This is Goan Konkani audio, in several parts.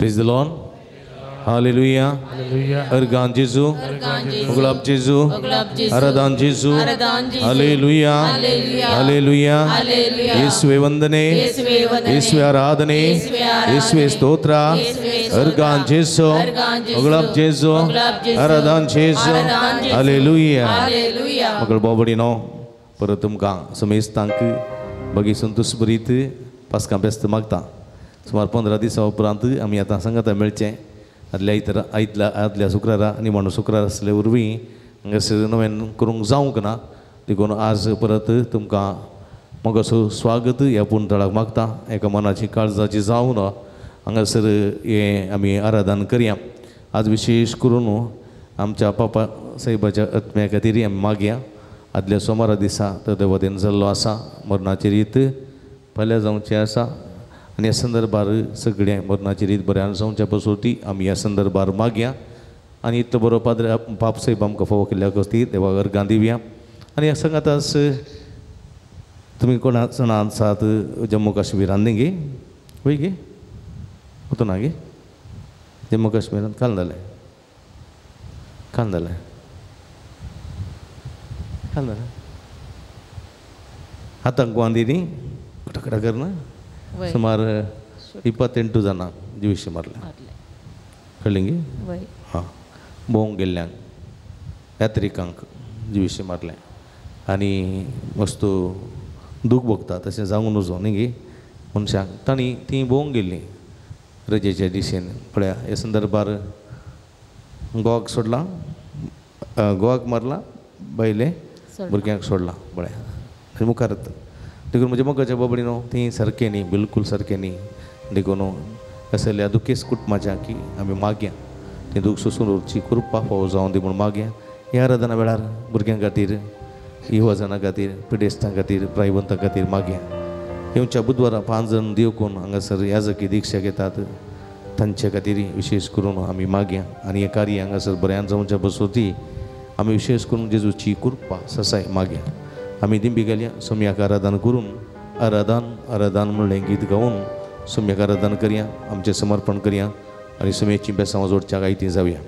Praise the Lord. Hallelujah. Organ जेजू, गुलाब जेजू, आराधन जेजू. Hallelujah, hallelujah. येसुवे वंदने, येसुवे आराधने, येसुवे स्तोत्र. अर्गान जेजू, गुलाब जेजू, आराधन जेजू. हालेलुया. मगळ बोबडीनो परत तुमकां समेस्तांक बगी संतोष बरीत पास्कां बेस्त मागता. सुमार 15 दिसां उपरांत आमी आतां सांगाता मेळचें. आदल्या आयतारा आयतल्या आदल्या शुक्रारा आनी निमाणो शुक्रार आसले वरवीं हांगासर नव्यान करूंक जावंक ना, देखून आज परत तुमकां मोगाचो स्वागत ह्या पुणतळाक मागता. एका मनाची काळजाची जावन हांगासर हें आमी आराधन करया. आज विशेश करून आमच्या पापा साहेबाच्या आत्म्या खातीर आमी मागया. आदल्या सोमारा दिसा तो देवादेन जाल्लो आसा, मरणाची रीत फाल्यां जावची आसा आनी ह्या संदर्भार सगळें मरणाची रीत बऱ्यान जावच्या पसून आमी ह्या संदर्भार मागया. आनी इतलो बरो पाद्र पाप साहेब आमकां फावो केल्ल्या खातीर देवाक अर्गां दिवया. आनी ह्या सांगाताच तुमी कोणा जाणां आसात जम्मू काश्मीरान न्ही गे, वय गे वतो ना गे जम्मू काश्मीरान? काल जालें, काल जालें, काल जालें. आतंकवादी न्ही कटकडा करना सुमार 28 जाणां जिविशी मारले, कळ्ळें गे? हां, भोंवंक गेल्ल्यांक यात्रिकांक जिविशी मारलें आनी वस्तू दूख भोगता तशें जावंक नजो न्ही गे मनशांक. तांणी तीं भोंवंक गेल्लीं रजेच्या दिशेन. पळया ह्या संदर्भार गोवाक सोडलां, गोवाक मारलां, बायले भुरग्यांक सोडलां. पळया मुखार देखून म्हज्या मोगाच्या बाबडी न्हू तीं सारकें न्ही, बिलकूल सारकें न्ही. देखून असल्या दुखेस्त कुटुंबाच्या की आमी मागया तीं दूख सोसून उरची कृपा फावो जावन दी म्हूण मागया. ह्या आराधना वेळार भुरग्यां खातीर, युवा खातीर, पिडेस्तां खातीर, प्रायवंतां खातीर मागया. येवच्या बुधवारा 5 जाण देवकोन हांगासर याजकी दीक्षा घेतात तांचे खातीर विशेश करून आमी मागया. आनी हें कार्य हांगासर बऱ्यान जावच्या बसोती आमी विशेश करून जेजूची कृपा ससाय मागया. आमी दिंबी घालया, सोम्याक आराधन करून आराधन आराधन म्हणलें गीत गावन सोम्याक आराधन करया, आमचें समर्पण करया आनी सोम्याची बेसांव जोडच्या आयती जावया.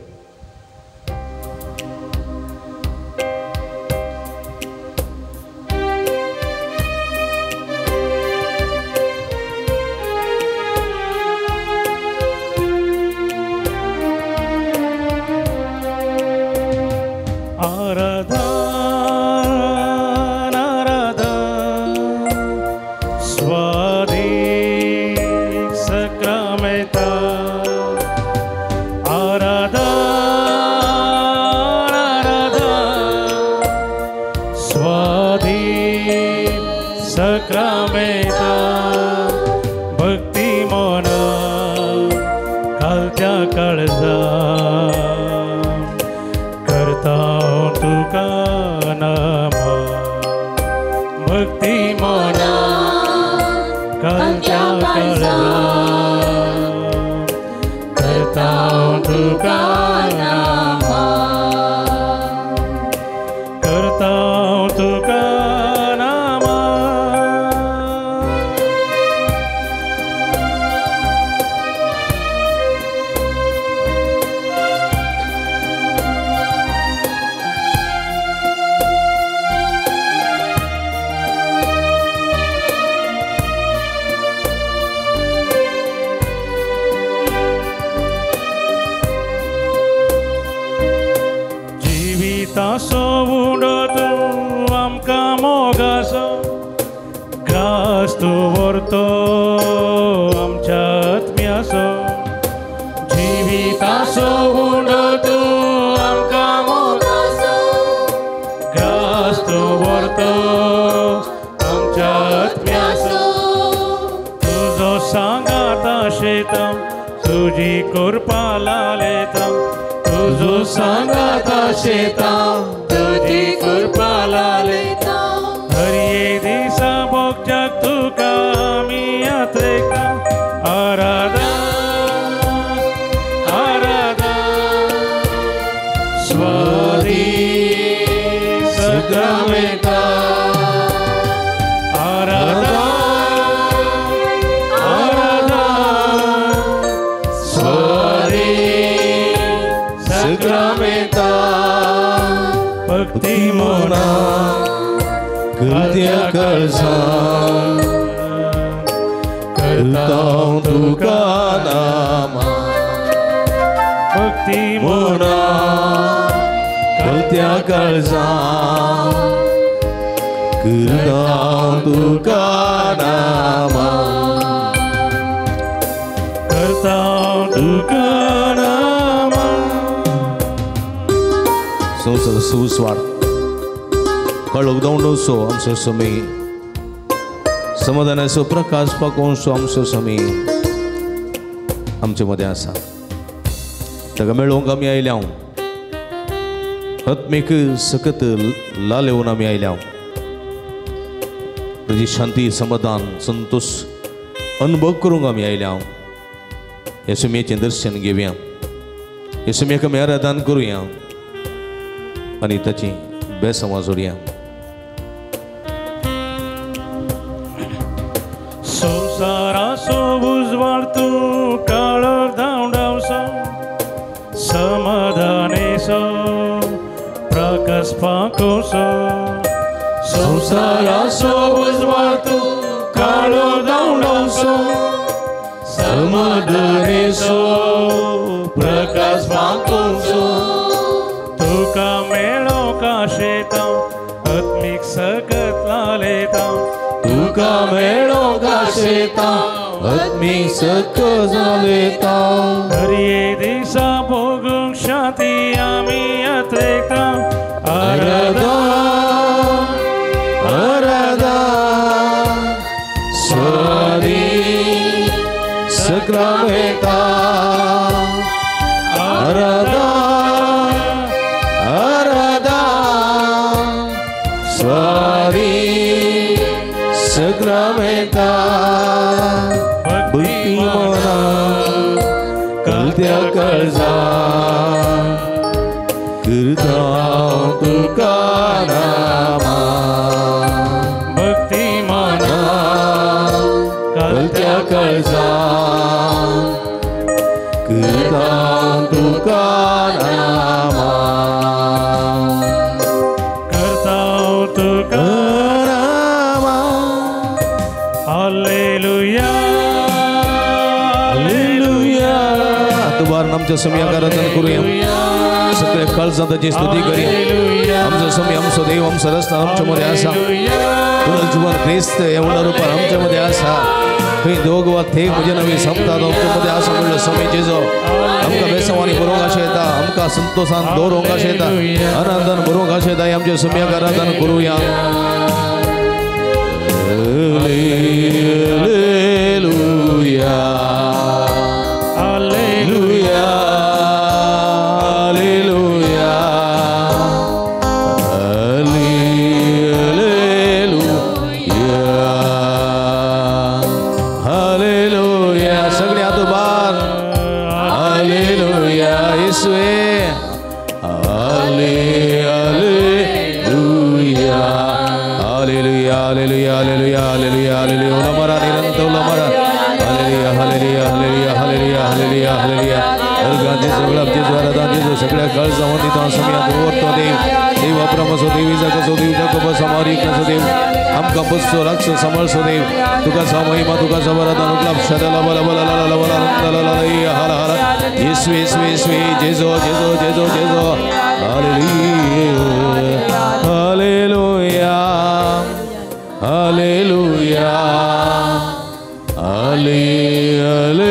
आराधना आराधना भक्ती मना करत्या काळजान करता तुका नामा भक्ती मना करत्या काळजान करता तुका नामा करता तुका नामा. संवसार सुस्वार कळोक दवंडोसो आमचो समी समाधानाचो प्रकाश पाकोवचो आमचो समी आमचे मदें आसा. ताका मेळोवंक आमी आयल्या, आत्मीक सकत लालेवन आमी आयल्या. ताजी शांती समाधान संतोष अनुभव करूंक आमी आयल्या. ह्या सुमयेचें दर्शन घेवया, ह्या सुमयेक आमी आराधन करुया आनी ताची बेसमां जोडया. संवसाराचो उजवाड तूं काळो धांवडावचो समाधानेचो प्रकाश पाकोवचो. संवसाराचो उजवाड तूं काळो धांवडावचो समाधानेचो प्रकाश पाकोवचो. तुका मेळोवंक आशेता आत्मीक सकत लालेता. तुका मेळोवंक आशेता आत्मीक सकत लालेता. हरये दिसा भोगूंक शांती आमी यात्रेता. आराधन आराधन स्वारी सक्रामेता. आराधन आराधन स्वारी सक्रामेता. भक्ती मना कलत्या काळजान करता तुका नामा. भक्ती मना कलत्या काळजान करता तुका नामा. करता तुका नामा. Hallelujah hallelujah. तुबार आमच्या समयाक आराधन करूया. सगळे काळजान ताची स्तुती करूया. आमचो समय आमचो देव आमचो रस्ता आमच्या मध्ये आसा. पुनर्जीवन क्रिस्त ह्या रुपार आमच्या मध्ये आसा. खंय दोग वा थेक म्हजे नवी संपतात आमच्या मध्ये आसा म्हणलो समय जेजो आमकां बेसवानी बरोवंक अशें येता. आमकां संतोषान दवरूंक अशें येता. आनंदान बरोवंक अशें येता. आमच्या समयाक आराधन करूया. Hallelujah hallelujah hallelujah hallelujah hallelujah. सगळे हात उबार. हालेलुया येशूवे. Hallelujah hallelujah hallelujah hallelujah hallelujah hallelujah. उलमरा निरंतर उलमरा. Hallelujah hallelujah hallelujah hallelujah hallelujah hallelujah. अर्गां जेजू गुलाब जेजू आराधन जेजू सगळ्या काळजां दिता समया दवरतो देव. देव अब्रामाचो देव इजाकाचो देव जाकोबाचो मारीकाचो देव आमकां बसचो राखचो सांबाळचो देव. तुका सा महिमा तुका सा आराधन गुलाब शदला बला बला ला ला ला ला ला हाला हाला. येशू येशू येशू जेजू जेजू जेजू जेजू. Hallelujah hallelujah hallelujah hallelujah.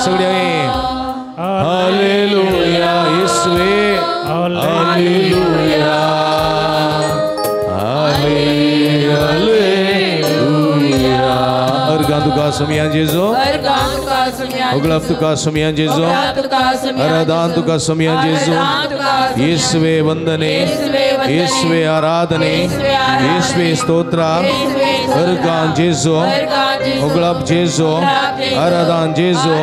सगळे हालेलुया येशूवे. Hallelujah hallelujah. अर्गां तुका समयान जेजू. उगलाब तुका समयान जेजू. आराधन तुका समयान जेजू. येशूवे वंदने येशूवे आराधने येशूवे स्तोत्र. अर्गां जेजू उगलाब जेजू आराधन जेजू.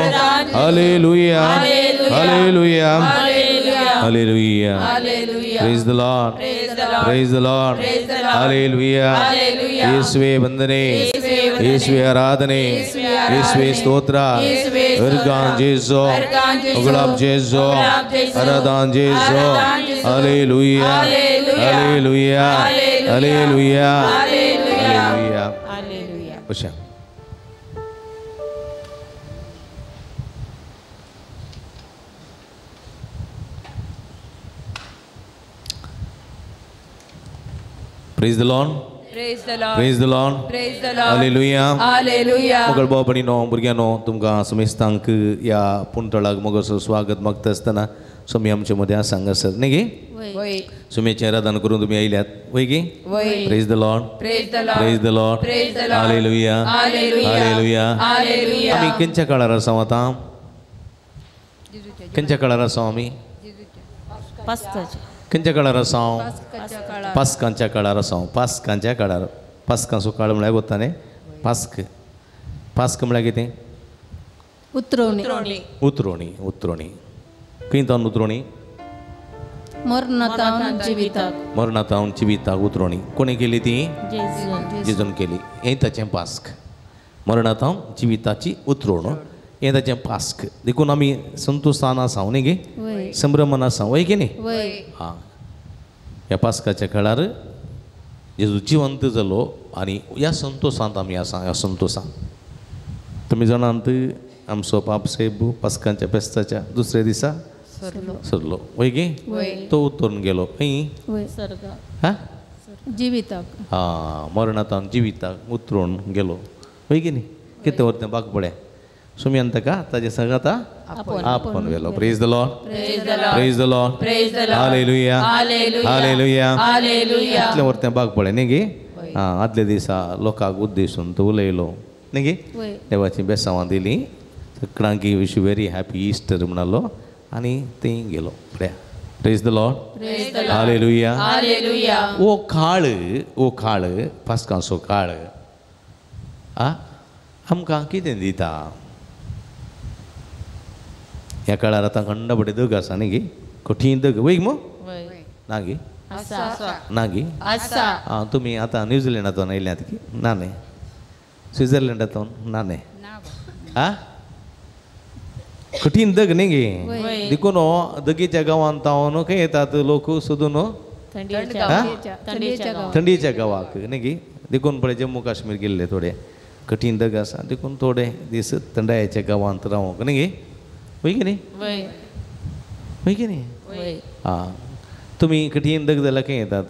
Hallelujah hallelujah hallelujah. Praise the Lord. Praise the Lord. Hallelujah. ಯೇಸುವೇ ವಂದನೆ, ಯೇಸುವೇ ಆರಾಧನೆ, ಯೇಸುವೇ ಸ್ತೋತ್ರ. अर्गान जेजो, उगलाब जेजो, आराधन जेजो. Hallelujah hallelujah hallelujah hallelujah hallelujah. Usha Praise the Lord. Praise the Lord. Praise the Lord. Praise the Lord. Hallelujah. Hallelujah. मगळ भाव भयणीनो भुरग्यांनो तुमकां समेस्तांक ह्या पुंतळाक मगोसो स्वागत मागता आसतना स्वामी आमचे मदें आसा हांगासर न्ही गे? वय. स्वामीचें आराधन करून तुमी आयल्यात वय गे? वय. Praise the Lord. Praise the Lord. Praise the Lord. Praise the Lord. Hallelujah. Hallelujah. Hallelujah. Hallelujah. आमी खंयच्या काळार आसा आतां? खंयच्या काळार आसा आमी? पास्काच्या. खंयच्या काळार आसा? पास्कांच्या काळार आसा. पास्कांच्या काळार. पास्कांचो काळ म्हळ्यार वता न्ही? पास्क. पास्क म्हळ्यार कितें? उतरोवणी. उतरोवणी. उतरोवणी. खंय तावन उतरोवणी? मरणातावन जिविताक. मरणातावन जिविताक उतरोवणी. कोणें केली ती? जेजून केली. हें ताचें पास्क. मरणातावन जिविताची उतरोवण हें ताचें पास्क. देखून आमी संतोशान आसा न्ही गे? संभ्रमान आसा वय की न्ही? हां. ह्या पास्काच्या काळार जेजू जिवंत जालो आनी ह्या संतोशांत आमी आसा. ह्या संतोशांत तुमी जाणात आमचो पाप साहेब पास्कांच्या फेस्ताच्या दुसऱ्या दिसा सरलो वय गे? तो उतरून गेलो खंय? हां जिविताक. हां मरणांत जिविताक उतरून गेलो वय की न्ही? कितें व्हरतें बाग पळय सुमयान ताका ताजे सांगाता आपोवन व्हेलो. Praise the Lord. Praise the Lord. Hallelujah hallelujah. इतलें व्हरतें बाग पळय न्ही गे? आं आदल्या दिसा लोकांक उद्देशून तो उलयलो न्ही गे? देवाची बेसांवां दिली सगळ्यांक wish you very happy Easter म्हणालो आनी थंय गेलो. पळया. Praise the Lord. Hallelujah. ओ काळ ओ काळ पास्कांचो काळ आ आमकां कितें दिता? ह्या काळार आतां खंडपडे दग आसा न्ही गे? कठीण दग वय मो? ना गे? ना गे? आं तुमी आतां न्यूझिलंडांतून आयल्यात की? ना न्ही? स्विझर्लंडांतून ना न्ही? आं कठीण दग न्ही गे? देखून दगीच्या गांवांत तावन खंय येतात लोक सोदून? थंडीच्या गांवाक न्ही गे? देखून पळय जम्मू काश्मीर गेल्ले थोडे कठीण दग आसा देखून थोडे दीस थंडायेच्या गांवांत रावंक न्ही गे? वय की न्ही? वय की न्ही? आं तुमी कठीण दग जाल्यार खंय येतात?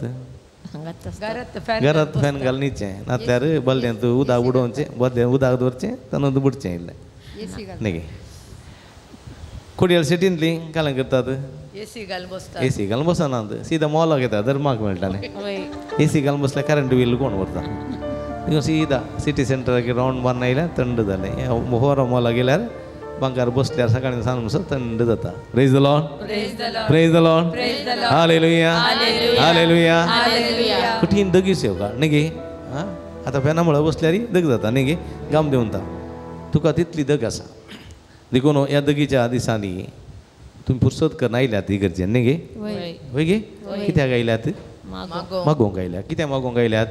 घरांत फॅन घालणीचें नातल्यार बल्ल्यांत उदक उडोवचें बदलें उदक दवरचें तातूंत बुडचें इल्लें न्ही गे? कोडियल सिटींतली काल्यां करतात? एसी घालून बसनात सीधा मॉलाक येता धर्माक मेळटा न्ही? एसी घालून बसल्यार करंट बील कोण व्हरता? देखून सीधा सिटी सेंटराक रावंड मारून आयल्यार थंड जालें. होरा मॉलाक गेल्यार बांकार बसल्यार सकाळीं सांज म्हणसर थंड जाता. Praise the Lord. Praise the Lord. Hallelujah hallelujah. कठीण दगीस येवका न्ही गे? आं आतां फॅना मुळां बसल्यार दग जाता न्ही गे? घाम देंवता तुका तितली दग आसा. देखून ह्या दगीच्या दिसांनी तुमी पुरसत करून आयल्यात ही गरजेन न्ही गे? वय गे? कित्याक आयल्यात? मागोवंक आयल्यात. कित्याक मागोवंक आयल्यात?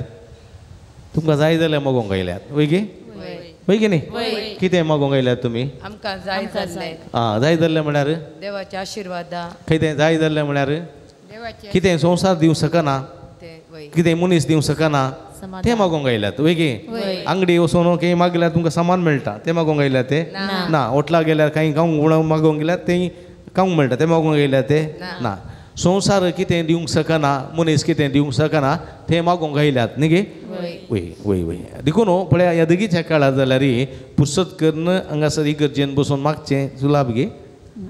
तुमकां जाय जाल्यार मागोवंक आयल्यात वय गे? वय की न्ही? कितें मागोवंक आयल्यात तुमी? आमकां जाय जाल्लें. आं जाय जाल्लें म्हळ्यार देवाचे आशिर्वाद. कितें जाय जाल्लें म्हळ्यार कितें संवसार दिवंक शकना, कितें मनीस दिवंक शकना तें मागोवंक आयल्यात वय गे? आंगडी वचून खंय मागल्यार तुमकां सामान मेळटा तें मागोवंक आयल्यात ते? ना. होटलाक गेल्यार कांय खावंक मागोवंक गेल्यार तें खावंक मेळटा तें मागोवंक आयल्यात ते? ना. संवसार कितें दिवंक शकना, मनीस कितें दिवंक शकना तें मागोवंक आयल्यात न्ही गे? वय वय वय. देखून पळया ह्या दगीच्या काळार जाल्यार पुरसत करून हांगासर इगर्जेन बसून मागचें सुलाभ गे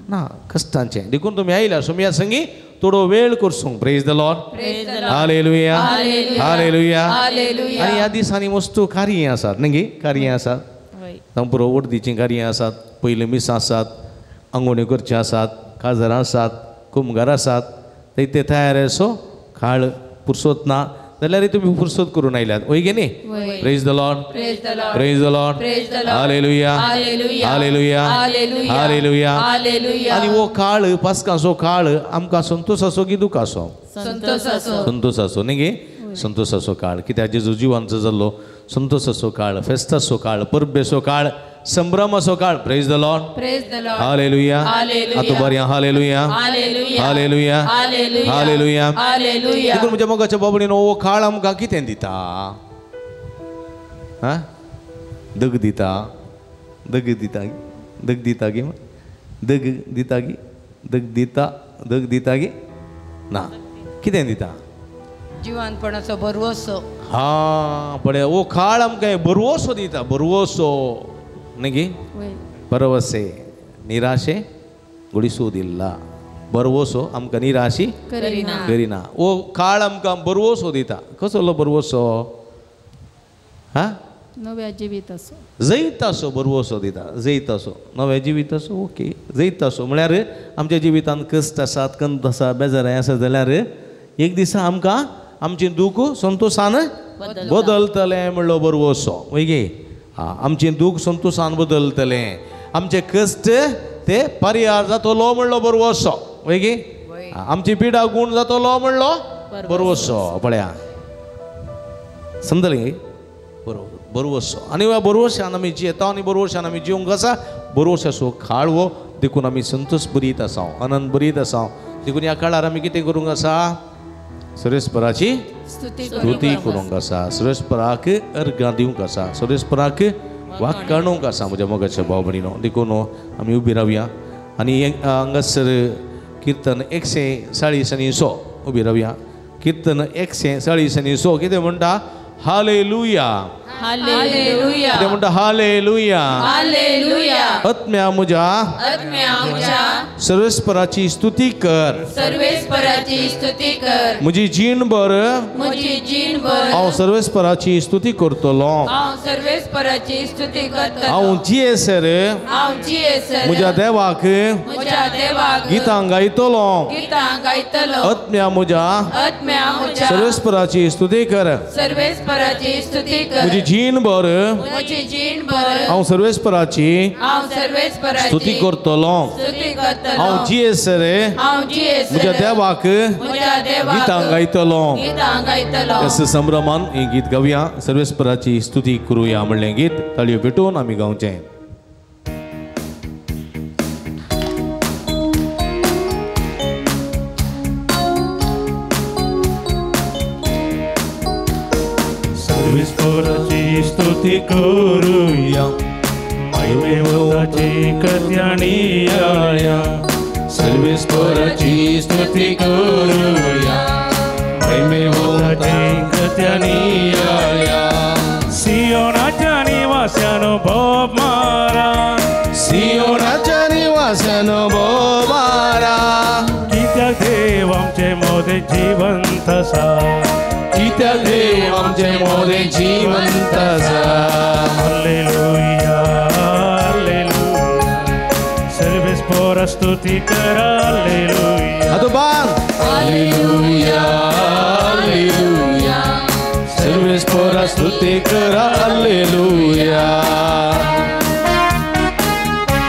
ना, कश्टांचें. देखून तुमी आयल्या सोमया संगी थोडो वेळ करसूंक. Praise the Lord. Hallelujah hallelujah. आनी ह्या दिसांनी मस्त कार्यां आसात न्ही गे? कार्यां आसात जावं पुरो वडदीचीं कार्यां आसात, पयलीं मिसां आसात, आंगोण्यो करच्यो आसात, काजरां आसात, कुमगार आसात. ते तयार असो काळ पुरसोत ना जाल्यार तुमी फुरसत करून आयल्यात वय गे न्ही? Praise the Lord. Praise the Lord. Hallelujah hallelujah hallelujah. आनी हो काळ पास्कांचो काळ आमकां संतोशाचो की दुखाचो? संतोशाचो न्ही गे? संतोशाचो काळ. कित्याक जेजू जिवांचो जाल्लो संतोशाचो काळ, फेस्ताचो काळ, परबेचो काळ. संभ्रमाचो काळ. Praise the Lord. Praise the Lord. Hallelujah. आतां बरें. हालेलुया. हालेलुया. हालेलुया. देखून म्हज्या मोगाच्या बाबडीन हो काळ आमकां कितें दिता? हा, दग दिता. दग दिता. दग दिता गी? दग दिता गी? दग दिता. दग दिता गी? ना, कितें दिता? जिवानपणाचो भरवसो. हा, पळय हो काळ आमकां भरवसो दिता. भरवसो न्ही गी? भरवसे निराशे गुडिसोदिल्ल. भरवसो आमकां निराशी करिना. हो काळ आमकां भरवसो दिता. कसलो भरवसो? हा, नव्या जिविताचो. जैताचो भरवसो दिता. जैताचो, नव्या जिविताचो. ओके, जैताचो म्हळ्यार आमच्या जिवितांत कश्ट आसात, कंत आसा, बेजाराय आसा जाल्यार एक दिसा आमकां आमचें दूख संतोशान बदलतलें म्हणलो भरवसो. वय गे? आमचें दूख संतोशान बदलतलें, आमचे कश्ट ते परिहार जातलो म्हणलो भरवसो. वय गे? आमची पिडा गुण जातलो म्हणलो भरवसो. पळया, समजलें? बरोबर, भरवसो. आनी ह्या भरवशान आमी जियेता आनी भरवशान आमी जिवंक आसा. भरवशाचो काळ हो, देखून आमी संतोष बरीत आसा, आनंद बरीत आसा. देखून ह्या काळार आमी कितें करूंक आसा? सुरेशपराची स्तुती करूंक आसा, सुरेशपराक अर्घां दिवंक आसा, सुरेशपराक वाकाणूंक आसा. म्हज्या मोगाच्या भाव भयणीनो, देखून आमी उबी रावया आनी हांगासर किर्तन 140 आनी 100 उबी रावया. किर्तन 140 आनी 100 कितें म्हणटा? हालेलुया. हालेलुया. कितें म्हणटा? हालेलुया. हालेलुया. आत्म्या म्हज्या सर्वेस्पराची स्तुती कर. सर्वेस्पराची स्तुती कर. म्हजी जीणभर हांव सर्वेस्पराची स्तुती करतलो. हांव सर्वेस्पराची स्तुती करतलो. हांव जियेसर म्हज्या देवाक गितां गायतलो. आत्म्या म्हज्या सर्वेस्पराची स्तुती कर. सर्वेस्पराची स्तुती कर. म्हजी जीणभर हांव सर्वेस्पराची स्तुती करतलो. हांव जियेसर म्हज्या देवाक गितां गायतलो. संभ्रमान हें गीत गावया, सर्वेस्पराची स्तुती करुया म्हणलें गीत ताळयो पेटोवन आमी गावचें. सर्वेस्पराची स्तुती करुया, महिमेवताची कथ्यानियाळ्या. सर्वेस्पराची स्तुती करुया, महिमेवताची कथ्यानियाळ्या. सियोनाच्या निवास्यानो भोव मारा. सियोनाच्या निवास्यानो भोव मारा. कित्याक देव आमचे मोदे जिवंत आसा. कित्याक देव आमचे मोदे जिवंत आसा. हालेलुया. हालेलुया. सर्वेस्परा स्तुती करा. हालेलुया. आतोबान. हालेलुया. हालेलुया. सर्वेस्परा स्तुती करा. हालेलुया.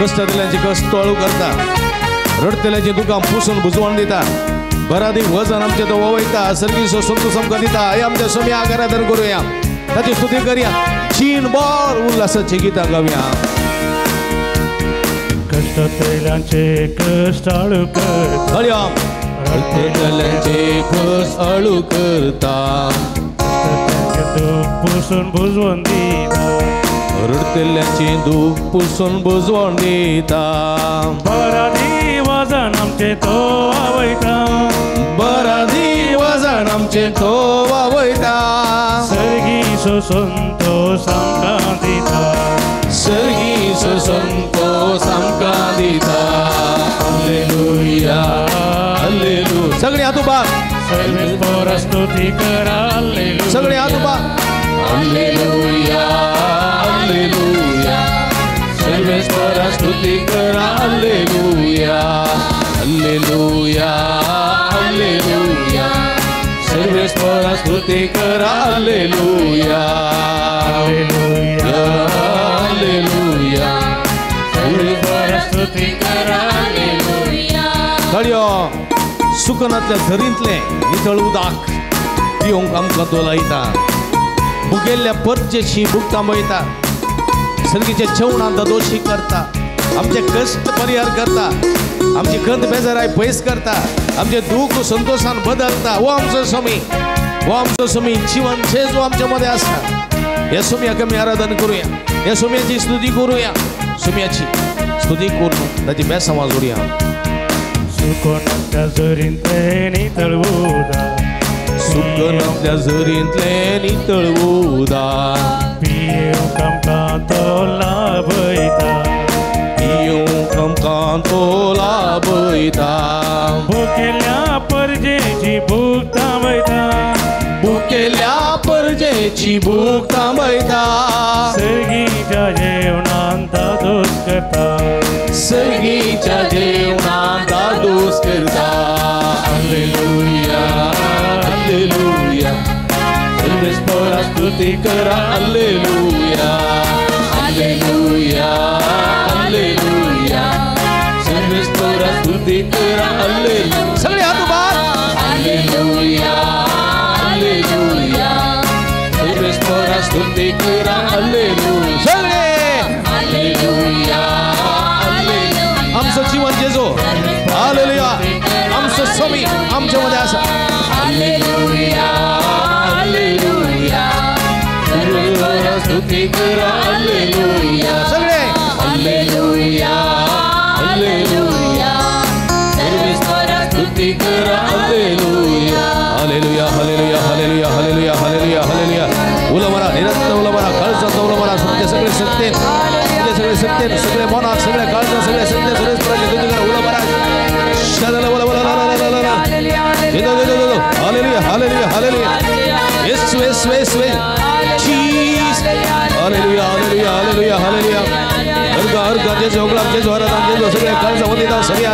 कश्टांतल्यांची कश्ट अळू करता, रडटल्यांची दुकां पुसून बुजवण दिता, बरादीक वजन आमचें तो वयता, सर्गीचो संतोष आमकां दिता. हे आमच्या सोम्या आराधन करुया, ताची स्तुती करुया, जीणभर उल्हासाची गितां गावया. कश्टांतल्यांचे कश्ट अळू करता. रडटल्यांचे कश्ट अळू करता. दुःख पुसून बुजवण दिता. रडटल्यांचें दूख पुसून बुजवण दिता. बरादी वजन आमचें तो आवयता. बरादी वजन आमचें तो आवयता. सर्गीचो संतोष आमकां दिता. सर्गीचो संतोष आमकां दिता. हालेलुया. हालेलुया. सगळे हात उबार. सर्वेस्परा स्तुती करा. हालेलुया. सगळे हात उबार. हालेलुया. हालेलुया. सर्वेस्परा स्तुती करा. हालेलुया. हालेलुया. हालेलुया. सर्वेस्परा स्तुती करा. हालेलुया. हालेलुया. हालेलुया. सर्वेस्परा स्तुती करा. हालेलुया. ताळयो. सुकनांतल्या झरींतलें नितळ उदक पिवंक आमकां तो लायता. भुगेल्ल्या परचेशी भूक थांबयता. सर्गीच्या जेवणांत दोशी करता, आमचे कश्ट परिहार करता, आमची खंत बेजाराय पयस करता, आमचे दुःख संतोषान बदलता. हो आमचो स्वामी, हो आमचो स्वामी जिवन जेजू आमच्या मध्ये आसा. ह्या स्वामयाक आमी आराधन करूया, ह्या स्वामयाची स्तुती करूया, स्वामयाची स्तुती करून ताची बेसांवां जोडया. सुकोन झरींतलें नितळ उदक, सुकन आपल्या झरींतलें नितळ उदक, पियेवंक आमकां तो लाभयता, पियेवंक आमकां तो लाभयता. भुकेल्या परजेची भूक थांबयता, भुकेल्या परजेची भूक थांबयता. सर्गीच्या जेवणान दादोस करता, सर्गीच्या जेवणान दादोस करता. हालेलुया, हालेलुया, सर्वेस्परा स्तुती करा. हालेलुया, हालेलुया, हालेलुया, सर्वेस्परा स्तुती करा. हालेलुया. सगळे हात उभार. हालेलुया, हालेलुया, सर्वेस्परा स्तुती करा. हालेलुया. सगळे हालेलुया, हालेलुया. आमचो जीवन जेजू, हालेलुया, आमचो स्वामी आमच्या मध्ये आसा. हालेलुया, हालेलुया, सर्वेस्परा स्तुती करा. हालेलुया. सगळे हालेलुया, हालेलुया, सर्वेस्परा स्तुती करा. Hallelujah, hallelujah, hallelujah, hallelujah, hallelujah, hallelujah, hallelujah. उलो मारा, निरंतर उलो मारा, काळजांत उलो मारा. तुमचे सगळे सत्तेन, तुमचे सगळे सत्तेन, सगळे मनात, सगळे काळजात, सगळे सत्तेन सर्वेस्पराची स्तुती करा. उलो मारा. Hallelujah, hallelujah, hallelujah. येसू, येसू, येसू, Jesus. Hallelujah, hallelujah, hallelujah, hallelujah. अर्घ अर्घ जेजू, होगळाप जेजू, आराधन जेजू, सगळे काळजा वंदिता सगळ्या.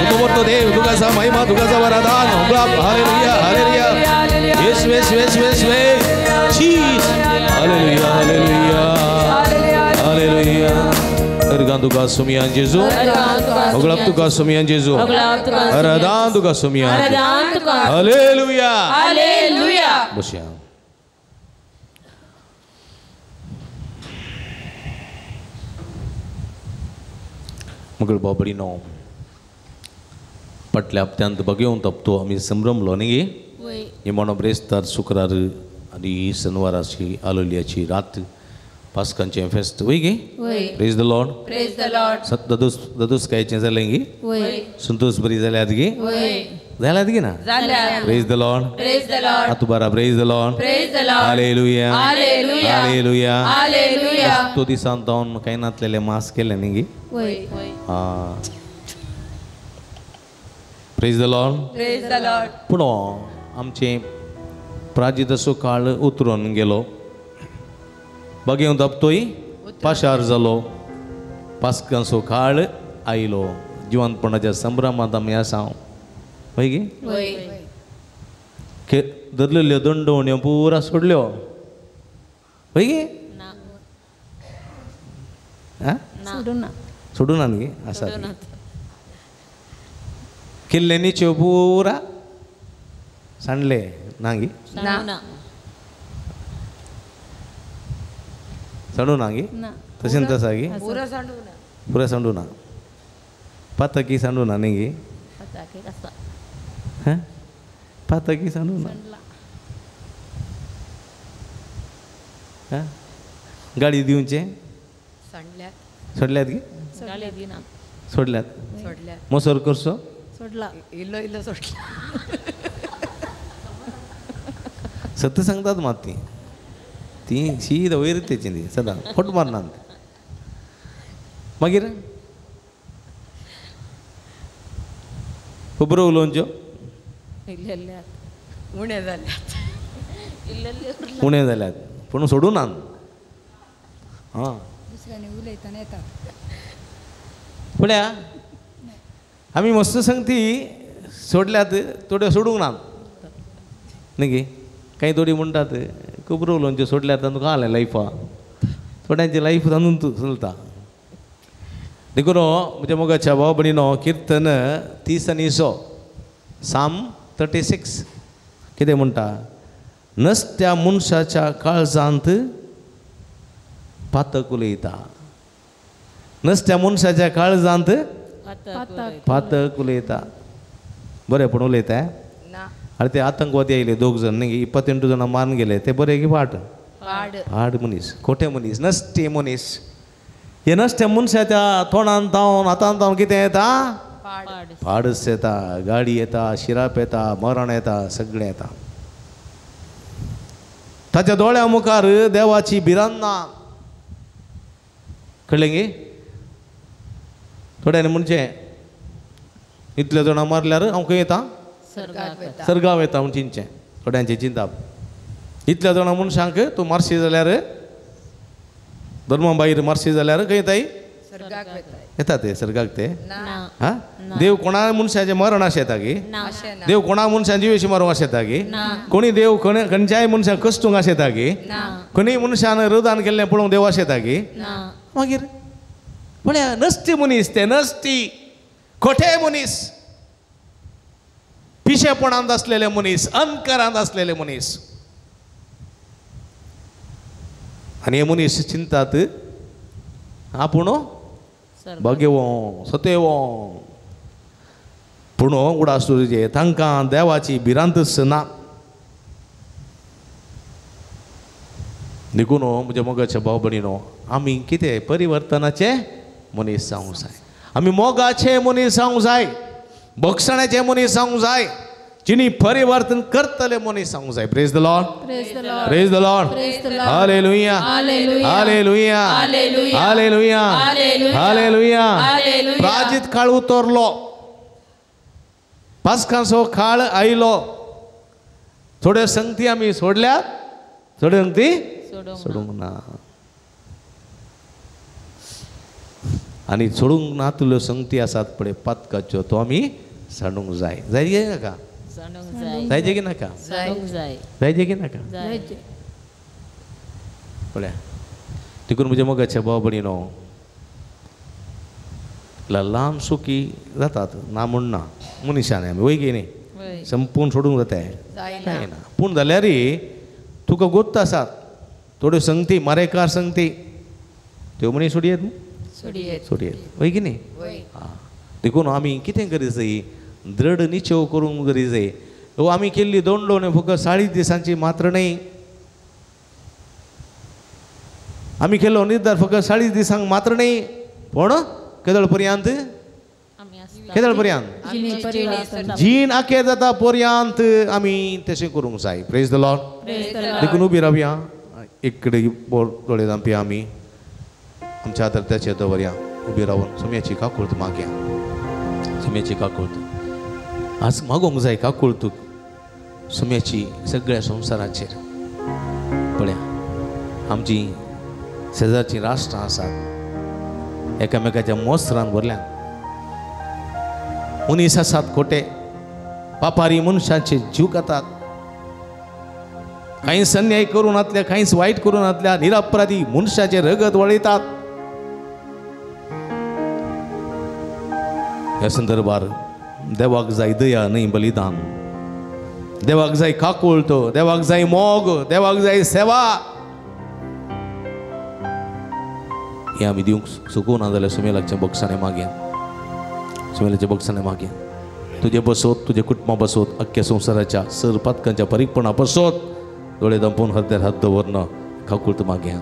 तू मोठो देव, तुकाचा महिमा, तुकाचा वरदान, होगळाप. Hallelujah, hallelujah. येसू, येसू, येसू, येसू, जीसस. Hallelujah, hallelujah, hallelujah. अर्घान तुका सुमियान जेजू, होगळाप तुका सुमियान जेजू, आराधन तुका सुमियान. Hallelujah, hallelujah. बसया. मगळ बाबडीनो पटल्या हप्त्यांत बघेवन तपतो आमी संभ्रमलो न्ही गे. निमाणो ब्रेस्तार शुक्रार आनी शनिवाराची आलोलियाची रात पास्कांचें फेस्त वय गे. Praise the Lord, praise the Lord. सत ददोस कायचें जालें गे, संतोष बरी जाल्यात गे, जाल्यात गे ना. Praise the Lord, praise the Lord. आतां बारा. Praise the Lord, praise the Lord. Hallelujah, hallelujah, hallelujah, hallelujah. तो दिसान जावन कांय नातलेलें मास केलें न्ही गे. Praise the Lord, praise the Lord. पूण आमचें प्राजिताचो काळ उतरून गेलो, बगेवन दाबतोय पाशार जालो, पास्कांचो काळ आयलो. जिवंतपणाच्या संभ्रमांत आमी आसा वय गे. धरलेल्यो दंडवण्यो पुरा सोडल्यो वय गे. सोडूं ना न्ही आसा केल्ले निच्यो पुरा सांडले ना गे, सांडू ना गे. तशें तसा गे पुरा सांडू ना, पातकी सांडू ना न्ही गे, पातकी सांडू ना. गाडी दिवचे सोडल्यात गे, सोडल्यात. मोसर करचो इल्लो इल्लो सोडला. सत्य सांगतात मात ती ती शीद वयर तेची ती सदां फट मारनात. मागीर खबरो उलोवच्यो उणें जाल्यात, उणें जाल्यात पूण सोडूं ना. हां उलयतना येता पळया आमी मस्त संगती सोडल्यात, थोड्यो सोडूंक ना न्ही गे. कांय थोडी म्हणटात खबरो उलोवच्यो सोडल्यात तांकां आलें लायफा, थोड्यांची लायफ तातूंत चलता. देखून म्हज्या मोगाच्या भाव भयणीनो किर्तन 30 आनी 100 साम 36 कितें म्हणटा, नसत्या मनशाच्या काळजांत पातक उलयता. नसत्या मनशाच्या काळजांत पातक उलयता. बरें पूण उलयता. आनी ते आतंकवादी आयले दोग जण न्ही 28 जाणां मारून गेले ते बरे की फाट हाड मनीस खोटे मनीस नश्टे मनीस. हे नश्टे मनशाच्या तोंडान तावन हातान तावन कितें येता? पाडस येता, गाडी येता, शिराप येता, मरण येता, सगळें येता. ताच्या दोळ्या मुखार देवाची भिरांत ना. कळ्ळें गी? थोड्यांनी म्हणचें इतले जाणां मारल्यार हांव खंय येता? सर्गाव येता म्हूण चिंतचें थोड्यांचें चिंताप. इतल्या जाणां मनशांक तूं मारशी जाल्यार धर्मा भायर मारशी जाल्यार खंय येताय? येता ते सर्गाक ते? हा, देव कोणा मनशाचें मरण आशेता की? देव कोणा मनशान जिवेशी मरूंक आशेता की? कोणी देव खंयच्याय मनशाक कश्टूंक आशेता की? खंय मनशान रुदान केल्लें पळोवंक देव आशेता की? मागीर पळया नश्टी मनीस ते, नश्टी खोटे मनीस, पिशेपणांत आसलेले मनीस, अंधकारांत आसलेले मनीस. आनी हे मनीस चिंतात आपूण भाग्यवो सतेवो. पूण उडास तुजे तांकां देवाची भिरांतच ना. देखून म्हज्या मोगाच्या भाव भयणीनो आमी कितें परिवर्तनाचे मनीस जावंक जाय. आमी मोगाचे मनीस जावंक जाय, बक्षण्याचे मनीस जावंक जाय, जिणी परिवर्तन करतले मनीस जावंक जाय. Praise the Lord, praise the Lord. Hallelujah, hallelujah, hallelujah, hallelujah. प्राजित काळ उतरलो, पास्कांचो काळ आयलो. थोड्यो संगती आमी सोडल्यात, थोड्यो संगती सोडूंक ना. आनी सोडूंक ना तुल्यो संगती आसात पळय पातकाच्यो, तो आमी सांडूंक जाय. जाय की नाका? जायचे की नाका? जायचे की नाका? पळया देखून म्हज्या मोगाच्या भाव भयणीनो ल्हान सुकी जातात ना म्हूण ना मनशान आमी वय की न्ही संपूर्ण सोडूंक जाता जायना. पूण जाल्यार तुका गोत्त आसात थोड्यो संगती, मारेकार संगती, त्यो मनीस सोडयेत सोडयेत वय की न्ही? देखून आमी कितें करी जाय? दृढ निश्चय करूंक करी जाय. आमी केल्ली दोंडलो फकत 40 दिसांची मात्र न्हय, आमी केल्लो निर्धार फकत 40 दिसांक मात्र न्हय, पूण केदळ पर्यंत? केदळ पर्यंत? जीण अखेर जाता पर्यंत आमी तशें करूंक जाय. Praise the Lord. देखून उबी रावया, एक कडेन दोळे धांपया, आमी आमच्या हातार त्याचेर दवरया. उबी रावन सुम्याची काकूळत मागया, सुम्याची काकूळत आज मागोवंक जाय. काकूळत सुम्याची सगळ्या संवसाराचेर. पळया आमची शेजारचीं राष्ट्रां आसात एकामेकाच्या मोसरान भरल्यान. मनीस आसात खोटे पापारी, मनशाचे जीव खातात, कांयच अन्याय करूं नातल्या, कांयच वायट करूं नातल्या निरपराधी मनशाचे रगत वळयतात. ह्या संदर्भार देवाक जाय दया न्हय बलिदान, देवाक जाय काकुळट, देवाक जाय मोग, देवाक जाय सेवा. हें आमी दिवंक शकूना जाल्यार सुमेलाच्या बक्षाने मागया, सुमेलाच्या बक्षाने मागया. तुजे बसोत, तुजे कुटुंबा बसोत, अख्ख्या संवसाराच्या सर पातकांच्या परीकपणा बसोत दोळे दंपून हरद्यार हात दवरन काकुळट मागया.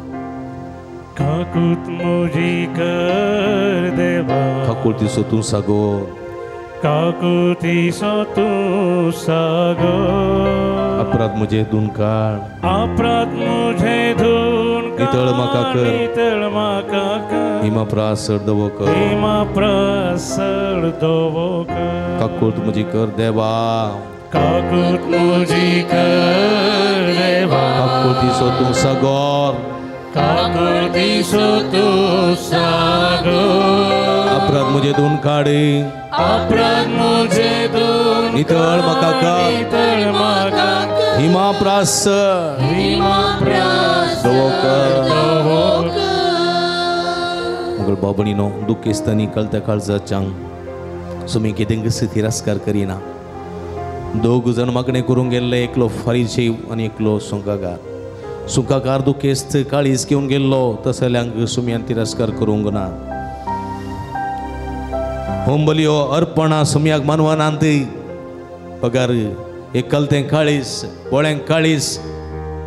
काकूत म्हजी कर देवा, काकुळतीचो तूं सागो, काकुळतीचो तूं सागो. अपराध म्हजे धुवन काड, अपराध म्हजे धुवन काड, नितळ म्हाका कर, नितळ म्हाका कर, हिमा प्रासर दवो कर, हिमा प्रासर दवो कर. काकूत म्हजी कर देवा, काकूत म्हजी कर देवा, काकुळतीचो तूं सागोर, काकुळतीचो तूं सागोर. अपराध म्हजे धुवन काड, अपराध म्हजे धुवन नितळ म्हाका कर, नितळ म्हाका कर, हिमा प्रासर, हिमा प्रासर दवो कर. दवो कर. मगळ बाबणीनो दुखेस्तांनी कळत्या काळजाच्यांक सुमी कितें तिरस्कार करिना. दोग जण मागणें करूंक गेल्ले, एकलो फारीसेव आनी एकलो सुंकागार. सुखाकार दुखेस्त काळीज घेवन गेल्लो तसल्यांक सुमयान तिरस्कार करूंक ना. होमबलियो अर्पणा सुमयाक मानवनांत बगर एकलतें काळीज, बोळें काळीज,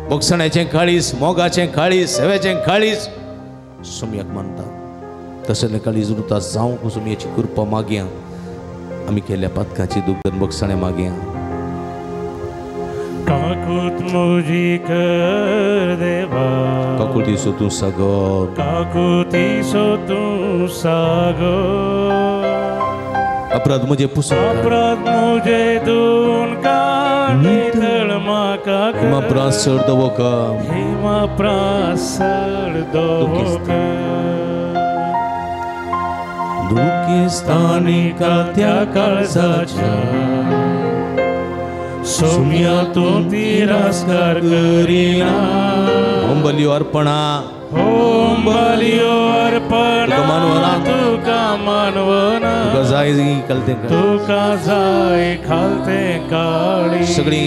बोगसण्याचें काळीज, मोगाचें काळीज, सेवेचें काळीज सुमयाक मानता. तसलें काळीज उरता जावंक सुमयाची कृपा मागया. आमी केल्ल्या पातकाची दुग्धन बोगसणें मागया. काकूत मुजी कर देवा, काकुतीसो तूं सागर, काकुतीसो तूं सागर. अपराध मुझे पुसून, अपराध मुझे दोन कानितळ म्हाका, हिमा प्रासर दवका, हिमा प्रासर दवका. दुखेस्तानी कात्या काळजाच्या सोम्या तूं तिरस्कार करिना. होमबलियो अर्पणा, होमबलियो अर्पणा तुका मानवना, तुका जाय खालतें, तुका जाय खालतें काळी. सगळी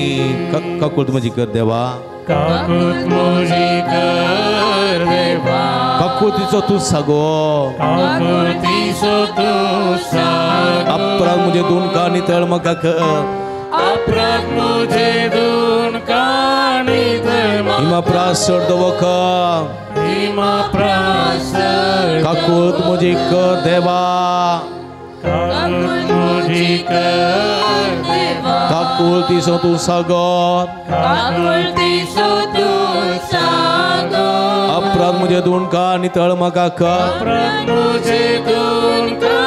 काकूत म्हजी कर देवा, काकूत म्हजी कर देवा. काकुतीचो तूं सागो, काकुतीचो तूं सागो. अपराध म्हजे दोन का नितळ म्हाका कर, अपराध मुझे दोन का नितळ, हिमा प्रासर दवका, हिमा प्रासर. काकूत म्हजी कर देवा, काकूत म्हजी कर देवा. काकुळतीचो तूं सागर, काकुळतीचो तूं सागर. अपराध म्हजे दोन का नितळ म्हाका कर, अपराध मुझे दोन का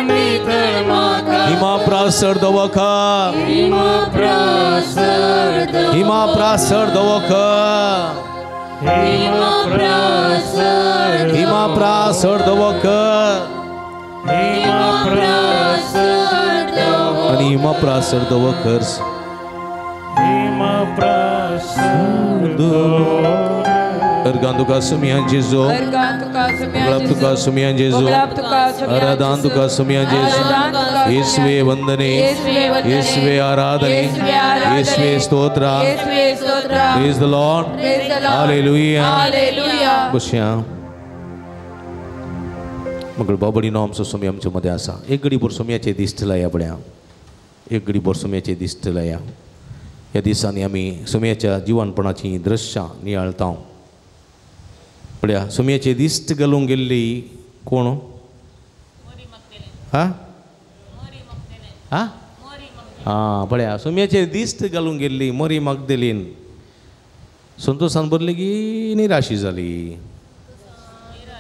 नितळ म्हाका, हिमा प्रासर दवका, हिमा प्रासर दवका, हिमा प्रासर दवका, हिमा प्रासर, हिमा प्रासर दवका, हिमा प्रासर दवका. आनी हिमा प्रासर दवकर, हिमा प्रासर दवकर. अर्गान तुका सुमयान जेजू, गुलाब तुका सुमयान जेजू, आराधन तुका सुमयान जेजू. येसुवे वंदने, येसुवे आराधने, येसुवे स्तोत्र. Praise the Lord. Hallelujah. बसया. मग बाबडीनो आमचो सुमया आमच्या मध्ये आसा. एक घडी भर सुमयाचे दिश्ट लाया पळया, एक घडी भर सुमयाचे दिश्ट लाया. ह्या दिसांनी आमी सुमयाच्या जिवनपणाचीं दृश्यां नियाळता. पळया सुमयाचे दिश्ट घालूंक गेल्ली कोण? हा हा हा पळया सुमयाचे दिश्ट घालूंक गेल्ली मरी मागदेलीन संतोषान भरली की निराशी जाली?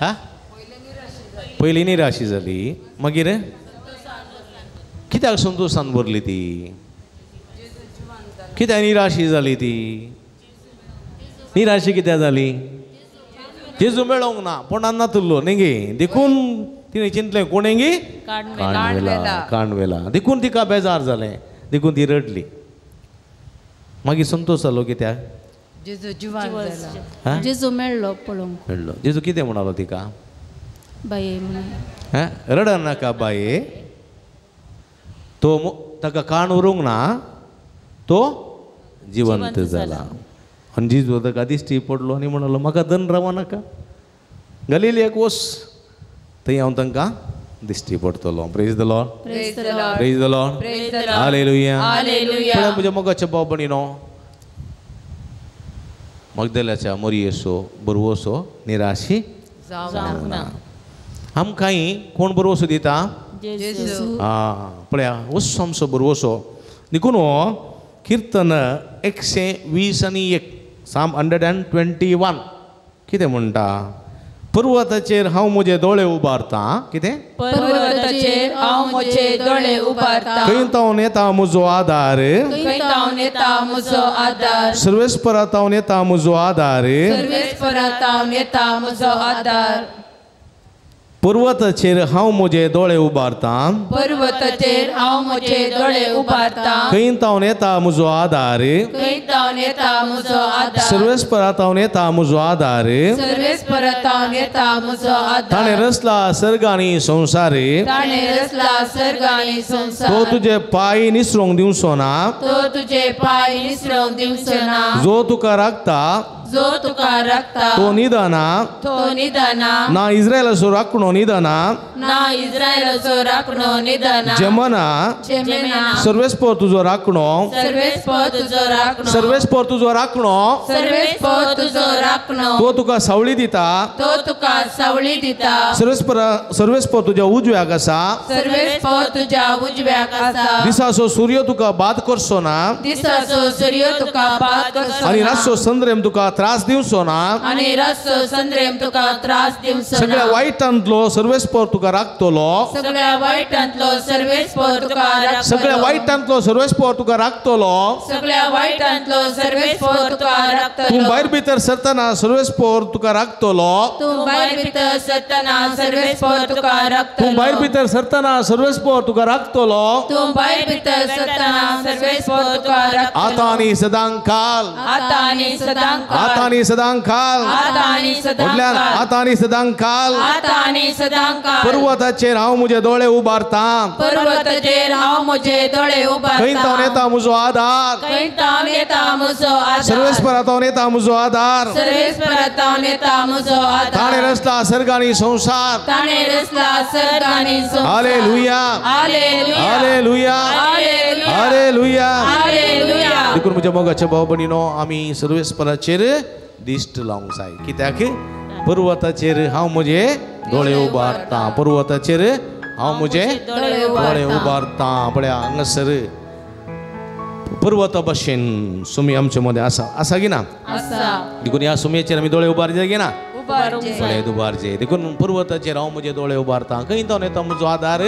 हा पयली निराशी जाली, मागीर कित्याक संतोषान भरली ती? कित्याक निराशी जाली ती? निराशी कित्याक जाली? जेजू मेळोंक ना, पोंडान नातुल्लो न्ही गे, देखून तिणें चिंतलें कोणें गे काणवेला, काणवेला, देखून तिका बेजार जालें, देखून ती रडली. मागीर संतोष जालो कित्याक? जेजू जिवान जाला, जेजू मेळ्ळो पळोवंक मेळ्ळो. जेजू कितें म्हणालो तिका? बाये म्हणून रडनाका बाये, तो ताका कान उरूंक ना, तो जिवंत जाला. आनी जेजू ताका दिश्टी पडलो आनी म्हणालो म्हाका दन रावो नाका, गलिलियाक वच, थंय हांव तांकां दिश्टी पडटलो. Praise the Lord, praise the Lord, hallelujah. पळय म्हज्या मोगाच्या भाव भयणीनो, मगदल्याच्या मोरयेचो बरवसो निराशी जावंक ना. आमकांय कोण बरवसो दिता? आं पळया वचो आमचो बरवसो. देखून हो किर्तन 121, साम 121 कितें म्हणटा? पर्वताचेर हांव म्हजे दोळे उबारता. कितें? पर्वताचेर हांव म्हजे दोळे उबारता. खंय तावन येता म्हजो आदार? खंय तावन येता म्हजो आदार? सर्वेस्परा तावन येता म्हजो आदार. सर्वेस्परा तावन येता म्हजो आदार. पर्वताचेर हांव म्हजे दोळे उबारता. पर्वताचेर हांव म्हजे दोळे उबारता. खंय तावन येता म्हजो आदार? खंय तावन येता म्हजो आदार? सर्वेस्परा तावन येता म्हजो आदार. सर्वेस्परा तावन येता म्हजो आदार. ताणें रचला सर्ग आनी संवसार. ताणें रचला सर्ग आनी संवसार. तो तुजे पांय निसरूंक दिवचो ना. तो तुजे पांय निसरूंक दिवचो ना. जो तुका राखता. जो तुका राखता, तो निदाना, तो निदाना, ना इस्रायलाचो राखणो निदाना, ना इस्रायलाचो राखणो निदाना, जेमना, जेमना, सर्वेस्पर तुजो राखणो, सर्वेस्पर तुजो राखणो, सर्वेस्पर तुजो राखणो, सर्वेस्पर तुजो राखणो, तो तुका सावळी दिता, तो तुका सावळी दिता, सर्वेस्पर सर्वेस्पर तुज्या उजव्याक आसा, सर्वेस्पर तुज्या उजव्याक आसा, दिसाचो सूर्य तुका बाद करचो ना, दिसाचो सूर्य तुका बाद करचो आनी रातचो संद्रेम तुका त्रास दिवचो ना, आनी रातचो संद्रेम तुका त्रास दिवचो ना, सगळ्या वायटांतलो सर्वेस्पर तुका राखतलो, सगळ्या वायटांतलो सर्वेस्पर तुका राखतलो, सगळ्या वायटांतलो सर्वेस्पर तुका राखतलो, सगळ्या वायटांतलो सर्वेस्पर तुका राखतलो, तूं भायर भितर सरतना सर्वेस्पर तुका राखतलो, तूं भायर भितर सरतना सर्वेस्पर तुका राखतलो, तूं भायर भितर सरतना सर्वेस्पर तुका राखतलो, तूं भायर भितर सरतना सर्वेस्पर तुका राखतलो, आतां आनी सदांकाल, आतां आनी सदांकाल, आतां आनी सदांकाल, आतां आनी सदांकाल, आतां आनी सदांकाल, आतां आनी सदांकाल, पर्वताचेर हांव म्हजे दोळे उबारता, पर्वताचेर हांव म्हजे दोळे उबारता, खंय तावन येता म्हजो आदार, खंय तावन येता म्हजो आदार, सर्वेस्परा तावन येता म्हजो आदार, सर्वेस्परा तावन येता म्हजो आदार, ताणें रचला सर्ग आनी संवसार, ताणें रचला सर्ग आनी संवसार. Hallelujah, hallelujah, hallelujah, hallelujah, hallelujah. देखून म्हज्या मोगाच्या भाव भयणीनो, आमी सर्वेस्पराचेर दिश्ट लावंक जाय. कित्याक? पर्वताचेर हांव म्हजे दोळे उबारता, पर्वताचेर हांव म्हजे दोळे उबारता. पळया हांगासर पर्वता भशेन सुमी आमचे मदें आसा, आसा की ना? देखून ह्या सुमयेचेर आमी दोळे उबारचे की ना? दोळे उबारचे. देखून पर्वताचेर हांव म्हजे दोळे उबारता, खंय तावन येता म्हजो आदार?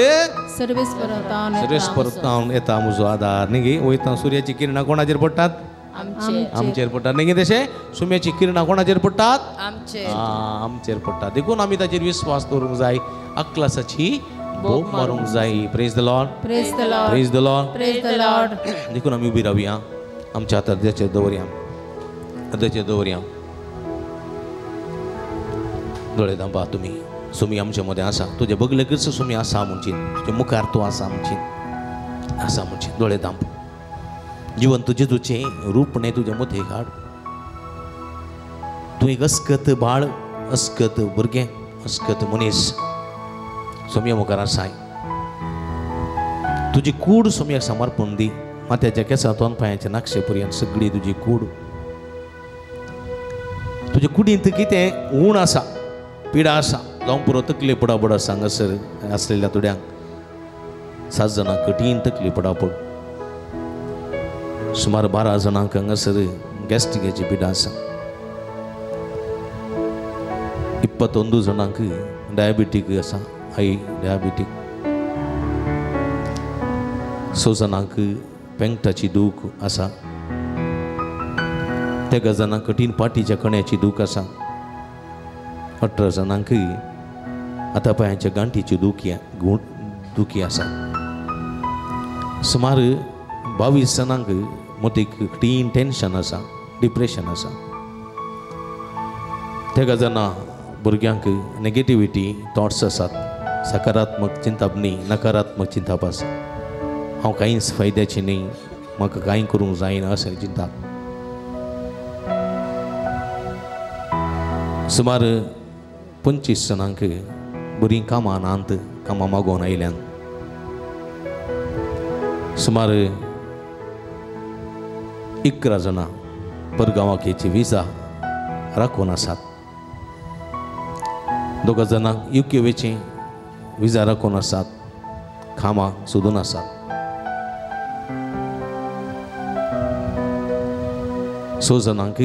सर्वेस्पर तावन येता म्हजो आदार. न्ही गे? वयता सुर्याची किरणां कोणाचेर पडटात? आमचेर पडटात. न्ही गे? तशें सुम्याची किरणां कोणाचेर पडटात? आमचेर पडटात. देखून आमी ताचेर विस्वास दवरूंक जाय, अक्लासाची भोग मारूंक जाय. Praise the Lord, praise the Lord, praise the Lord, praise the Lord. देखून आमी उबी रावया, आमच्या हातार अर्द्याचेर दवरया, अर्द्याचेर दवरया. दोळे धांपा तुमी. सुमी आमच्या मदें आसा, तुजे बगलेकच सुमी आसा म्हणची, तुजे मुखार तूं आसा म्हणची, आसा म्हणची. दोळे धांप. जिवन तुजें तुजें रूप न्हय तुज्या मथेक हाड. तूं एक अस्कत बाळ, अस्कत भुरगें, अस्कत मनीस सोम्या मुखार आसाय. तुजी कूड सोम्याक समर्पण दी. माथ्याच्या केंसा तोंड पांयाच्या नाक्षे पर्यंत सगळी तुजी कूड. तुजे कुडींत कितें ऊण आसा, पिडा आसा, जावं पुरो तकली पडापड आसा. हांगासर आसलेल्या थोड्यांक 7 जाणां कठीण तकली पडापड, सुमार 12 जाणांक हांगासर गॅस्ट्रिकाची पिडा आसा, 21 जाणांक डायबिटीक आसा, हाय डायबिटीक, 6 जाणांक पेंगटाची दूख आसा, 13 जाणांक कठीण पाटीच्या कण्याची दूख आसा, 18 जाणांक आतां पांयाच्या गांठीची दुखी आसा, सुमार 22 जाणांक मोतीक कठीण टेन्शन आसा, डिप्रेशन आसा, 13 जाणां भुरग्यांक नेगेटिविटी थॉट्स आसात, सकारात्मक चिंतप न्ही, नकारात्मक चिंतप आसा. हांव कांयच फायद्याचें न्ही, म्हाका कांय करूंक जायना अशें चिंतप. सुमार 25 जाणांक बरीं कामां नात, कामां मागोवन आयल्यान. सुमार 11 जाणां परगांवाकेची विजा राखून आसात, 2 जाणांक युकेवेची विजा राखून आसात, कामां सोदून आसात. 6 जाणांक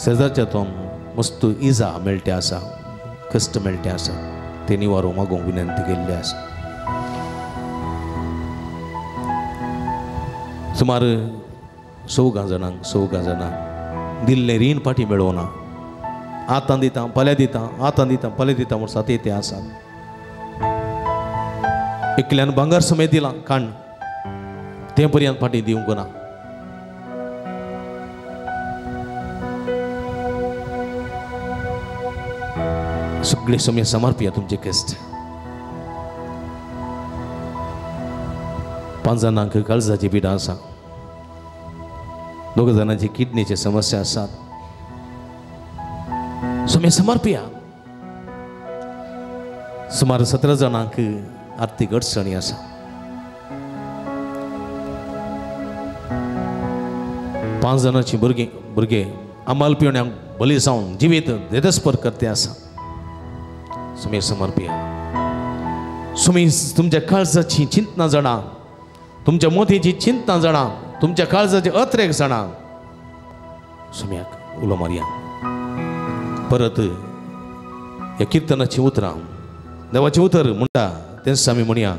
शेजारच्या तो मस्त इजा मेळटे आसा, कश्ट मेळटे आसा, ते निवारो मागूंक विनंती केल्ली आसा. सुमार 4 जाणांक 4 जाणांक दिल्लें रीण फाटीं मेळोना, आतां दिता फाल्यां दिता, आतां दिता फाल्यां दिता म्हूण सात ते आसात. एकल्यान भांगर समेत दिलां काण, तें पर्यंत फाटीं दिवंक ना. सगळे समय समर्पिया तुमचे कश्ट. 5 जाणांक काळजाची पिडा आसा, 2 जाणांची किडनीची समस्या आसात, स्वामी समर्पया. सुमार 17 जाणांक आर्थीक अडचणी आसा. 5 जाणांची भुरगे अंमल पिवण्यांक बली जावन जिवीत देदस्पर करते आसा. स्वामी समर्पया. स्वामी तुमच्या काळजाची चिंतना जाणा, तुमच्या मोतीची चिंतना जाणा, तुमच्या काळजाचे अत्रेक जाणा. स्वाम्याक उलो मारया. परत ह्या किर्तनाची उतरां देवाचें उतर म्हणटा तेंच आमी म्हणया.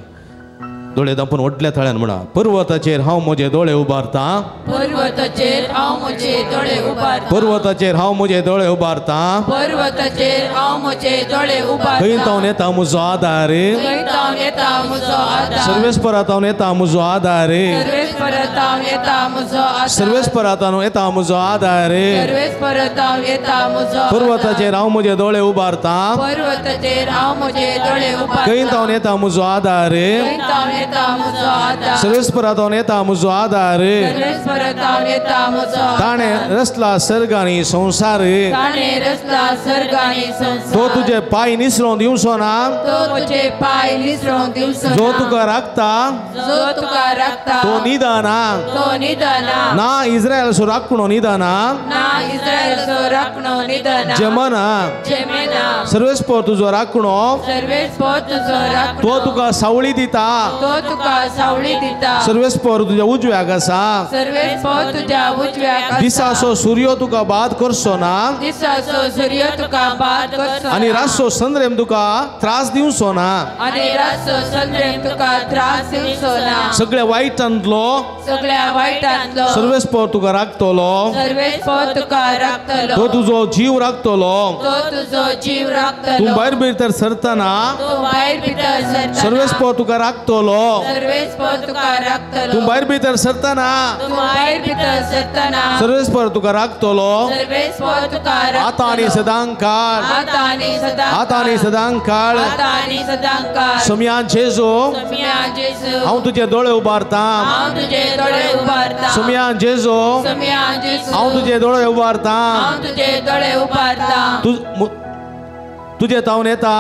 दोळे दांपून व्हडल्या थाळ्यान म्हणा. पर्वताचेर हांव म्हजे दोळे उबारता, पर्वताचेर हांव म्हजे दोळे उबारता, पर्वताचेर हांव म्हजे दोळे उबारता, पर्वताचेर हांव म्हजे दोळे उबारता. खंय तावन येता म्हजो आदार, खंय तावन येता म्हजो आदार, सर्वेस्परा तावन येता म्हजो आदार, सर्वेस्परा तावन येता म्हजो आदार, सर्वेस्परा तावन येता म्हजो आदार, सर्वेस्परा तावन येता म्हजो. पर्वताचेर हांव म्हजे दोळे उबारता, पर्वताचेर हांव म्हजे दोळे उबारता. खंय तावन येता म्हजो आदार, खंय तावन येता म्हजो आदार, सर्वेस्परा तावन येता म्हजो आदार, सर्वेस्परा तावन येता म्हजो. ताणें रचला सर्ग आनी संवसार, ताणें रचला सर्ग आनी संवसार. तो तुजे पांय निसरोवन दिवचो ना, तो तुजे पांय निसरोवन दिवचो ना. जो तुका राखता, जो तुका राखता, तो निदाना, तो निदाना. ना इस्रायलाचो राखणो निदाना, ना इस्रायलाचो राखणो निदाना. जेमना, जेमेना. सर्वेस्पर तुजो राखणो, सर्वेस्पर तुजो राखणो. तो तुका सावळी दिता, तो तुका सावळी दिता. सर्वेस्पर तुज्या उजव्याक आसा, सर्वेस्पर तुज्या उजव्याक आसा. दिसाचो सूर्य तुका बाद करचो ना, दिसाचो सूर्य तुका बाद करचो ना. आनी रातचो संद्रेम तुका त्रास दिवचो ना, आनी रातचो संद्रेम तुका त्रास दिवचो ना. सगळ्या वायटांतलो, सगळ्या वायटांतलो सर्वेस्पर तुका राखतलो, सर्वेस्पर तुका राखतलो. तो तुजो जीव राखतलो, तो तुजो जीव राखतलो. तूं भायर भितर सरतना, तूं भायर भितर सरतना, सर्वेस्पर तुका राखतलो, सर्वेस्पर तुका राखतलो. तूं भायर भितर सरतना, तूं भायर भितर सरतना, सर्वेस्पर तुका राखतलो, सर्वेस्पर तुका राखतलो. आतां आनी सदांकाळ, आतां आनी सदांकाळ, आतां आनी सदांकाळ, आतां आनी सदांकाळ. सोमया जेजू, सोमया जेजू, हांव तुजे दोळे उबारता, हांव तुजे दोळे उबारता. सोमया जेजू, सोमया जेजू, हांव तुजे दोळे उबारता, हांव तुजे दोळे उबारता. तुजे तावन येता,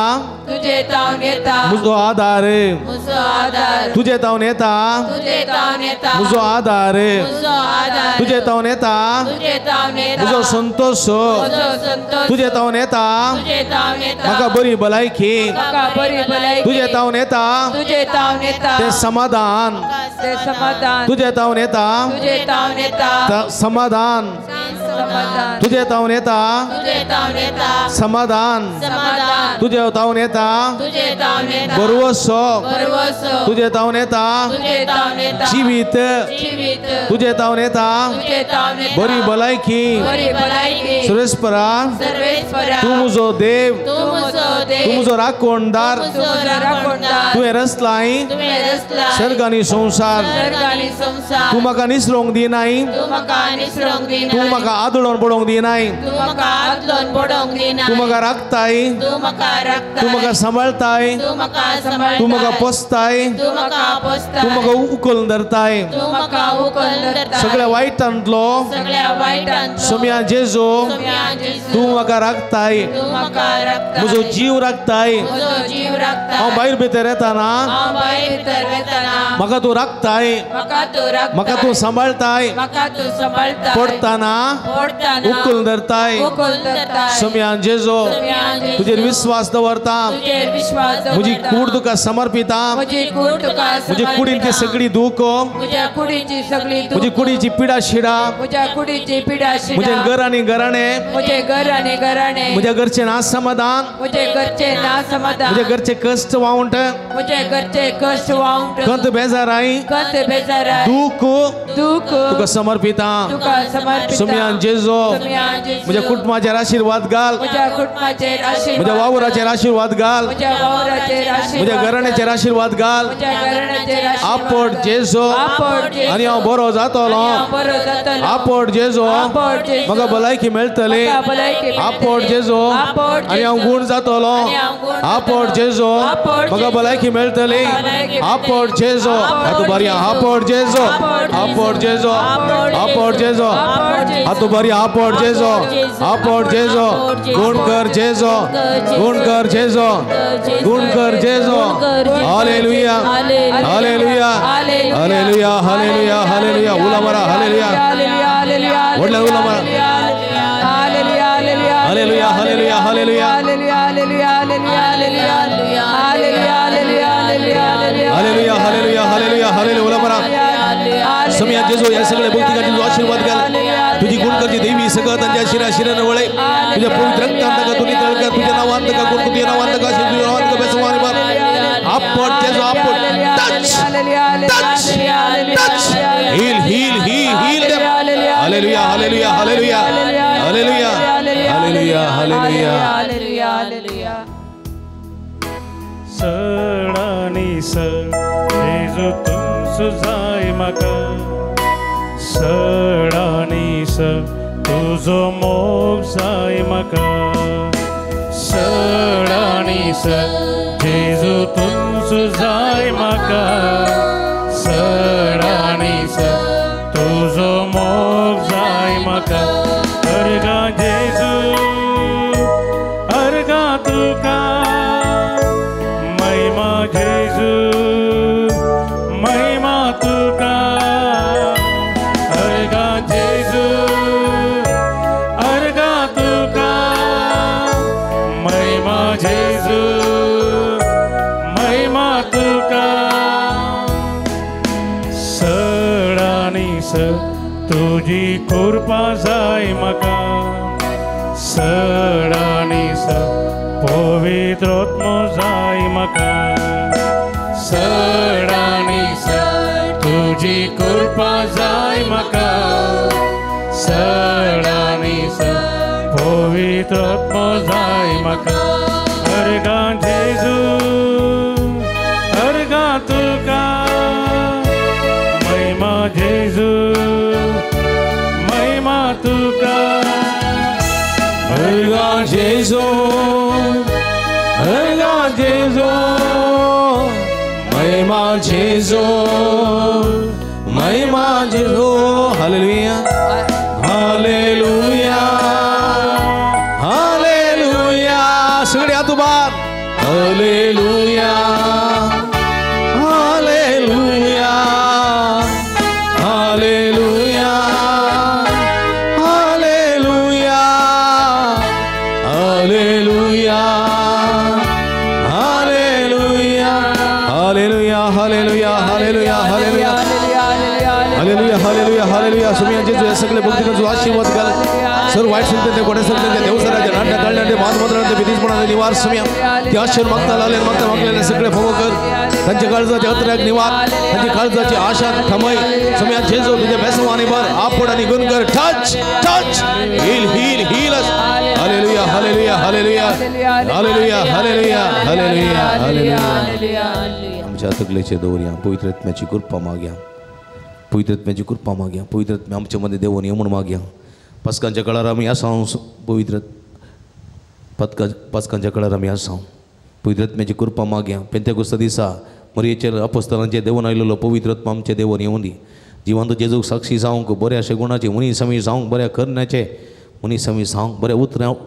तुजे तावन येता म्हजो आदार, म्हजो आदार. तुजे तावन येता, तुजे तावन येता म्हजो आदार, म्हजो आदार. तुजे तावन येता तुजे तावन येता म्हजो संतोष, म्हजो संतोष. तुजे तावन येता तुजे तावन येता म्हाका बरी भलायकी, म्हाका बरी भलायकी. तुजे तावन येता तुजे तावन येता तें समाधान, तें समाधान. तुजे तावन येता तुजे तावन येता समाधान, समाधान. तुजे तावन येता तुजे तावन येता समाधान, समाधान. तुजे तावन येता तुजे तावन येता बरवसो, बरवसो. तुजे तावन येता तुजे तावन येता जिवीत, जिवीत. तुजे तावन येता तुजे तावन येता बरी भलायकी, बरी भलायकी. सर्वेस्परा, सर्वेस्परा, तूं म्हजो देव, तूं म्हजो देव, तूं म्हजो राखणदार, तूं म्हजो राखणदार. तुवें रचलाय तुवें रचलाय सर्ग आनी संवसार, सर्ग आनी संवसार. तूं म्हाका निसरोंक दिनाय, तूं म्हाका निसरोंक दिनाय, तूं म्हाका आदळोन पडोवंक दिनाय, तूं म्हाका आदळोन पडोवंक दिनाय. तूं म्हाका राखताय, तूं म्हाका राखताय, तूं म्हाका सांबाळताय, तूं म्हाका सांबाळताय, तूं म्हाका पोसताय, तूं म्हाका पोसताय, तूं म्हाका उखलून धरताय, तूं म्हाका उखलून धरताय. सगळ्या वायटांतलो, सगळ्या वायटांतलो सोमया जेजू, सोमया जेजू, तूं म्हाका राखताय, तूं म्हाका राखताय, म्हजो जीव राखताय, म्हजो जीव राखताय. हांव भायर भितर येताना, हांव भायर भितर वेताना, म्हाका तूं राखताय, म्हाका तूं राखताय, म्हाका तूं सांबाळताय, म्हाका तूं सांबाळताय. पडताना, पडताना उखलून धरताय, उखलून धरताय. सोमया जेजू, सोमया जेजू, तुजेर विश्वास दवरता, तुजेर विश्वास दवरता. म्हजी कूड तुका समर्पिता, म्हजी कूड तुका म्हजी कुडींतली सगळी दूख, म्हज्या कुडीची सगळी दूख, म्हजी कुडीची पिडा शिडा, म्हज्या कुडीची पिडा शिडा, म्हजें घर आनी घराणें, म्हजें घर आनी घराणें, म्हज्या घरचें ना समाधान, म्हजें घरचें ना समाधान, म्हज्या घरचे कश्ट वावंट, म्हजें घरचे कश्ट वावंट, कंत बेजाराय, कंत बेजाराय, दूख, दूख तुका समर्पिता, तुका समर्पिता. सोमया जेजू, सोमया जेजू, म्हज्या कुटुंबाचेर आशिर्वाद घाल, म्हज्या कुटुंबाचेर आशिर्वाद म्हज्या वावराचेर आशीर्वाद घाल, म्हज्या घराण्याचेर आशीर्वाद घाल. आपट जेजू आनी हांव बरो जातलो. आपट जेजू म्हाका भलायकी मेळटली. आपट जेजू आनी हांव गूण जातलो. आपट जेजू म्हाका भलायकी मेळटली. आपट जेजू हातू बरी. आपट जेजू, आपट जेजू, आपट जेजू, हातू बरी. आपट जेजू, आपट जेजू, गुण कर जेजू, गुण कर जेजू, गुण कर जेजू. Hallelujah, hallelujah, hallelujah, hallelujah, hallelujah. उला मारा हालेलुया, व्हडल्यान उला मारा. Hallelujah, hallelujah, hallelujah, hallelujah, hallelujah, hallelujah, hallelujah. उला मारा. समिया जेजू या सगळ्या भक्तिकांनी तुझो आशीर्वाद घाल. तुझी गुणकरची देवी सगळं त्यांच्या शिरा शिरानं वळे. तुझ्या पवित्र रक्तान ताका तू नितळ कर. तुझ्या नावान ताका गुण, तुझ्या नावान ताका आशीर्वाद, तुझ्या नावान ताका बेसवान मार. आपट जेजू, आपट. Touch, touch, touch. Heal, heal, heal, heal them. Hallelujah, hallelujah, hallelujah, hallelujah, hallelujah, hallelujah, hallelujah. सड आनी सड जेजू तुमचो जाय म्हाका. सड आनी सड तुजो मोग जाय म्हाका. सड आनी सड जेजू तुमचो जाय म्हाका. सड आनी सड तुजो मोग जाय म्हाका. अर्गां जेजू, अर्गां तुका, महिमा जेजू, महिमा तुका. अर्गां जेजू, अर्गां तुका, महिमा जेजू, महिमा तुका. सड आनी सड तुजी कृपा जाय म्हाका. सड आनी सड पवित्र आत्मो जाय म्हाका. सड आनी सड तुजी कृपा जाय म्हाका. सड आनी सड पवित्र आत्मो जाय म्हाका. अर्गां जेजू, अर्गां तुका, महिमा जेजू, महिमा तुका. अर्गां जेजू, अर्गां जेजू, महिमा जेजू, महिमा जेजू. Hallelujah, hallelujah, hallelujah. सगळे हात उबार. Hallelujah, hallelujah, hallelujah, hallelujah, hallelujah, hallelujah, hallelujah, hallelujah, hallelujah, hallelujah, hallelujah, hallelujah, hallelujah. सुमिया जेजू या सगळे भक्तिकांचो आशीर्वाद घाल. सर वाईट संगते कोण्या संगते देवसराचे नाट्य तळण्याचे मातमत्रांचे भीतीपणाचे निवार सुमिया. ते आशीर्वाद मागता लाले मागता मागलेले सगळे फवो कर. त्यांच्या काळजाच्या अत्र्याक निवार, त्यांच्या काळजाची आशा थमय. सुमिया जेजू तुझ्या बेसवानी भर. आपट आणि गुण कर. Touch, touch, heal, heal, heal. Hallelujah, hallelujah, hallelujah, hallelujah, hallelujah, hallelujah, hallelujah. आमच्या तकलेचे दवरया. पवित्र आत्म्याची कृपा मागया. पवित्र आत्म्याची कृपा मागया. पवित्र आत्म्या आमच्या मध्ये देवून ये म्हणून मागया. पास्कांच्या काळार आमी आसा. पवित्र पास्कांच्या काळार आमी आसा. पवित्र आत्म्याची कृपा मागया. पेंतेकुस्ता दिसा मरियेचेर अपोस्तलांचे देवून आयलेलो पवित्र आत्मा आमचे देवून येवन दी. जिवंत जेजूक साक्षी जावंक, बऱ्या शगुणाचे मनीस आमी जावंक, बऱ्या करण्याचे मनीस आमी जावंक,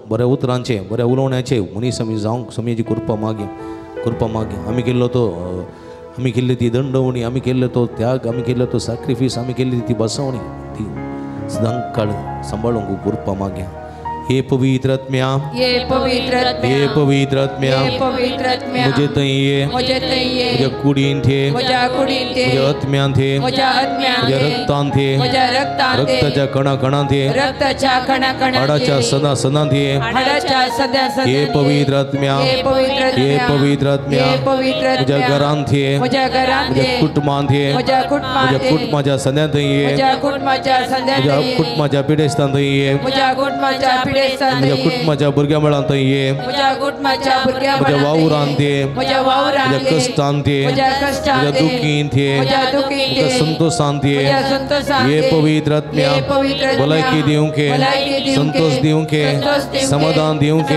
बऱ्या उतरांचे, बऱ्या उलोवण्याचे मनीस आमी जावंक स्वामीची कृपा मागया. कृपा मागया. आमी केल्लो तो, आमी केल्ली ती दंडवणी, आमी केल्लो तो त्याग, आमी केल्लो तो सॅक्रिफायस, आमी केल्ली ती बसवणी, ती सदां काळ सांबाळूंक कृपा मागया. हे पवित्र आत्म्या, हे पवित्र आत्म्या, हे पवित्र आत्म्या, हे पवित्र आत्म्या, म्हजे थंय ये, म्हजे थंय ये, म्हज्या कुडींत ये, म्हज्या कुडींत ये, म्हज्या आत्म्यांत ये, म्हज्या आत्म्यांत म्हज्या ये, रक्तांत ये, म्हज्या रक्तांत ये, रक्ताच्या कणा कणांत ये, रक्ताच्या कणा कणांत ये, हाडाच्या सदा सदांत ये, हाडाच्या सदा सदा हे पवित्र आत्म्या, हे पवित्र आत्म्या, हे पवित्र आत्म्या, हे पवित्र म्हज्या आत्म्या, घरांत ये, म्हज्या घरांत म्हज्या ये, कुटुंबांत ये, म्हज्या कुटुंबांत म्हज्या ये, कुटुंबाच्या सद्यांत ये, म्हज्या कुटुंबाच्या सद्यांत म्हज्या ये, कुटुंबाच्या पिडेस्तांत ये, म्हज्या कुटुंबाच्या पिडेस्तांत म्हज्या कुटुंबाच्या भुरग्यां मेळांत ये, म्हज्या कुटुंबाच्या भुरग्यां म्हज्या वावरांत ये, म्हज्या वावरांत, म्हज्या कश्टांत ये, म्हज्या कश्टांत, म्हज्या दुखींत ये, म्हज्या दुखींत, म्हज्या संतोषांत ये, म्हज्या संतोषांत ये पवित्र आत्म्या भलायकी दिवंक, संतोष दिवंक, समाधान दिवंक,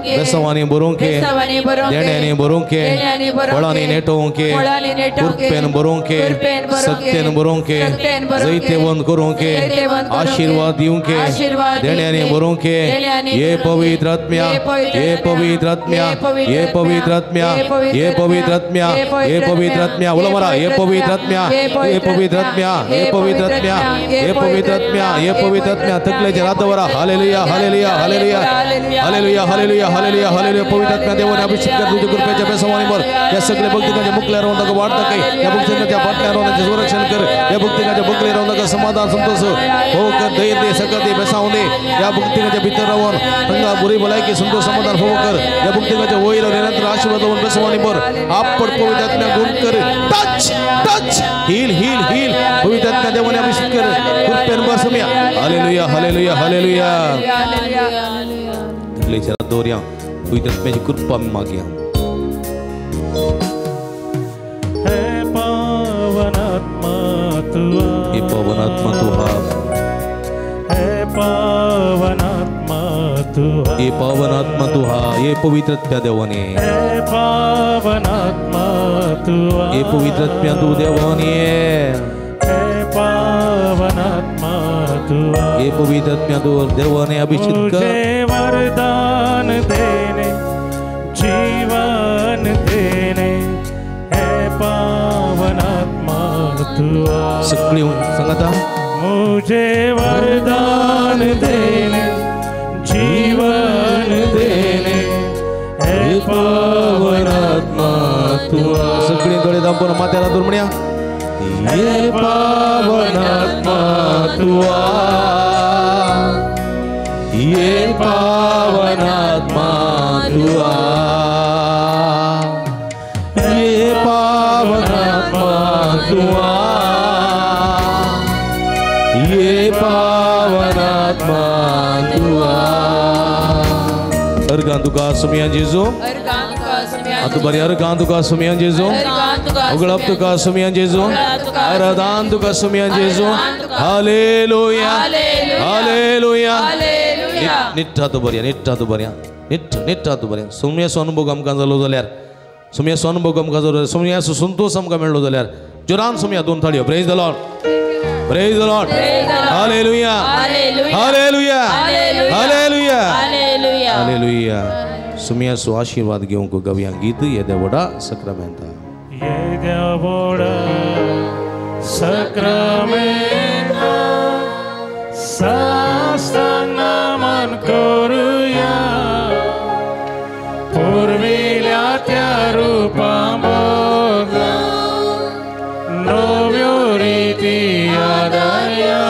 बेसवानी बरोवंक, देण्यांनी बरोवंक, फळांनी नेटोवंक, कृपेन बरोवंक, सत्तेन बरोवंक, जैतेवंत करूंक, आशीर्वाद दिवंक, देण्यांनी बरोवंक। ये पवित्र आत्म्या, ये पवित्र आत्म्या, ये पवित्र आत्म्या, ये पवित्र आत्म्या, ये पवित्र आत्म्या, उलो मारा, ये पवित्र आत्म्या, ये पवित्र आत्म्या, ये पवित्र आत्म्या, ये पवित्र आत्म्या, ये पवित्र आत्म्या। तकलेचेर हात दवरा। Hallelujah, hallelujah, hallelujah, hallelujah, hallelujah, hallelujah, hallelujah. पवित्र आत्म्या देवाने अभिषेक कर तुझ्या कृपेच्या बेसवानी वर या सगळे भक्तिकाच्या मुकल्या राहून नका वाढ नका, या भक्तिकाच्या बाटल्या राहून संरक्षण कर, या भक्तिकाच्या बकले राहून नका समाधान संतोष हो कर, धैर्य दे, सकत दे, बेसावून दे। या भक्तिकाच्या भितर राहून हांगा बरी भलायकी संतोष समाधान हो कर, या भक्तिकाच्या वयर निरंतर आशीर्वाद होऊन बेसवानी वर आपट पवित्र आत्म्या गुण कर, touch touch heal heal heal. पवित्र आत्म्या देवाने अभिषेक कर, कृपेन बसूया। Hallelujah, hallelujah, hallelujah. तकलेचेर हात दवरया, पवित्र आत्म्याची कृपा आमी मागया। हे पावन आत्मा तू आ, हे पावन आत्मा तू आ, हे पावन आत्मा तू आ, हे पावन आत्मा तू आ, हे पवित्र आत्म्या देवाने, हे पावन आत्मा तू आ, हे पवित्र आत्म्या तू देवाने, हे पावन आत्मा तू आ, हे पवित्र आत्म्या तू देवाने अभिषेक कर। मुझे वरदान देने, जीवन देने, हे पावन आत्मा तू आ। सगळी सांगता, मुझे वरदान देने, जीवन देने, हे पावन आत्मा तू आ। सगळी दोळे दाबून माथ्याला धरून म्हणया, हे पावन आत्मा तू आ, हे पावन आत्मा तू आ, हे पावन आत्मा तू आ, हे पावन आत्मा तू आ। अर्गां तुका सुमिया जेजू, आतु बरी अर्गां तुका सुमिया जेजू, उगळप तुका सुमिया जेजू, आराधान तुका सुमिया जेजू। Hallelujah, hallelujah. निट्टा तूं बरया, निट्टा तूं बरया, निट्ट निट्टा तूं बरया। सुमयाचो अनुभव आमकां जालो जाल्यार, सुमयाचो अनुभव आमकां जालो जाल्यार, सुमयाचो संतोष आमकां मेळ्ळो जाल्यार जोरान सुमया दोन थाळयो। Praise the Lord, praise the Lord. Hallelujah, hallelujah, hallelujah, hallelujah. सुमयाचो आशीर्वाद घेवंक गवया गीत येद्या व्हडा सक्रामेंता, येद्या व्हडा सक्रामेंता साष्टांग नमन करूया, पुर्विल्या त्या रुपा बगा नव्यो रिती आदाया,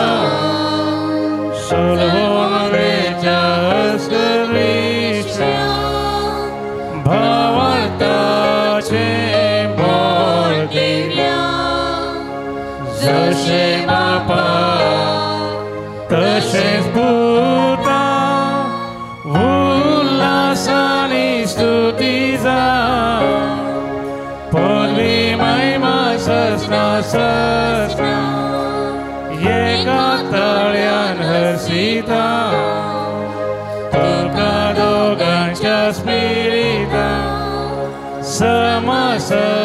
सोलवून वेच्या अस्करीच्या भावार्थाचे बळ दिल्या, जशें बापा तशेंच पुता उल्हासानी स्तुती जा, पदवी महिमा ससना ससना एका तळ्यान हर्षिता, तुका दोगांच्या स्पिरिता समसमी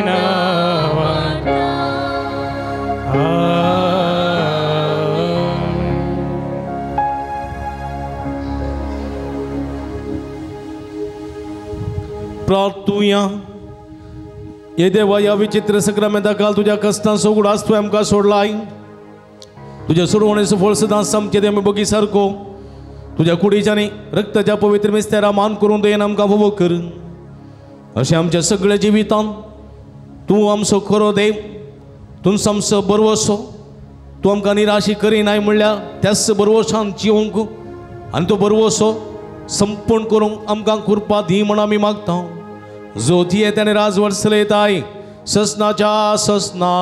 नांवान। प्रार्थुया। हे देवा, ह्या विचित्र सक्रामेंता काल तुज्या कश्टांचो उगडास तुवें आमकां सोडलाय, तुज्या सोडवणेचो फळ सदांच सामकें आमी बगी सारको तुज्या कुडीच्या आनी रक्ताच्या पवित्र मिस्तेरा मान करून दयेन आमकां भोव कर। अशें आमच्या सगळ्या जिवितांत तूं आमचो खरो देव, तूंच आमचो बरवसो, तूं आमकां निराशी करिनाय म्हणल्यार त्याच बरवसान जिवंक आनी तो बरवसो संपूर्ण करूंक आमकां कृपा दी म्हण आमी मागता। जो दिये त्याने राजवट चलयताय ससनाच्या ससना।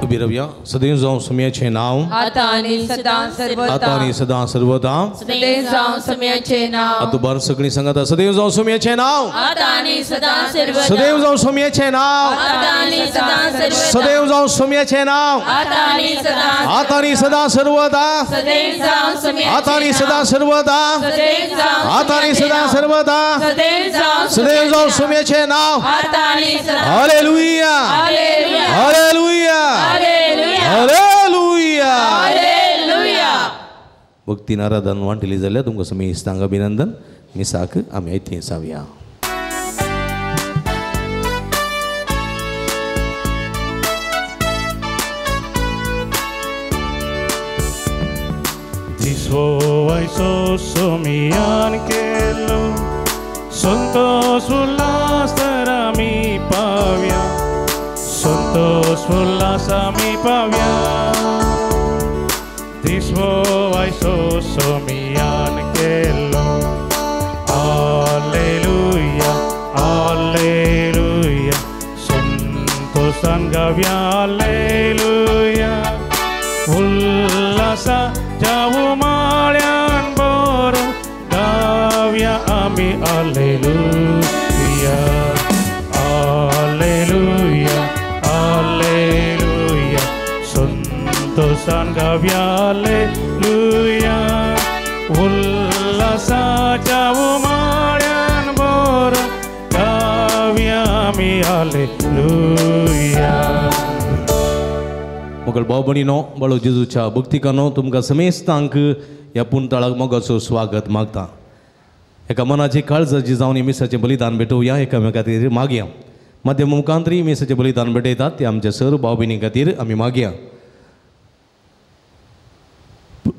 उबी रावया. सदैव जावं सुम्याचें नांव आतां आनी सदां सर्वदा, आतां आनी सदां सर्वदा, सदैव जावं सुम्याचें नांव. आतां बार सगळीं सांगात, सदैव जावं सुम्याचें नांव आतां आनी सदां सर्वदा, सदैव जावं सुम्याचें नांव आतां आनी सदां सर्वदा, सदैव जावं सुम्याचें नांव आतां आनी सदां, आतां आनी सदां सर्वदा, सदैव जावं सुम्याचें आतां आनी सदां सर्वदा, सदैव जावं आतां आनी सदां सर्वदा, सदैव जावं सदैव जावं सुम्याचें नांव आतां आनी सदां. Hallelujah, hallelujah, hallelujah, hallelujah, hallelujah. भक्तीन आराधन वांटली जाल्यार तुमकां समेस्तांक अभिनंदन. मिसाक आमी आयतें जावया. दिसवो आयचो सोमियान केलो, संतोष उल्हास तर आमी पावया, संतोष उल्हास आमी पावया. दिसवो आयचो सोमियान केलो, हालेलुया, हालेलुया, संतोषान गावया हालेलुया. उल्हासा जावू माळ्यान बरो गावया आमी हालेलुया, हालेलुया, हालेलुया, संतोषान गावया हालेलुया. उल्हासा जावू माळ्यान बरो गावया आमी हालेलुया. मोगल भाव भयणीनो, बाळू जेजूच्या भक्तिकानो, तुमकां समेस्तांक ह्या पुंतळाक मोगाचो स्वागत मागता. एका मनाची काळजाची जावन मिसाचें बलिदान भेटोवया, एकामेका खातीर मागया. माध्यम मुखांतरी मिसाचें बलिदान भेटयतात ते आमच्या सर भाव भयणी खातीर आमी मागया.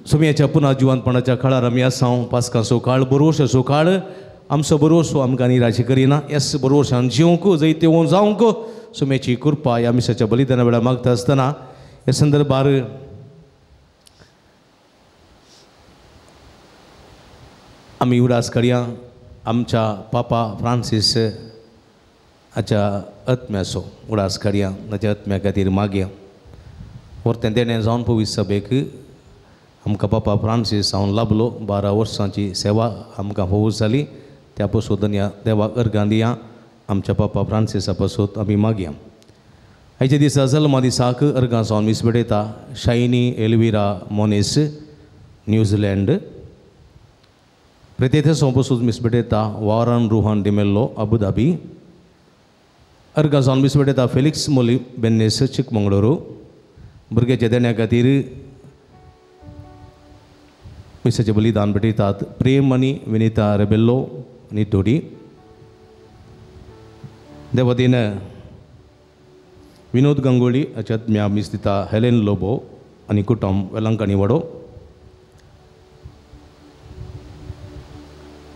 सुम्याच्या पुना जिवंतपणाच्या काळार आमी आसा. पास्काचो काळ, बरोवशाचो काळ, आमचो बरोवसो आमकां निराशे करिना. येस बरोवशान जिवंक जैतेवून जावंक सुम्याची कृपा ह्या मिसाच्या बलिदाना वेळार मागता आसतना ह्या संदर्भार आमी उडास करया आमच्या पापा फ्रांसीस हाच्या आत्म्याचो उडास करया, ताच्या आत्म्या खातीर मागया. वर्तें देणें जावन पवित्र सभेक आमकां पापा फ्रांसीस हांव लाभलो. 12 वर्सांची सेवा आमकां फावो जाली. त्या पसून ह्या देवाक अर्गां दिया. आमच्या पापा फ्रांसिसा पासून आमी मागया. आयच्या दिसा जल्मा दिसाक अर्गां जावन मीस भेटयता शायनी एल्विरा मोनीस, न्यूझिलँड. प्रेतेथे सोंपसूच मीस भेटयता वॉरन रुहन डिमेल्लो, अबुधाबी. अर्गां जावन मीस भेटयता फेलिक्स मोली बेन्नेस, चिकमंगळुरू. भुरग्याच्या देण्या खातीर मिसाचें बलिदान भेटयतात प्रेम आनी विनिता रेबेल्लो आनी तोडी. देवदीन विनोद गंगोळी हाच्या आत्म्या मीस दिता हेलेन लोबो आनी कुटुंब, वेलंकणी वडो.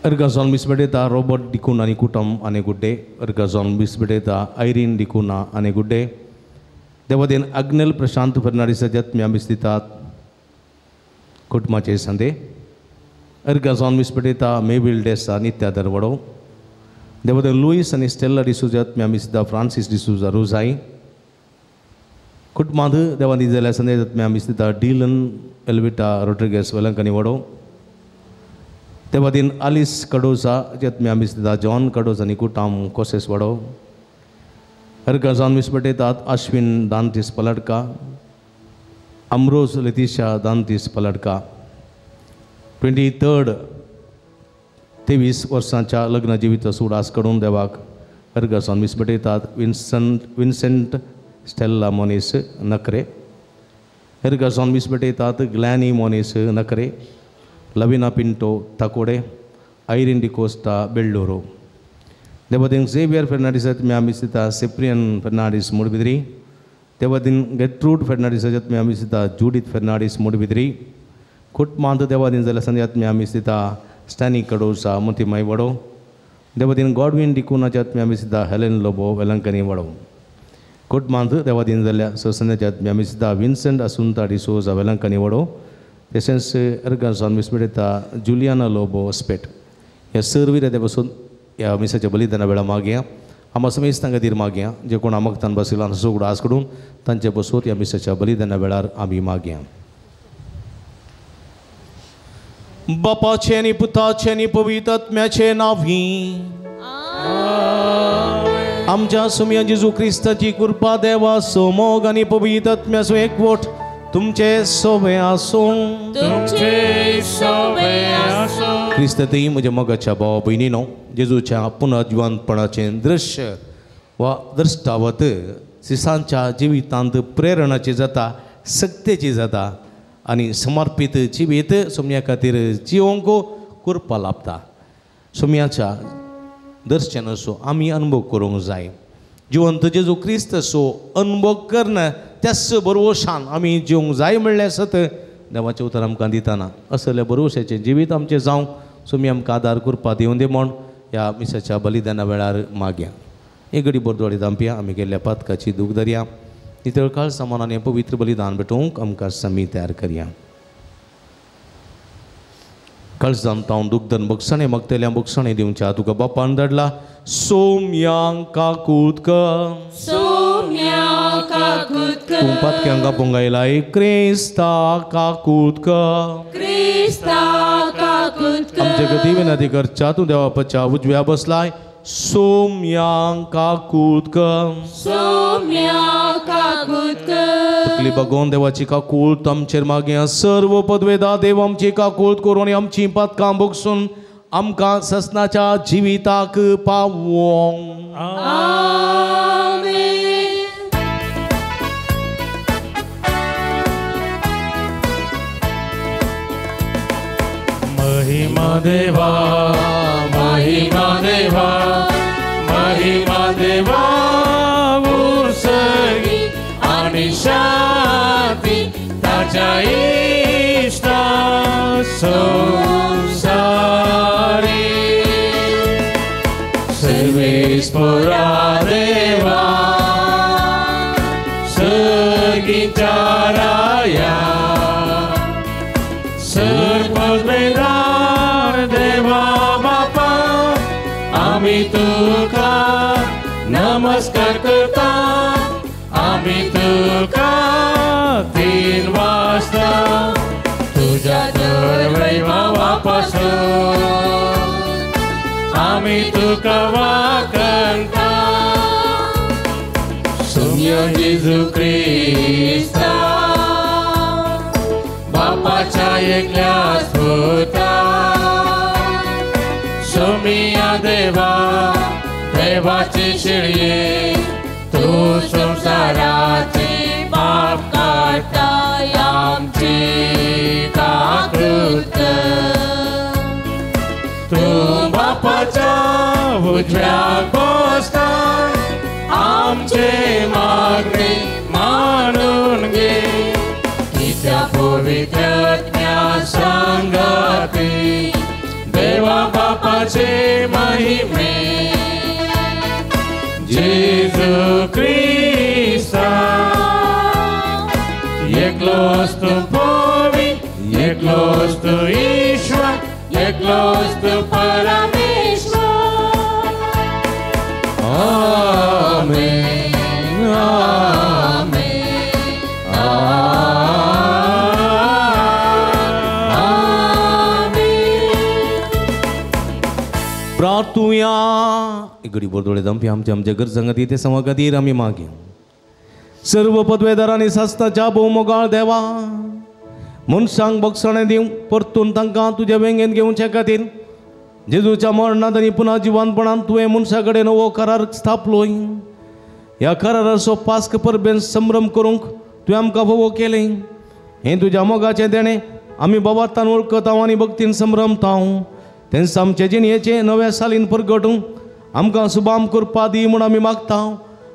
अर्गां जावन मीस भेटयता रॉबर्ट डिकुना आनी कुटुंब आनी गुड्डे. अर्गां जावन मीस भेटयता आयरीन डिकुना आनी गुड्डे. देवदेन अग्नेल प्रशांत फर्नांडीस हाच्या आत्म्या मीस दितात कुटुंबाचे संदे. अर्गां जावन मीस भेटयता मेबील डेसा, नित्या दरवडो. देवदेन लुईस आनी स्टेल्ला डिसूजा आत्म्या मीस दिता फ्रांसीस डिसूजा, रोजाई. कुटुंबांत देवान जाल्यार संदेश आत्म्या मीस दिता डिलन एल्विटा रोड्रिगेस, वेलंकणी वडो. देवादीन आलिस कडोजा आत्म्या मीस दिता जॉन कडोज आनी कुटाम, कोसेस वडो. अर्गां जावन मीस भेटयतात अश्विन दांतीस पलटका, अमरोज लेतिशा दांतीस पलटका. 23 23 वर्सांच्या लग्न जिविताचो उडास कडून देवाक अर्गां जावन मीस भेटयतात विन्सेंट स्टेल्ला मोनीस, नकरे. अर्गां जावन मीस भेटयतात ग्लॅनी मोनीस, नकरे. लविना पिंटो, ताकोडे. आयरीन डिकोस्टा, बेल्लुरू. देवदीन झेवियर फेर्नांडीस आत्म्या मीस दिता सिप्रियन फेर्नांडीस, मुडबिद्री. देवदीन गेट्रूड फेर्नांडीस आत्म्या मीस दिता जुडीत फेर्नांडीस, मुडबिद्री. कुटुंबांत देवादीन जाल्यार संदे आत्म्या मीस दिता स्टॅनी कडोसा, मोतीमाय वडो. देवदीन गॉडवीन डिकुनाच्या आत्म्या मीस दिता हेलेन लोबो, वेलंकनी वडो. कुटुंबांत देवादीन जाल्यार संध्याच्या आत्म्या मीस दिता विन्सेंट असुंता डिसोजा, वेलंकनी वडो. तशेंच अर्गां जावन मीस भेटयता जुलियाना लोबो, स्पेट. ह्या सर्व त्या पसून ह्या मिसाच्या बलिदाना वेळा मागया. आमा समेस्तां खातीर मागया जे कोण आमगतान बशिल्लो सगळो आस कडून तांचे बसोत ह्या मिसाच्या बलिदाना वेळार आमी मागया. बापाचे आनी पुताचे आनी पवित्र आत्म्याचे नांवी आमच्या सुम्या जेजू क्रिस्ताची कृपा देवाचो मोग आनी पवित्र आत्म्याचो एकवट तुमचे सोबे आसूं. तुमचे सोबे आसूं. क्रिस्तांतय म्हज्या मोगाच्या भावा भयणीनो जेजूच्या पुनर्जिवंतपणाचें दृश्य वा दृश्टावत सिसांच्या जिवितांत प्रेरणाची जाता, सक्तेची जाता आनी समर्पीत जिवीत सोम्या खातीर जिवंक कृपा लाभता. सोम्याच्या दर्शनाचो आमी अनुभव करूंक जाय. जिवंत जेजू क्रिस्ताचो अनुभव करून त्याच बरवशान आमी जिवंक जाय म्हणलें आसत देवाचें उतर आमकां दितना असल्या बरवशाचें जिवीत आमचें जावंक सोमी आमकां आदार करपा दिवन दी म्हूण ह्या मिसाच्या बलिदाना वेळार मागया. एक घडी बोरदोडी दामपया आमी केल्ल्या पातकाची दूख धरया नितळ काळ सामान आनी पवित्र बलिदान भेटोवंक आमकां समी तयार करया. कळजान तावन दुग्धन बक्षणे मागतल्या बक्षणे दिवच्या तुका बापान धाडला सोम्यांक काकूत कर सोम्या काकूत कर तूं पातक्यांक पोंगायलाय क्रिस्ता काकूत कर क्रिस्ता काकूत कर आमचे गती विनंती करच्या तूं देवापाच्या उजव्या बसलाय सोम्यांक काकूत कर सोम्या काकूत कर तकली बगोवन देवाची काकूत आमचेर मागया. सर्व पदवेदा देव आमची काकूत करून आमची पातकां भोगसून आमकां ससनाच्या जिविताक पावोंक. आमेन. महिमा देवा महिमा देवा महिमा देवा उसगी आणि शांती ताच्या इश्टा संसारी सर्वेस्परा देवा सगीच्या राया सर्ववेदार देवा बापा आमी तुका नमस्कार करता आमी तुका 3 वाजता तुझ्या दरवैभवापासून आमी तुका वाकणता सुम्यो जेजू क्रिस्ता बापाच्या एकल्याच पुता सोमिया देवा देवाची शिळये तूं संवसाराचे पाप काडटाय आमची काकूत कर तूं बापाच्या उजव्याक बसता आमचे मागणे मानून घे कित्या पवित्र आत्म्या सांगाती देवा बापाचे महिमे जेजू क्रिस्ता एकलोच तूं पवित्र एकलोच तूं ईश्वर एकलोच तूं परमेश्वर. आमेन आमेन आमेन. प्रार्थुया. एक घडी बोरदोळे दमपी आमच्या आमच्या गरजां खातीर ते समा खातीर आमी मागया. सर्व पदवेदारांनी सासनाच्या भोवमोगाळ देवा मनशांक बक्षणें दिवं परतून तांकां तुज्या वेंगेंत घेवचे खातीर जेजूच्या मरणांत आनी पुनः जिवंतपणान तुवें मनशा कडेन नवो करार स्थापलोय. ह्या कराराचो पास्क परबेन संभ्रम करूंक तुवें आमकां फावो केलें. हें तुज्या मोगाचें देणें आमी बाबातान वळखताव आनी भक्तीन संभ्रमताव. तेंच आमचे जिणयेचें नव्या सालीन परगटूंक आमकां सुबाम करपा दी म्हूण आमी मागता.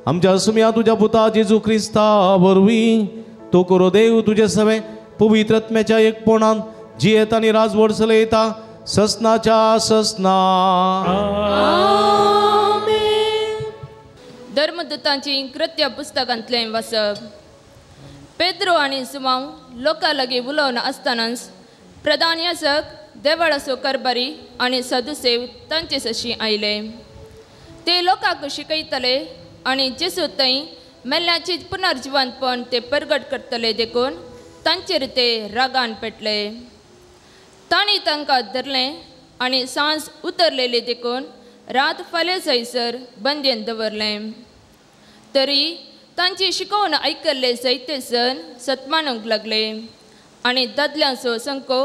आमच्या सुम्या तुज्या पुता जेजू क्रिस्ता वरवीं तो करो देव तुजे सवें पवित्र आत्म्याच्या एकपणान जियेत आनी राजवट चलयता ससनाच्या ससना. धर्मदूतांची कृत्य पुस्तकांतलें वाचप. पेद्रो आनी जुवांव लोकां लागीं उलोवन आसतनाच प्रधान याजक देवळाचो कारभारी आनी सदुसेव तांचे सशीं आयले. ते लोकांक शिकयतले आनी जेजू थंय मेल्ल्याचें पुनर्जिवंतपण ते परगट करतले देखून तांचेर ते रागान पेटले. तांणी तांकां धरलें आनी सांज उतरलेली देखून रात फाल्यां जायसर बंदेन दवरलें. तरी तांची शिकोवन आयकल्ले जायते जण सतमानूंक लागले आनी दादल्यांचो संको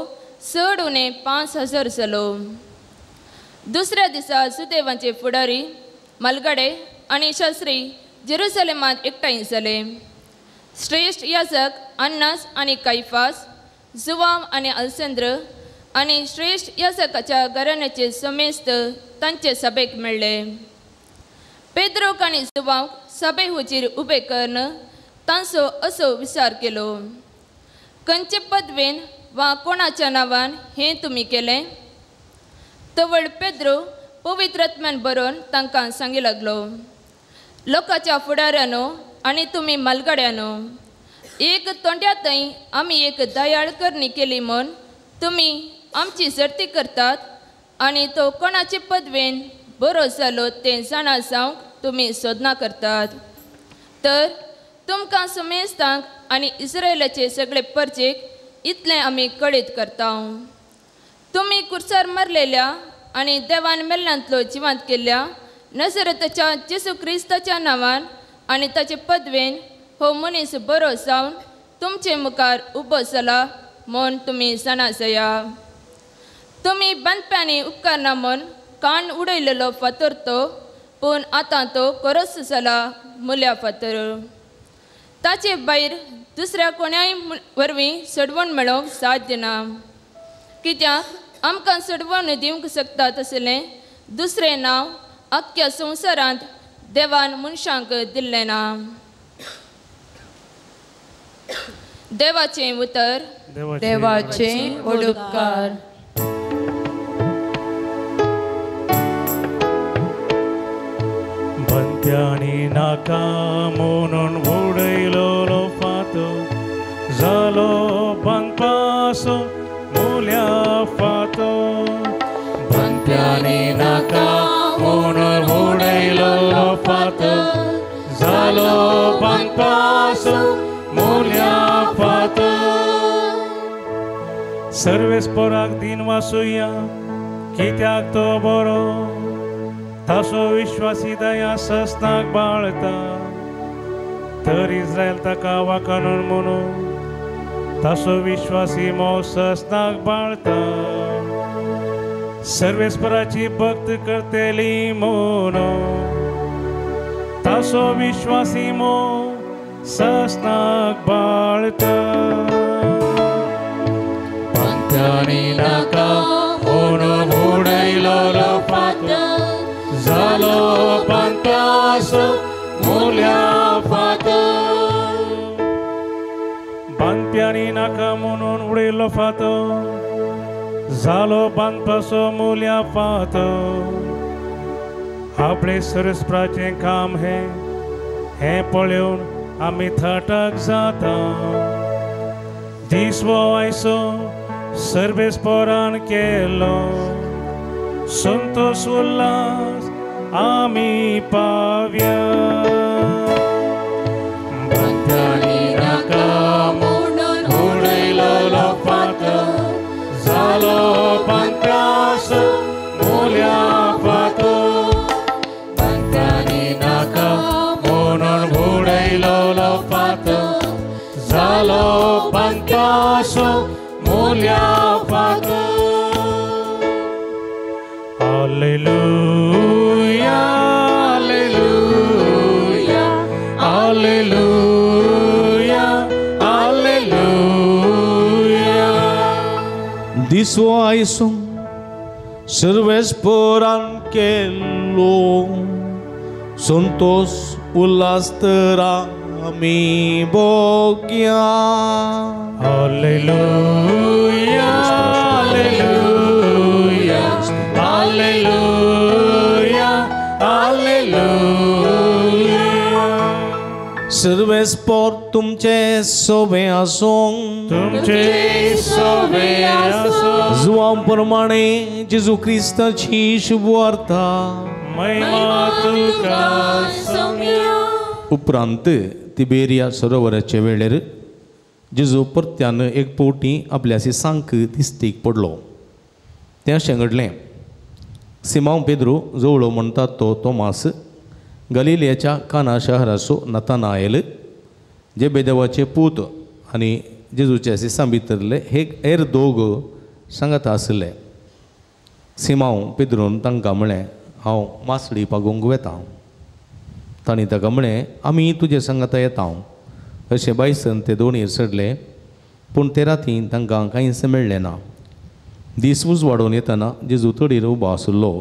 चड उणें 5000 जालो. दुसऱ्या दिसा सुदेवांचे फुडारी मालगाडे आनी शास्त्री जेरुसलेमांत एकठांय जाले. श्रेश्ठ याजक अन्नास आनी कायफास, जुवाम आनी अलसेंद्र आनी श्रेश्ठ याजकाच्या घराण्याचे समेस्त तांचे सभेक मेळ्ळे. पेद्रोक आनी जुवांक सभे हुजीर उबे करून तांचो असो विचार केलो, खंयचे पदवेन वा कोणाच्या नांवान हें तुमी केलें? तवळ पेद्रो पवित्र आत्म्यान बरोवन तांकां सांगी लागलो, लोकांच्या फुडाऱ्यानो आनी तुमी मालगाड्यानो, एक तोंड्या थंय आमी एक दयाळ करणी केली म्हूण तुमी आमची सर्ती करतात आनी तो कोणाचे पदवेन बरो जालो तें जाणा जावंक तुमी सोदना करतात. तर तुमकां समेस्तांक आनी इस्रायलाचे सगळे परजेक इतलें आमी कळीत करता, तुमी कुर्सार मारलेल्या आनी देवान मेल्ल्यांतलो जिवांत केल्ल्या नजरताच्या जेजू क्रिस्ताच्या नांवान आनी ताचे पदवेन हो मनीस बरो जावन तुमचे मुखार उबो जाला म्हूण तुमी जाणा जाया. तुमी बांदप्यांनी उपकारना म्हूण कान उडयलेलो फातर तो, पूण आतां तो खरोच जाला मुल्या फातर. ताचे भायर दुसऱ्या कोणाय वरवीं सोडवण मेळोवंक साध्य ना, कित्याक आमकां सोडवण दिवंक शकता तसलें दुसरें नांव आख्ख्या संवसारांत देवान मनशांक दिल्लें ना. देवाचें उतर. देवाचें उपकार. भंत्यांनी नाका म्हणून उडयलो फातो जालो बांदपासो मुल्या फातो. भंत्यांनी नाका म्हणून उडयलो फातो जालो बांदपासो मुल्या फातो. सर्वेस्पराक दिन वासुया कित्याक तो बरो, तासो विश्वासी दया सस्नाक बाळता. तर इस्रायल ताका वाकानून म्हणून तासो विश्वासी मोव सस्नाक बाळता. सर्वेस्पराची भक्त करतली म्हणून तासो विश्वासी मोव सस्नाक बाळता. पंत्यांनी नाका म्हणून उडयलो फातर जालो बांदपासो मुल्या फातर. बांदप्यांनी नाका म्हणून उडयलो फातर जालो बांदपासो मुल्या फातर. आपले सरस्पराचें काम हें, हें पळोवन आमी थटक जाता. दीस वो आयसो सर्वेस्परान केलो, संतोष उल्हास आमी पाव्या. बांदप्यांनी नाका म्हणून उडयलो फातर जालो बांदप्यासो मुल्या फातर. बांदप्यांनी नाका म्हणून उडयलो फातर जालो बांदप्यासो मुल्या फातर. Alleluia, alleluia, alleluia, alleluia. दिसो आयसो सर्वेस्परान केलो संतोष उल्हास तर आमी भोग्या. Alleluia, alleluia, alleluia, alleluia. सर्वेस्पर तुमचे सोबे आसूं, तुमचे सोबे आसूं. जुवां प्रमाणे जेजू क्रिस्ताची शुभवार्ता महिमा तुका सोम्या. उपरांत तिबेरिया सरोवराचे वेळेर जेजू परत्यान एक पवटी आपल्या सिसांक दिस्तीक पडलो. तें अशें घडलें, सिमांव पेद्रू जवळो म्हणटात तो तोमास, गलिलियाच्या काना शहराचो नतानाएल, जेबेदेवाचे पूत आनी जेजूच्या सिसां भितरले हे हेर दोग सांगाता आशिल्ले. सिमांव पेद्रून तांकां म्हळें, हांव मासळी पागोवंक वेता. तांणी ताका म्हळें, आमी तुजे सांगाता येता. अशें बायसन ते दोणयेर चडले, पूण ते राती तांकां कांयच मेळ्ळें ना. दीस उजवाडून येतना जेजू तडीर उबो आशिल्लो.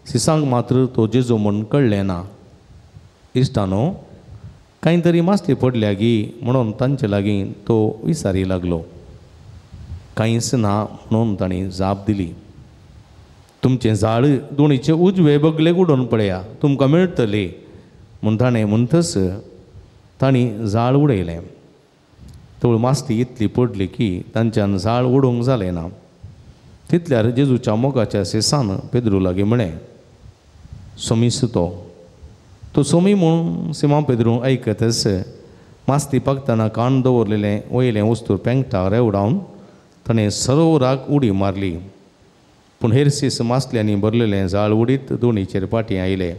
सिसांक मात्र तो जेजू म्हूण कळ्ळें ना. इश्टानो, कांय तरी मासली पडल्या गी म्हणून तांचे लागीं तो विचारी लागलो. कांयच ना म्हणून तांणी जाप दिली. तुमचें झाड दोणीचे उजवे बगलेक उडोवन पळया, तुमकां मेळटली म्हूण ताणें म्हणटच तांणी जाळ उडयलें. तवळ मासली इतली पडली की तांच्यान जाळ उडोवंक जालें ना. तितल्यार जेजूच्या मोगाच्या सेसान पेद्रू लागीं म्हळें, सोमीस तो. तो सोमी म्हूण सिमांव पेद्रू आयकतच मासली पागतना कान दवरलेलें वयलें वस्तू पेंगटा रेवडावन ताणें सरोवराक उडी मारली. पूण हेर सीस मासल्यांनी भरलेलें जाळ उडीत दोणीचेर फाटीं आयले.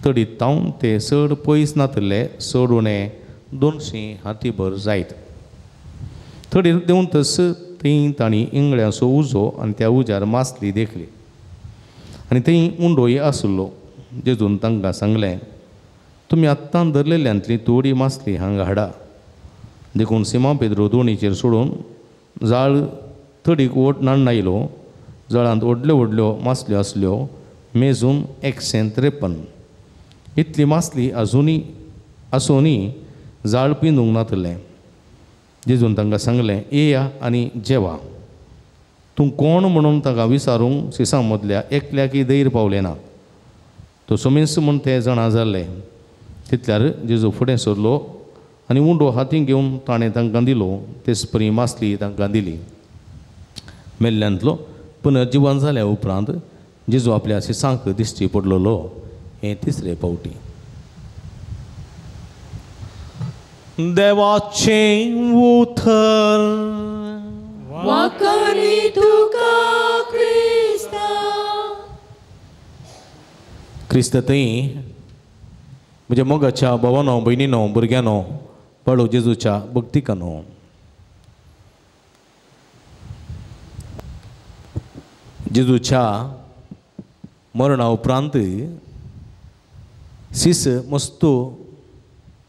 तडीत तावन ते चड पयस नातिल्ले, चड उणें 200 हातीभर जायत. तडीर देंवतच थंय तांणी इंगळ्यांचो उजो आनी त्या उज्यार मासली देखली आनी थंय उंडोय आशिल्लो. जेजून तांकां सांगलें, तुमी आत्तां धरलेल्यांतली थोडी मासली हांगा हाडा. देखून सिमांव पेद्रू दोणीचेर सोडून जाळ तडीक ओट नाडून आयलो. जाळांत व्हडल्यो व्हडल्यो मासल्यो आसल्यो, मेजून 153. इतली मासली आजुनी आसूनय जाळ पिंदूंक नातिल्लें. जेजून तांकां सांगलें, येया आनी जेवा. तूं कोण म्हणून ताका विचारूंक सिसां मदल्या एकल्याकय धैर्य पावलें ना. तो सोमेस म्हूण ते जाणा जाल्ले. तितल्यार जेजू फुडें सरलो आनी उंडो हातीं घेवन ताणें तांकां दिलो. तेच परी मासली तांकां दिली. मेल्ल्यांतलो पुनर्जिवन जाल्या उपरांत जेजू आपल्या सिसांक दिश्टी पडलेलो हें तिसरे पावटी. देवाचें उतर. वाखाणी तुका क्रिस्ता. क्रिस्त थंय म्हज्या मोगाच्या भावानो, भयणीनो, भुरग्यांनो, पाळो जेजूच्या भक्तिकानो, जेजूच्या मरणा उपरांत सीस मस्तू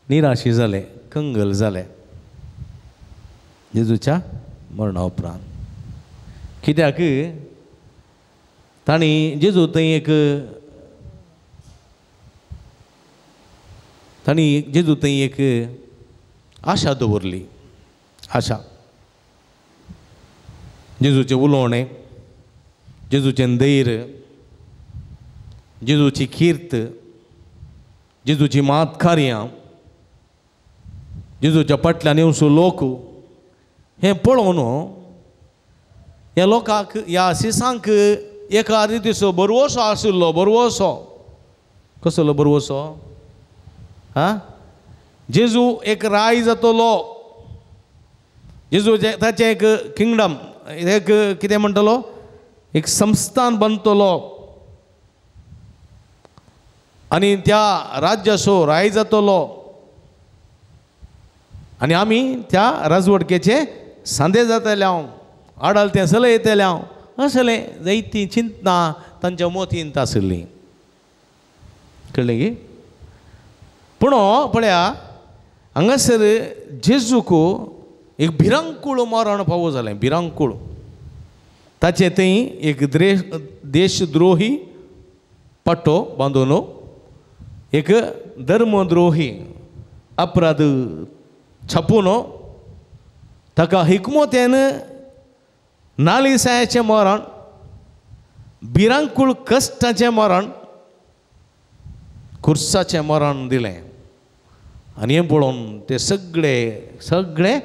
निराशी जाले, कंगल जाले. जेजूच्या मरणा उपरांत कित्याक तांणी जेजू थंय एक तांणी जेजू थंय एक आशा दवरली. आशा, जेजूचें उलोवणें, जेजूचें धैर्य, जेजूची कीर्त, जेजूची मात कार्यां, जेजूच्या फाटल्यान येवचो लोक, हें पळोवन ह्या लोकांक, ह्या सिसांक एका रितीचो बरवसो आशिल्लो. बरवसो कसलो बरवसो? आं, जेजू एक राय जातलो, जेजू ताचें एक किंगडम, एक कितें म्हणटलो, एक संस्थान बांदतलो आनी त्या राज्याचो राय जातलो आनी आमी त्या राजवडकेचे सांदे जातले, हांव आडाल तें सले येतले हांव, असलें जायतीं चिंतना तांच्या मोतींत आशिल्लीं. कळ्ळें की? पूण पळया हांगासर जेजूक एक भिरांकूळ मरण फावो जालें. भिरांकूळ. ताचें थंय एक देशद्रोही पट्टो बांदून एक धर्मद्रोही अपराध छापून ताका हिकमतेन नालिसायाचें मरण, भिरांकूळ कश्टाचें मरण, खुर्साचें मरण दिलें. आनी हें पळोवन ते सगळे सगळे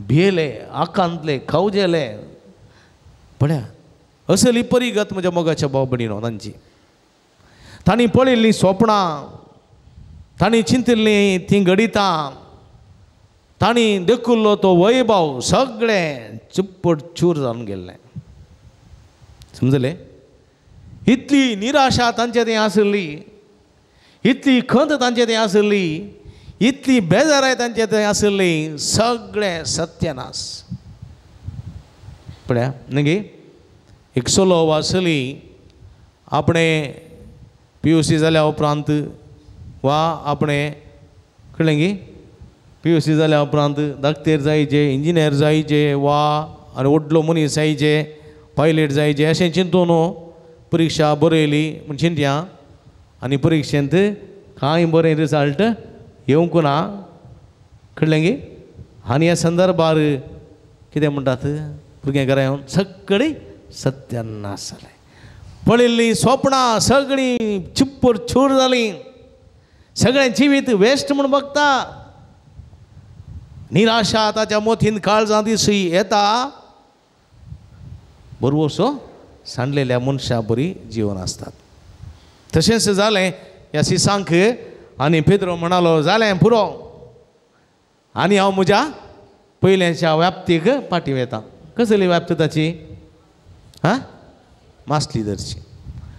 भियेले, आकांतले, खावजेले. पळया असली परिगत म्हज्या मोगाच्या भाव भयणीनो तांची. तांणी पळयल्लीं सोपणां, तांणी चिंतिल्लीं तीं घडितां, तांणी देखुल्लो तो वैभव सगळें चिप्पट चूर जावन गेल्लें. समजलें? इतली निराशा तांचे थंय आसली, इतली खंत तांचे थंय आसली, इतली बेजाराय तांचे थंय आसली, सगळें सत्यानाश. पळया न्ही, एक चलो वा चली आपणें PUC जाल्या उपरांत वा आपणें कळ्ळें गी PUC जाल्या उपरांत धाकतेर जायचे, इंजिनियर जायचे वा आनी व्हडलो मनीस जायचे, पायलट जायचे अशें चिंतून परिक्षा बरयली म्हूण चिंतया आनी परिक्षेंत कांय बरें रिजल्ट येवंक ना. कळ्ळें गी? आनी ह्या संदर्भार कितें म्हणटात, भुरग्यां घरा येवन सगळीं सत्यानाश जालें. पळयल्लीं सोपणां सगळीं चिप्पर चूर जालीं. सगळें जिवीत वेस्ट म्हूण बघता. निराशा ताच्या मोतीन काळजांत दिसूय येता. बरवसो सांडलेल्या मनशा बरी जीवन आसतात. तशेंच जालें ह्या सिसांक. आनी पेद्रो म्हणालो, जालें पुरो, आनी हांव म्हज्या पयल्याच्या व्याप्तीक फाटीं वता. कसली व्याप्ती ताची? हां, मासली धरची.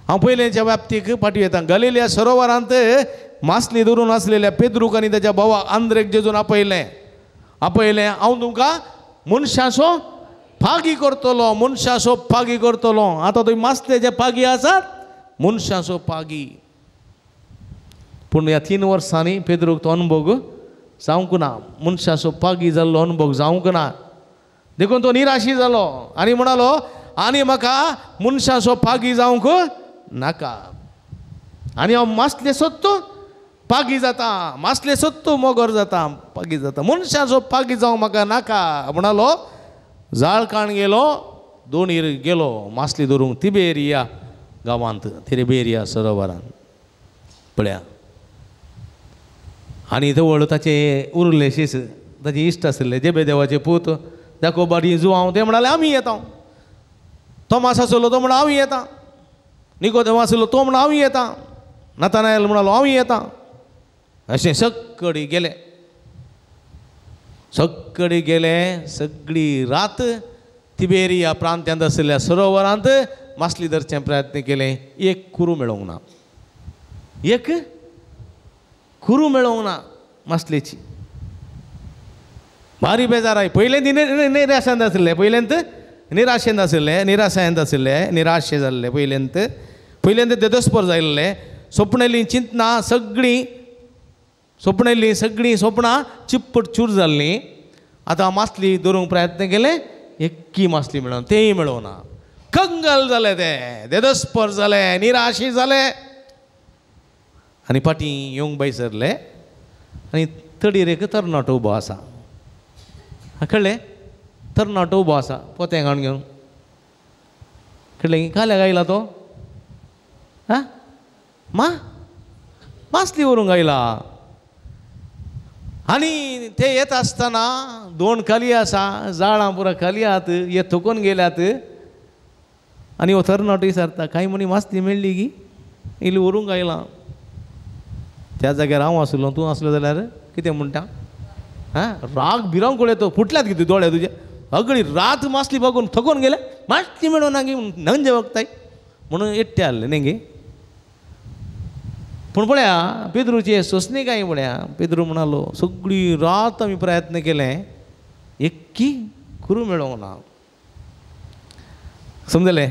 हांव पयल्याच्या व्याप्तीक फाटीं वता. गलिलिया सरोवरांत मासली धरून आसलेल्या पेद्रूक आनी ताच्या भावा आंद्रेक जेजून आपयलें. आपयलें, हांव तुमकां मनशाचो पागी करतलो, मनशाचो पागी करतलो. आतां तुमी मासलेचे पागी आसात, मनशाचो पागी. पूण ह्या 3 वर्सांनी पेद्रूक तो अनुभव जावंक ना, मनशाचो पागी जाल्लो अनुभव जावंक ना. देखून तो निराशी जालो आनी म्हणालो, आनी म्हाका मनशाचो पागी जावंक नाका, आनी हांव मासले सोदतो पागी जाता, मासले सोदतो मोगर जाता, पागी जाता, मनशाचो पागी जावंक म्हाका नाका म्हणालो. जाळ काण गेलो, दोणीर गेलो मासली धरूंक तिबेरिया गांवांत, तिबेरिया सरोवरांत. पळया, आनी जवळ ताचे उरले शीस ताचे इश्ट आशिल्ले, जेबेदेवाचे पूत जाकोबारी जुआंव, ते म्हणाले आमी येता. तोमास आसलो तो म्हणा हांव येता, निकोदेम आसलो तो म्हणा हांव येता, नतानायल म्हणालो हांव येता. अशें सगळी गेले, सगळी गेले. सगळी रात तिबेरिया प्रांत्यांत आशिल्ल्या सरोवरांत मासली धरचें प्रयत्न केलें. एक कुरू मेळोंक ना, एक कुरू मेळोंक ना मासलेची. भारी बेजाराय. पयलें निराशेंत आशिल्लें, पयल्यांत निराशेंत आशिल्लें, निराशेंत आशिल्लें, निराशे जाल्लें. पयल्यांत पयल्यांत देदस्पर जाल्लें. सोपणेलीं चिंतना सगळीं, सोपणेलीं सगळीं सोपणां चिप्पट चूर जाल्लीं. आतां मासली धरूंक प्रयत्न केले, एक्की मासली मेळोन, तेंय मेळोना. कंगाल जालें तें, देदस्पर जालें, निराशी जालें. आनी फाटीं येवंक बाय सरले आनी तडीर एक तरणाटो उबो आसा. कळ्ळें? तरणाटो उबो आसा पोतें घालून घेवन. कळ्ळें? काल्याक आयला तो, आं मा मासली व्हरूंक आयला. आनी ते येता आसतना 2 काली आसा, जाळां पुरा खाली आहात, हे थकून गेल्यात. आनी हो तरणाटो विचारता, कांय म्हणी मासली मेळ्ळी गी, इल्ली व्हरूंक आयला. त्या जाग्यार हांव आसलो, तूं आसलो जाल्यार कितें म्हणटा? हां, राग भिरांकूळ येतो, फुटल्यात कितें दोळे तुजे, सगळी रात मासली बघून थकून गेले, मासली मेळोना गी नंजे वखताय म्हणून एकटे आहले न्ही गे. पूण पळया पेद्रूची सोंसणीकाय पळया. पेद्रू म्हणालो, सगळी रात आमी प्रयत्न केले, एक्की कुरू मेळोंक ना. समजलें?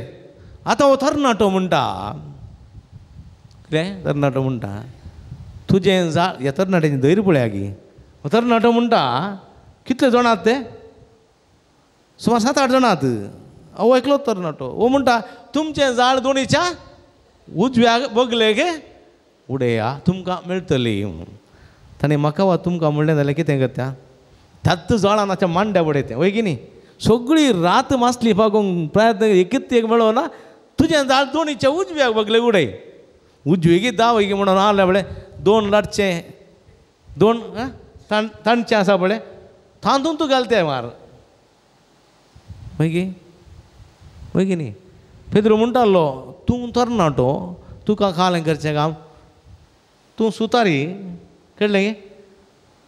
आतां हो तरणाटो म्हणटा, कितें तरणाटो म्हणटा, तुजें जा. ह्या तरणाट्याचें धैर्य पळया गी. हो तरणाटो म्हणटा, कितले जाण आहात ते? सुमार 7-8 जाण आहात. हो एकलोच तरणाटो. हो म्हणटा, तुमचें जाळ दोणीच्या उजव्या बगले गे उडया, तुमकां मेळटली. ताणें म्हाका वा तुमकां म्हणलें जाल्यार कितें करता? त्याच जाळान आतां मांड्या उडयता वय की न्ही. सगळी रात मासली पागूंक प्रयत्न, एकच एक मेळोना. तुजें जाळ दोणीच्या उजव्या बगले उडय, उजवेगी दावगी म्हणून आहले पळय, 2 लाटचें 2 ताणचें आसा पळय, तातूंत तूं घालते मार. वय की, वय की न्ही. पेद्रू म्हणटालो, तूं तरणाटो, तुका कालें करचें काम तूं सुतारी कळ्ळें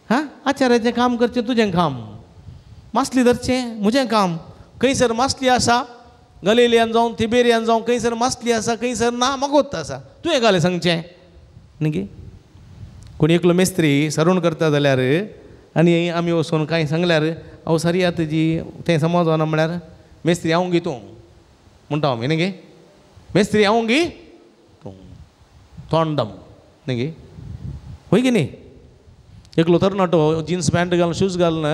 हां आचार्याचें काम करचें तुजें काम मासली धरचें म्हजें काम खंयसर मासली आसा गलेलियान जावं तिबेरियान जावं खंयसर मासली आसा खंयसर ना म्हाका आसा तुवें घालें सांगचें न्ही गे कोण एकलो मेस्त्री सरून करता जाल्यार आनी आमी वचून कांय सांगल्यार हांव सारी आतां जी तें समजना म्हळ्यार मेस्त्री हांव गी तूं म्हणटा आमी न्ही गे मेस्त्री हांव गी तूं तोंडम न्ही गे वय की न्ही एकलो तरणाटो जिन्स पॅन्ट घालून शूज घालून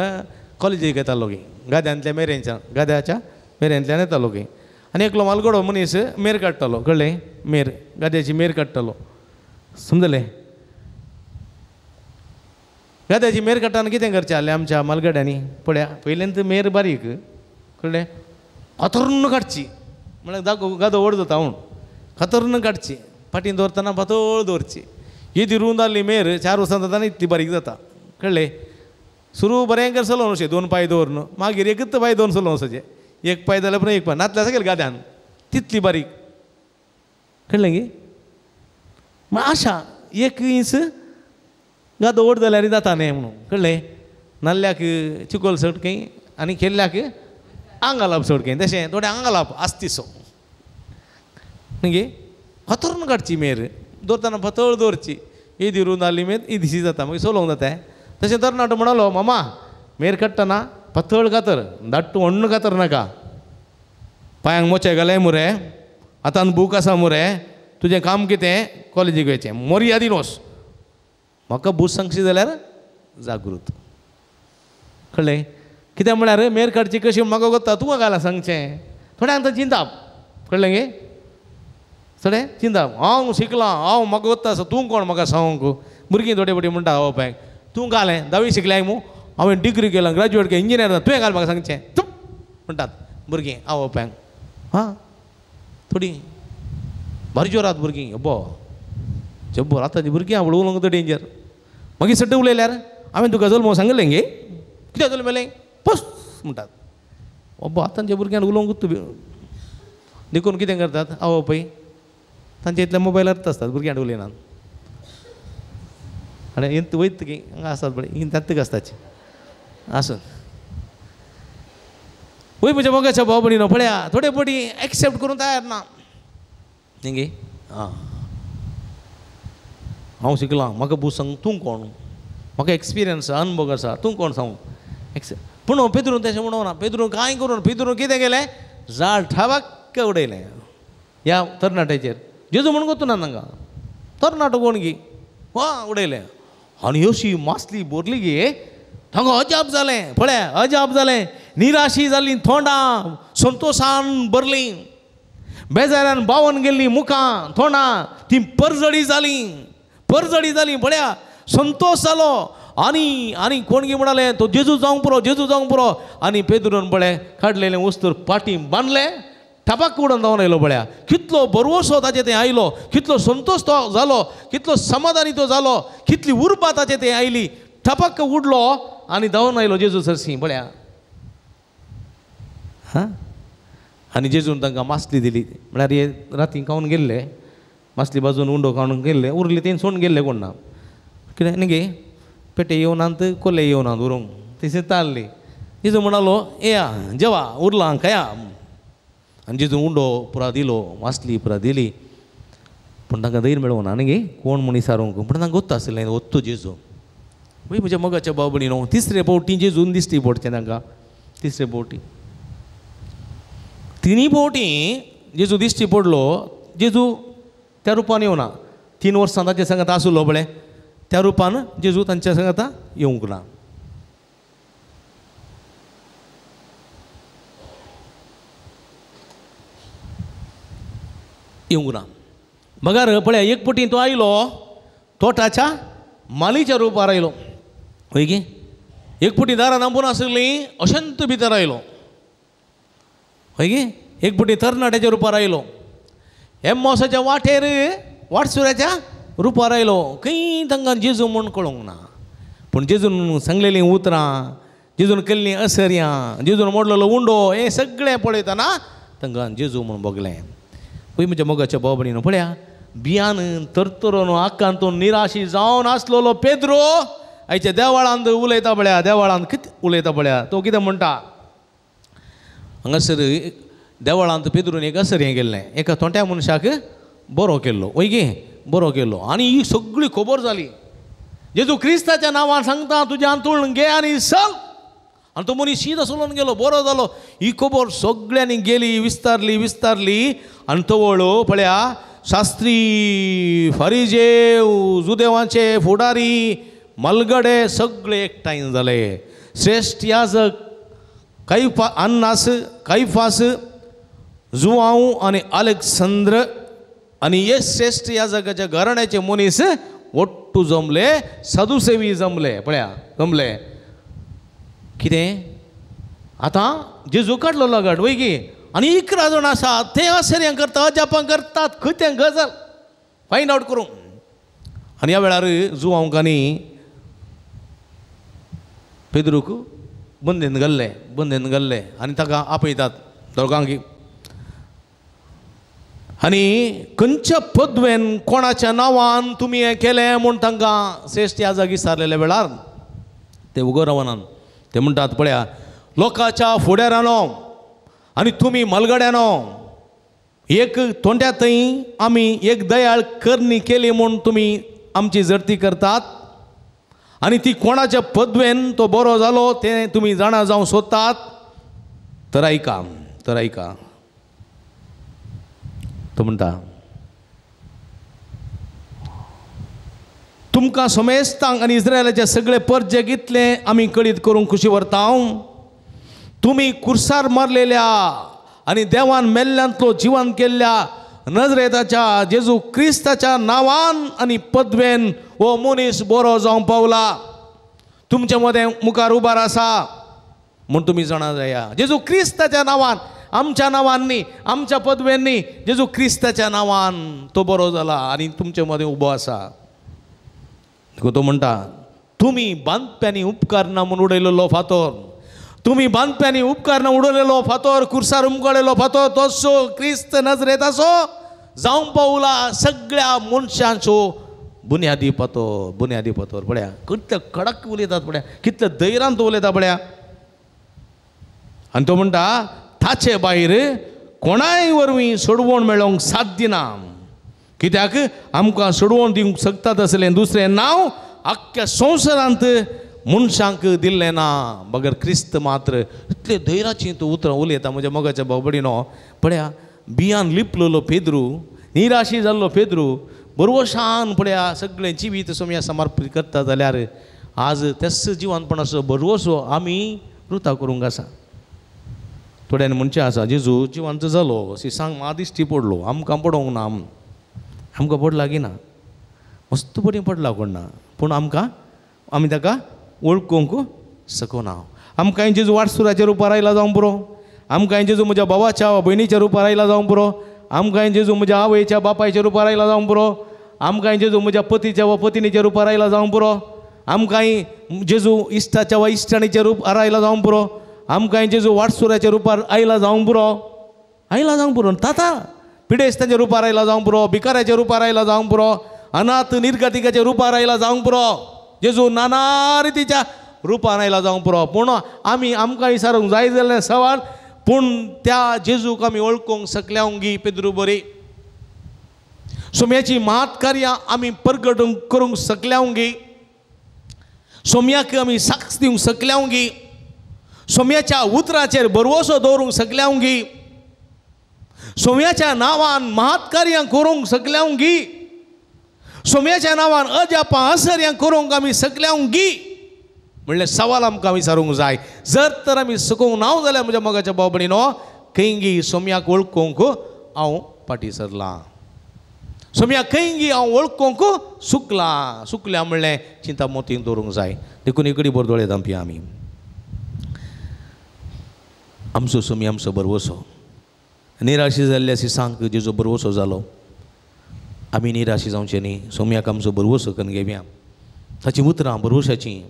कॉलेजीक येतालो गी गाद्यांतल्या मेरेनच्या गाद्याच्या मेरेंतल्यान येतालो गी आनी एकलो मालगडो मनीस मेर काडटालो कळ्ळें मेर गाद्याची मेर काडटालो समजलें गाद्याची मेर काडटाना कितें करचें जालें आमच्या मालगड्यांनी पळया पयल्यान मेर बारीक कळ्ळें कातरून काडची म्हळ्यार दागो गादो व्हड जाता म्हूण कातरून काडची फाटीन दवरतना पातळ दवरची येदी रूंद जाल्ली मेर 4 वर्सां जाता इतली बारीक जाता कळ्ळें सुरू बरें कर चलोवन अशें 2 पांय दवरून मागीर एकच पांय दवरून चलोवन वचचें एक पांय जाल्यार पुरो एक पांय नातल्या सगळे गाद्यान तितली बारीक कळ्ळें गे आशा एक इंच गादो व्हड जाल्यार जाता न्ही म्हणून कळ्ळें नाल्ल्याक चिकोल चड खंय आनी केल्ल्याक आंगालाप चड खंय तशें थोडें आंगालाप आसतिसो न्ही गे कातरून काडची मेर दवरतना पातळ दवरची येदी रूंद जाली मेर इदिशी जाता मागीर चलोवंक जाता तशें तरणाटो म्हणलो मामा मेर काडटना पातळ कातर धाडटू व्हडलो कातर नाका पांयांक मोचे घाले मुरे हातान बूक आसा मुरे तुजें काम कितें कॉलेजीक वयचें मोरयादीन वच म्हाका बूस सांगशी जाल्यार जागृत कळ्ळें कित्याक म्हळ्यार मेर काडची कशी म्हाका कोत्ता तुका घाला सांगचें थोड्यांक आतां चिंताप कळ्ळें गे थोडें चिंताप हांव शिकलां हांव म्हाका कोत्ता आसा तूं कोण म्हाका सांगूंक भुरगीं थोडे फावटी म्हणटा हांव बापायक तूं घालें धावी शिकल्याय मू हांवें डिग्री केला ग्रॅज्युएट केलें इंजिनियर तुवें घाल म्हाका सांगचें तूं म्हणटात भुरगीं हांव बापायक हां थोडीं भारी जोरात भुरगीं अब्बो जब्बो आतांची भुरगीं आवड उलोवंक तर डेंजर मागीर सट्ट उलयल्यार हांवें तुका जल्मो सांगलें गे कित्याक जल्मेलें पस म्हणटात अब्बो आतांच्या भुरग्यांक उलोवंक तूं देखून कितें करतात आवय बापूय तांच्या इतल्या मोबायलार आसतात भुरग्यांक उलयनात आनी इंत वयत की हांगा आसतात पळय इंत आसताची आसून वय म्हज्या मोगाच्या भाव भयणीनो पळया थोडे फावटी एक्सेप्ट करूंक तयार ना न्ही गे आं हांव शिकलां म्हाका बूस सांग तूं कोण म्हाका एक्सपिरियन्स अनुभव आसा तूं कोण सांगू एक्सेप्ट पूण पेद्रून तशें म्हणूंक ना पेद्रून कांय करून पेद्रून कितें केलें जाळ ठावाक उडयलें ह्या तरणाट्याचेर जेजू म्हण गोतू ना तांकां तरणाटो कोण गी वा उडयलें आनी अशी मासली भरली गे तांकां अजाप जालें पळय अजाप जालें निराशी जाली तोंडां संतोशान भरलीं बेजारान बावन गेल्लीं मुखां तोंडां तीं परजळी जालीं परजळी जालीं पळया संतोश जालो आनी आनी कोण गी म्हणालें तो जेजू जावंक पुरो जेजू जावंक पुरो आनी पेद्रून पळय काडलेलें वस्तूर पाटी बांदलें टापाक उडोवन जावन आयलो पळया कितलो भरवसो ताचे थंय आयलो कितलो संतोश तो जालो कितलो समाधानी तो जालो कितली उर्बा ताचे थंय आयली टापाक उडलो आनी धांवन आयलो जेजू सरशी पळया हां आनी जेजून तांकां मासली दिली म्हळ्यार हे राती खावन गेल्ले मासली बाजून उंडो खावन गेल्ले उरले तें सोडून गेल्ले कोण ना कितें न्ही गे पेटे येवनात कोले येवनात उरूंक तशें ताल्ली जेजू म्हणालो येया जेवा उरलां खाया आनी जेजू उंडो पुरा दिलो मासली पुरा दिली पूण तांकां धैर्य मेळोवना न्ही गे कोण म्हूण विचारूंक पूण तांकां गोत्ता आसलें वत्तो जेजू वय म्हज्या मोगाच्या भाव भयणीनो तिसरे फावटी जेजून दिश्टी पडचें तांकां तिसरे फावटी तिनूय फावटी जेजू दिश्टी पडलो जेजू त्या रुपान येवना 3 वर्सां ताचे सांगात आसलो पळय त्या रुपान जेजू तांच्या सांगाता येवंक ना येवंक ना मगर पळय एक फावटी तो आयलो तोटाच्या मालीच्या रुपार आयलो हय गे एक फावटी दारां दांपून आसलीं अशंत भितर आयलो हय गे एक फावटी तरणाट्याच्या रुपार आयलो एम्मोसाच्या वाटेर वाटसुऱ्याच्या रुपार आयलो खंय तांकां जेजू म्हूण कळोंक ना पूण जेजून सांगलेलीं उतरां जेजून केल्लीं असर्यां जेजून मोडलेलो उंडो हें सगळें पळयतना तांकां जेजू म्हूण भोगलें. पळय म्हज्या मोगाच्या भाव भयणीनो पळया बियान तरतरून आकांतून निराशी जावन आसलेलो पेद्रो आयच्या देवळांत उलयता पळया, देवळांत कितें उलयता पळया, तो कितें म्हणटा हांगासर देवळांत पेद्रून एक असर हें केल्लें, एका तोंट्या मनशाक बरो केल्लो, वय गे बरो केल्लो आनी ही सगळी खबर जाली. जेजू क्रिस्ताच्या नांवान सांगता तुजें आंतुळ घे आनी चल. आनी तो मनीस शीत चलोवन गेलो, बरो जालो. ही खबर सगळ्यांनी गेली, विस्तारली विस्तारली आनी तवळ पळया शास्त्री, फारिजेव, जुदेवांचे फुडारी, मलगडे सगळे एकठांय जाले. श्रेश्ठ याजक कैफा, अन्नास, कैफास, जुआंव आनी अलेक्सांद्र आनी हे श्रेश्ठ याजकाच्या घराण्याचे मनीस ಒಟ್ಟು जमले, सदुसेवी जमले पळया जमले. कितें आतां जेजू काडलो लगट वय की आनी 11 जाण आसा ते आश्चर्य करतात, अजापां करतात, खंय तें गजाल फायंड आवट करूं. आनी ह्या वेळार जुआंवक आनी पेद्रूक बंदेन घाल्ले, बंदेन घाल्ले आनी ताका आपयतात दोगांक. आनी खंयच्या पदवेन कोणाच्या नांवान तुमी हें केलें म्हूण तांकां श्रेश्ठ याजक विचारलेल्या वेळार ते उगो रावनात. ते म्हणटात पळया लोकांच्या फुडारानो आनी तुमी मलगड्यानो एक तोंड्या थंय आमी एक दयाळ करणी केली म्हूण तुमी आमची जडती करतात आनी ती कोणाच्या पदवेन तो बरो जालो तें तुमी जाणा जावंक सोदतात. तर आयका, तर आयका, तो म्हणटा तुमकां समेस्तांक आनी इस्रायलाचे सगळे परजेक इतलें आमी कळीत करूंक खुशी व्हरता. तुमी कुर्सार मारलेल्या आनी देवान मेल्ल्यांतलो जिवन केल्ल्या नजरेताच्या जेजू क्रिस्ताच्या नांवान आनी पदवेन हो मनीस बरो जावंक पावला, तुमचे मदें मुखार उबार आसा म्हूण तुमी जाणा जाया. जेजू क्रिस्ताच्या नांवान, आमच्या नांवान न्ही, आमच्या पदवेन न्ही, जेजू क्रिस्ताच्या नांवान तो बरो जाला आनी तुमचे मदें उबो आसा. तो म्हणटा तुमी बांदप्यांनी उपकारना म्हूण उडयलेलो फातोर, तुमी बांदप्यांनी उपकारना उडयलेलो फातोर, कुर्सार उमगळेलो फातोर तसो क्रिस्त नजरेताचो जावंक पावला सगळ्या मनशांचो बुन्यादी फातोर, बुन्यादी फातोर. पळया कितले कडक उलयतात पळया, कितले धैर्यान तो उलयता पळया. आनी तो म्हणटा ताचे भायर कोणाय वरवीं सोडवण मेळोवंक साध्य ना, कित्याक आमकां सोडवण दिवंक शकता तसलें दुसरें नांव आख्ख्या संवसारांत मनशांक दिल्लें ना बगर क्रिस्त मात्र. इतले धैर्याचीं तूं उतरां उलयता म्हज्या मोगाच्या भाव-भयणीनो. पळया बियान लिपलेलो पेद्रू, निराशी जाल्लो पेद्रू बरवशान पळया सगळें जिवीत सोम्या समर्पीत करता जाल्यार आज तेच जिवनपणाचो बरवसो आमी रुता करूंक आसा. थोड्यांनी म्हणचें आसा जेजू जिवंत जालो सांग मा दिश्टी पडलो, आमकां पडोवंक ना, आमकां पडला की ना, मस्त बरी पडला कोण ना, पूण आमकां आमी ताका वळखूंक शकना. आमकां जेजू वाटसुराच्या रुपार आयला जावंक पुरो, आमकां जेजू म्हज्या भावाच्या वा भयणीच्या रुपार आयला जावंक पुरो, आमकां जेजू म्हज्या आवयच्या बापायच्या रुपार आयला जावंक पुरो, आमकां जेजू म्हज्या पतीच्या वा पतिनीच्या रुपार आयला जावंक पुरो, आमकां जेजू इश्टाच्या वा इश्टाणीच्या रुपार आयला जावंक पुरो, आमकां जेजू वाटसुराच्या रुपार आयला जावंक पुरो, आयला जावंक पुरो, ताता पिडेस्तांच्या रुपार आयला जावंक पुरो, भिकाऱ्याच्या रुपार आयला जावंक पुरो, अनाथ निर्गतिकाच्या रुपार आयला जावंक पुरो, जेजू नाना रितीच्या रुपान आयला जावंक पुरो. पूण आमी आमकां विचारूंक जाय जाल्यार सवाल, पूण त्या जेजूक आमी वळखूंक शकल्या गी पेद्रू बरी? सोम्याची महात कार्यां आमी परगट करूंक शकल्या गी? सोम्याक आमी साक्ष दिवंक शकल्या गी? सोम्याच्या उतराचेर भरवसो दवरूंक शकल्या गी? सोम्याच्या नांवान महात कार्यां करूंक शकल्या गी? सोम्याच्या नांवान अजापां आश्चर्यां करूंक आमी शकल्या गी? म्हणल्यार सवाल आमकां विचारूंक जाय. जर तर आमी सकूंक ना जाल्यार म्हज्या मोगाच्या भाव भयणीनो खंयगी सोम्याक वळखूंक हांव फाटीं सरलां, सोम्याक खंयगी हांव वळखूंक सुकलां, सुकल्या म्हणलें चिंता मोतीन दवरूंक जाय. देखून इकडी भर दोळे धांपया आमी. आमचो सोमी आमचो भरवसो, निराशी जाल्ले अशी सांग जेजो भरवसो जालो, आमी निराशी जावचें न्ही. सोम्याक आमचो भरवसो करून घेवया, ताचीं उतरां भरवशाचीं,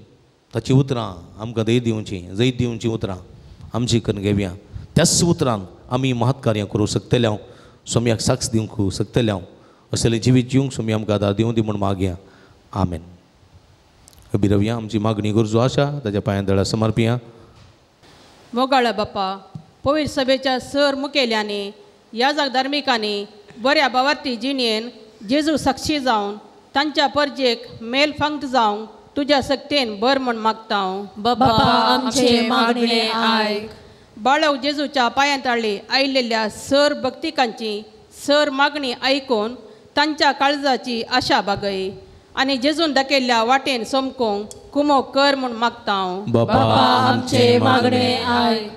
ताचीं उतरां आमकां धैर्य दिवचीं, जैत दिवचीं उतरां आमची करून घेवया. त्याच उतरान आमी महत् कार्यां करूंक शकतले, सोम्याक साक्ष दिवंक शकतले असलें जिवीत जिवंक सुमी आमकां आदार दिवं दी म्हूण मागया. आमेन. अभिरवया आमची मागणी गरजो आसा ताच्या पांयां दळा समर्पिया. मोगाळ बापा, पवित्र सभेच्या सर मुखेल्यांनी याजक धार्मिकांनी बऱ्या बावार्थी जिणेन जेजू साक्षी जावन तांच्या परजेक मेल फांक्त जावंक तुज्या सक्तेन बर म्हूण मागता हांव. बाबा आमचे मागणे आयक. बाळव जेजूच्या पांयां ताळी आयिल्ल्या सर भक्तिकांची सर मागणी आयकून तांच्या काळजाची आशा बागय आनी जेजून दाखयल्ल्या वाटेन सोमकोंक कुमो कर म्हूण मागता हांव. बाबा आमचे मागणे आयक.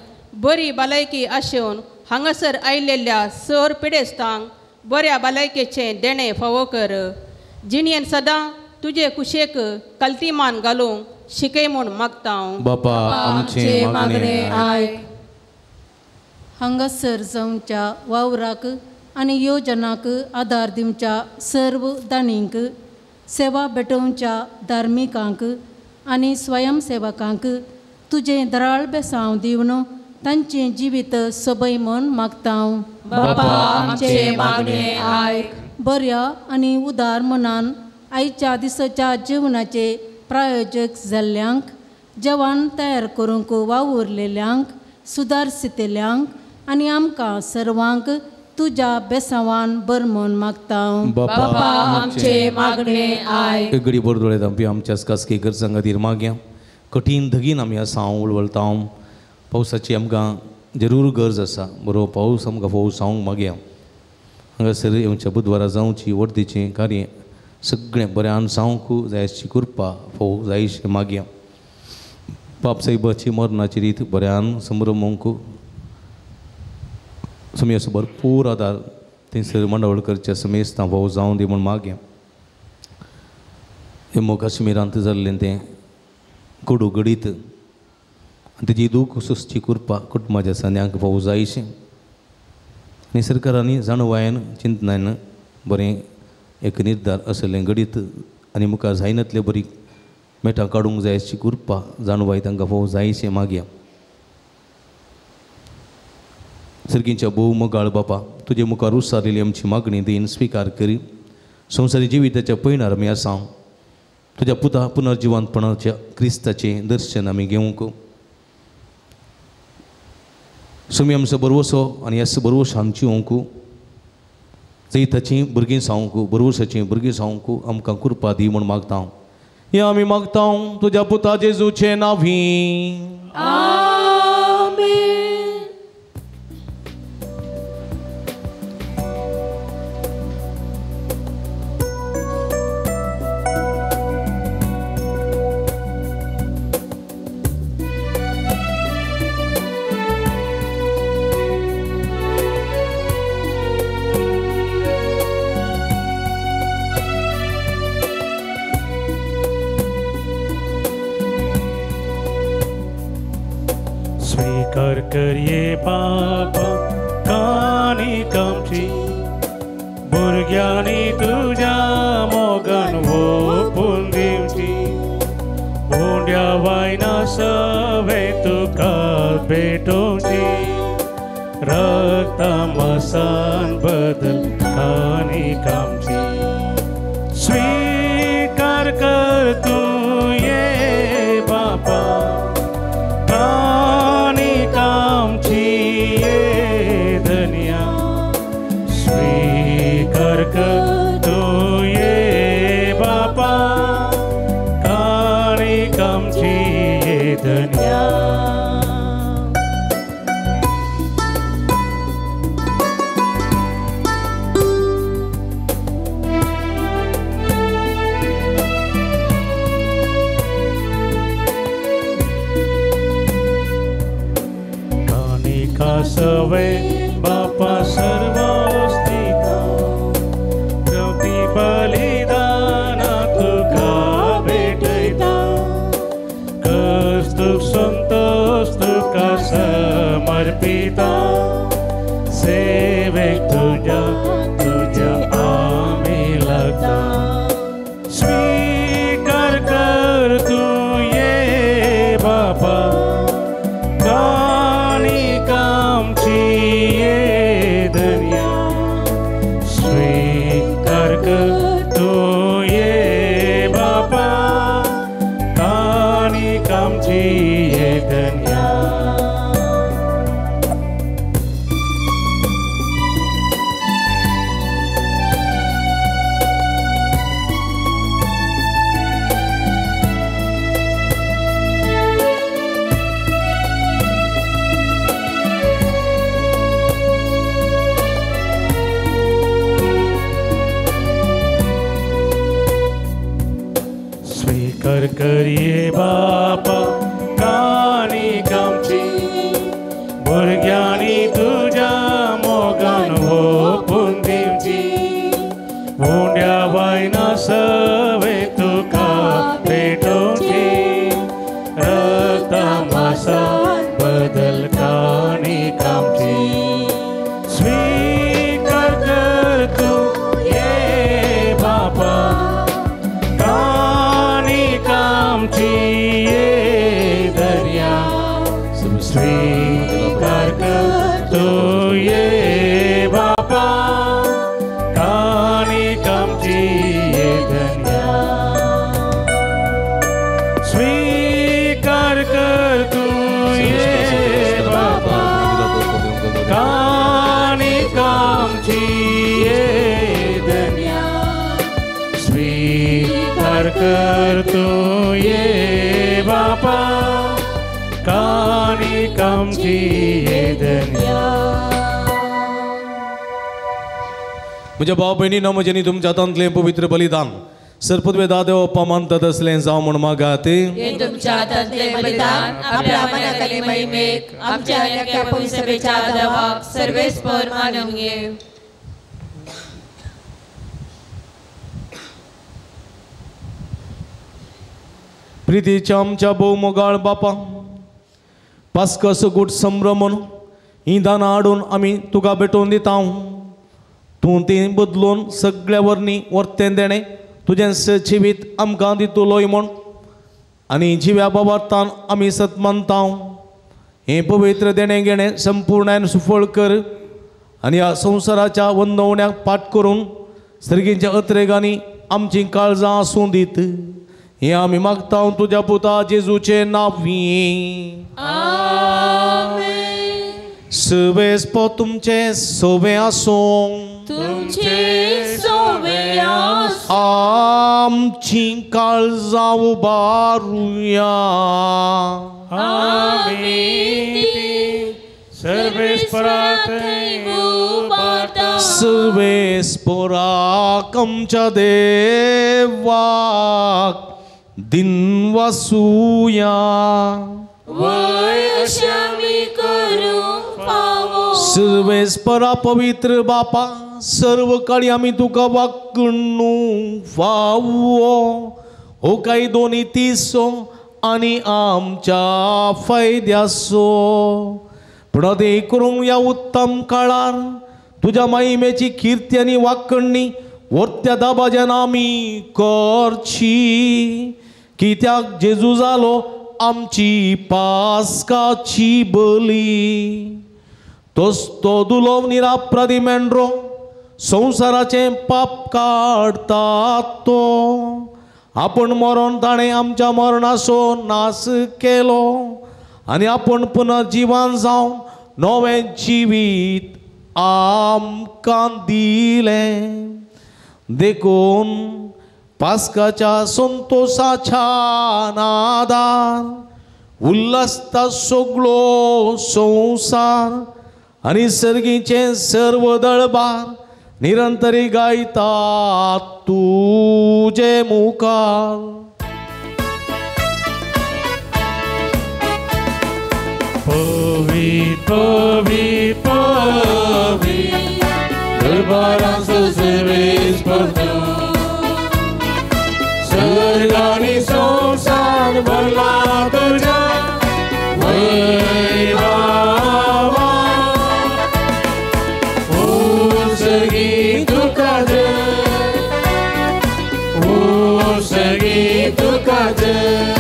बरी भलायकी आशेवन हांगासर आयिल्ल्या सर पिडेस्तांक बऱ्या भलायकेचें देणें फावो कर. जिणेन सदां तुजे कुशेक कल्तीमान घालूंक शिकय म्हूण मागता हांव. बाबा आमचे मागणे आयक. हांगासर जावच्या वावराक आनी योजनाक आदार दिवच्या सर्व दाणींक, सेवा भेटोवच्या धार्मिकांक आनी स्वयंसेवकांक तुजें दराळ बेसांव दिवन तांचें जिवीत सोबय म्हूण मागता हांव. बाबा आमचे मागणे आयक. बऱ्या आनी उदार मनान आयच्या दिसाच्या जिवनाचे प्रायोजक जाल्ल्यांक, जेवण तयार करूंक वावुरलेल्यांक, सुदारसितेल्यांक आनी आमकां सर्वांक तुज्या बेसांवान बर म्हूण मागता हांव. बाबा आमचे मागणे आयक. गडी बरदोळे आमची आमच्या खासगी गरजां खातीर मागया. कठीण धगीन आमी आसा हांव उळवळता हांव. पावसाची आमकां जरूर गरज आसा. बरो पावस आमकां पावस जावंक मागया. हांगासर येवच्या बुधवारा जावची वर्दीचें कार्य सगळें बऱ्यान जावंक जाय अशी कृपा फोव जाय अशें मागया. बाप साहेबाची मरणाची रीत बऱ्यान संभ्रमूंक सुमी असो भरपूर आदार थंयसर मंडवळ करच्या समेस्तां फोव जावं दी म्हूण मागया. जम्मू काश्मीरांत जाल्लें तें कोडू घडीत आनी तेजी दूख सोंसची कृपा कुटुंबाच्या सांद्यांक फावो जायशें आनी सरकारांनी जाणवायन चिंतनान बरें एक निर्धार असलें घडीत आनी मुखार जायनातले बरी मेटां काडूंक जाय अशी कृपा जाणवाय तांकां फावो जायशें मागया. सर्गींच्या भोव मोगाळ बापा, तुजे मुखार उसारिल्ली आमची मागणी दीन स्विकार करी. संवसारी जिविताच्या पयणार आमी आसा. तुज्या पुता पुनर्जिवंतपणाच्या क्रिस्ताचें दर्शन आमी घेवंक सुमी आमचो बरवसो आनी ह्या बरवस आमची ओंकू जैताची भुरगीं सावंक बरवसाची भुरगीं सावंक आमकां कृपा दी म्हूण मागता हांव. हें आमी मागता तुज्या पुता जेजूचें नांवी. स्वीकार करिये बाबा काणी कामची भुरग्यांनी तुज्या मोगान ओपून दिवची उंड्या वायना सवे तुका भेटोवची रक्ता मासान बदल काणी कामची स्वीकार कर तूं ये बाबा सवे बापा सर्वस्तिता ज्योती बलिदाना तुका भेटयता कस्तुक संतोष तुका समर्पिता सेवेक तुज्या तुज्या आमी लागता स्वीकार कर तूं ये बापा काणी कामची कामची ये धन्या. स्वीकार करिये बापा काणी कामची भुरग्यांनी तुज्या मोगान ओपून दिवची उंड्या वायना सवे तुका भेटोवची रक्ता मासा बदल काणी कामची. स्वीकार कर तूं ये बापा कामची ये दर्या. स्वीकार कर तूं ये बापा काणी कामची ये धन्या. स्वीकार कर तूं ये बापा काणी कामची ये धन्या. स्वीकार कर तूं ये बापा काणी कामची ये धन्या. म्हज्या भाव भयणीनो, म्हजेनी तुमच्या हातांतलें पवित्र बलिदान सरपदवे दादेव अप्पा मानतात असलें जावं म्हूण मागात. हे तुमच्या हातांतलें बलिदान आपल्या मनाक आनी महिमेक आमच्या आनी पवित्र सभेच्या देवाक सर्वेस्पर मानूंक ये. प्रितीच्या आमच्या भोव मोगाळ बापा, पास्काचो गूट संभ्रमण ही दानां हाडून आमी तुका भेटोवन दिता. तूं ती बदलून सगळ्या वरनी वर्तें देणें तुजें जिवीत आमकां दितलोय म्हूण आनी जिव्या बाबार्थान आमी सत मानता. हें पवित्र देणें घेणें संपूर्णान सुफळ कर आनी ह्या संवसाराच्या वंदवण्याक पाठ करून सर्गीच्या अत्रेगांनी आमचीं काळजां आसूं दीत. हें आमी मागता तुज्या पुता जेजूचे नांवी. सवेस्पो तुमचें सोबें आसूं, तुमचें सोबें आसूं. आमचीं काळजां उबारुया. आमी सर्वेस्परा थंय उबारता. सर्वेस्पराक आमच्या देवाक दिनवासुया. वय अशें आमी करूंक फावो. सर्वेस्परा पवित्र बापा, सर्व काळी आमी तुका वागणू फावो हो कायदो नितीचो आनी आमच्या फायद्याचो. पूण आतां करूंक ह्या उत्तम काळार तुज्या माहिमेची किर्ती आनी वाकणणी वर्त्या दाबाज्यान आमी करची. कित्याक जेजू जालो आमची पास्काची बली. तोच तो दुलोव निरापराधी मेंढरो संवसाराचें पाप काडटा तो. आपूण मरोन ताणें आमच्या मरणाचो नाश केलो आनी आपूण पुनर्जिवन जावन नवें जिवीत आमकां दिलें. देखून पास्काच्या संतोसाच्या नादान उल्हासता सगळो संवसार आनी सर्गीचें सर्व दळबार निरंतरी गायता तुजे मुखार. पवी पवी पवी दरबारांचो सर्वेस्पर तूं, सर्ग आनी संवसार भरला तुज्या वैभवान. ओ सर्गी तुका जय, ओ सर्गी तुका जय,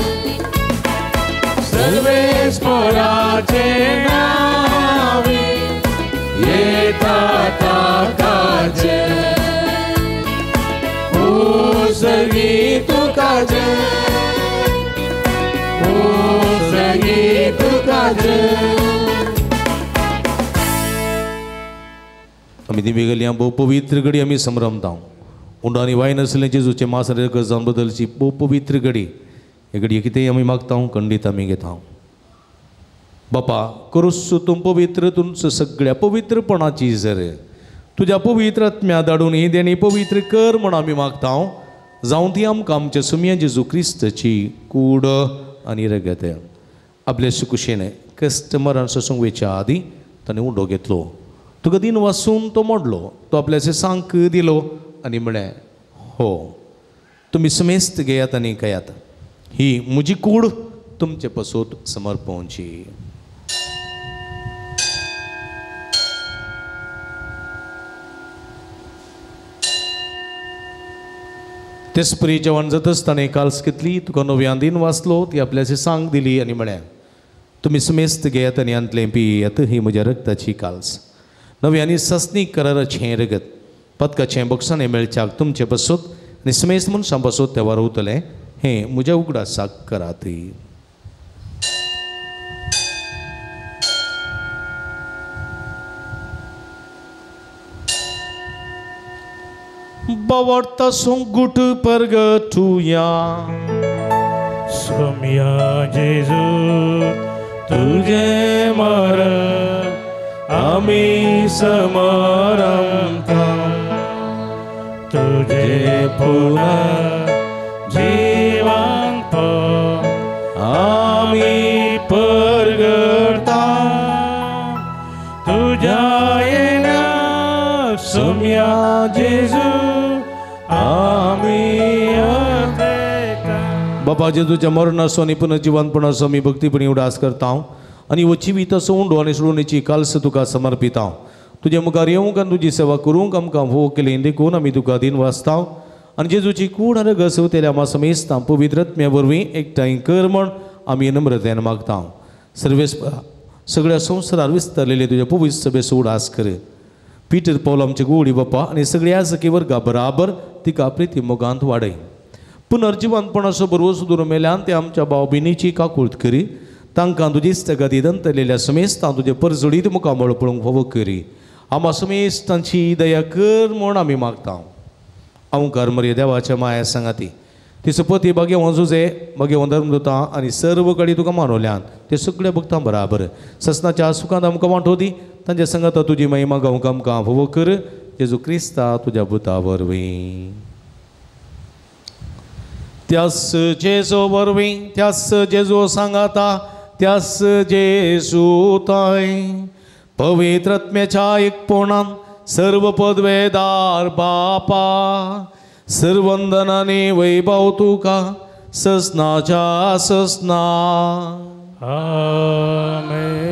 सर्वेस्पराचे नावे येता ताका जय. ओ सर्गी तुका जय, ओ ही तुकाच. आमी दिमी गेली भोव पवित्र घडी आमी संभ्रमता. उंडो आनी वायन आसलें जेजूचें मांस आनी रगत जावन बदलची भोव पवित्र घडी. हे घडये कितेंय आमी मागता, खंडीत आमी घेता. बापा करूस तूं पवित्र तुमचो सगळ्या पवित्रपणाची जर तुज्या पवित्र आत्म्या धाडून ही देणी पवित्र कर म्हण आमी मागता. जावं ती आमकां आमच्या सुमया जेजू क्रिस्ताची कूड आनी रगत. आपल्या सुकुशेन कस्टमरान सोसूंक वयच्या आदीं ताणें उंडो घेतलो, तुका दिन वासून तो मोडलो, तो आपल्या सांक दिलो आनी म्हळें, हो तुमी समेस्त घेयात आनी खायात, ही म्हजी कूड तुमचे पसून समर्पणची. तेच परी जेवण जातच ताणें काल्स घेतली, तुका नव्यान दिन वाचलो, ती आपल्याचे सांग दिली आनी म्हळें, तुमी समेस्त घेयात आनी आंतलें पियेयात, ही म्हज्या रगताची काल्स, नवी आनी ससनी कराराचें रगत, पदकाचें बक्षाणें मेळच्याक तुमचे पसून आनी समेस्त मनशां पसून ते वारवतलें, हें म्हज्या उगडासाक करात. बावडता सोंगूट परगटुया. सोम्या जेजू तुझे मरण आमी समारंभता, तुझे पुनर्जीवंत आमी परगटता, तुझ्या येण्या सोम्या जेजू आमी अपेक्षा. बाबा जेजूच्या मरणाचो आनी पुनर्जिवंतपणाचो आमी भक्तीपणी उडास करता आनी हो जिविताचो उंडो आनी सोडोवणेची काल्स तुका समर्पिता. तुजे मुखार येवंक आनी तुजी सेवा करूंक आमकां भोव केली देखून आमी तुका दिन वाचता आनी जेजूची कूड आनी रगत वतेल्या आमा समेस्तां पवित्र आत्म्या वरवीं एकठांय कर म्हण आमी नम्रतेन मागता. सर्वेस्परा सगळ्या संवसारार विस्तारलेले तुज्या पवित्र सभेचो उडास कर. पीटर पावल आमचे गोडी बापा आनी सगळ्या सखी वर्गा बराबर तिका प्रिती मोगांत वाडय. पुनर्जिवंतपणाचो बरवस सुदूर मेल्यान ते आमच्या भाव भयणीची काकूळत करी, तांकां तुजी इश्टागती दंतलेल्या समेस्तां तुजे परजळीत मुखामळ पळोवंक फावो करी. आमा समेस्तांची दया कर म्हूण आमी मागता. अंकार मरे देवाच्या माया सांगाती ती पती भाग्यवान जुजे भाग्यवान धर्मदुता आनी सर्व कडेन तुका मानवल्यान ते सगळे भक्तां बराबर ससनाच्या सुखांत आमकां वांटो दी. तांच्या संगाता तुजी महिमा गावंक आमकां फावो कर. जेजू क्रिस्ता तुज्या भुता वरवीं. त्यास जेजू वरवीं, त्यास जेजू सांगाता, त्यास जेजू ताय पवित्र आत्म्याच्या एकपणान सर्व पदवेदार बापा सर्वंदनाने वैभव तुका ससनाच्या ससना. आमेन.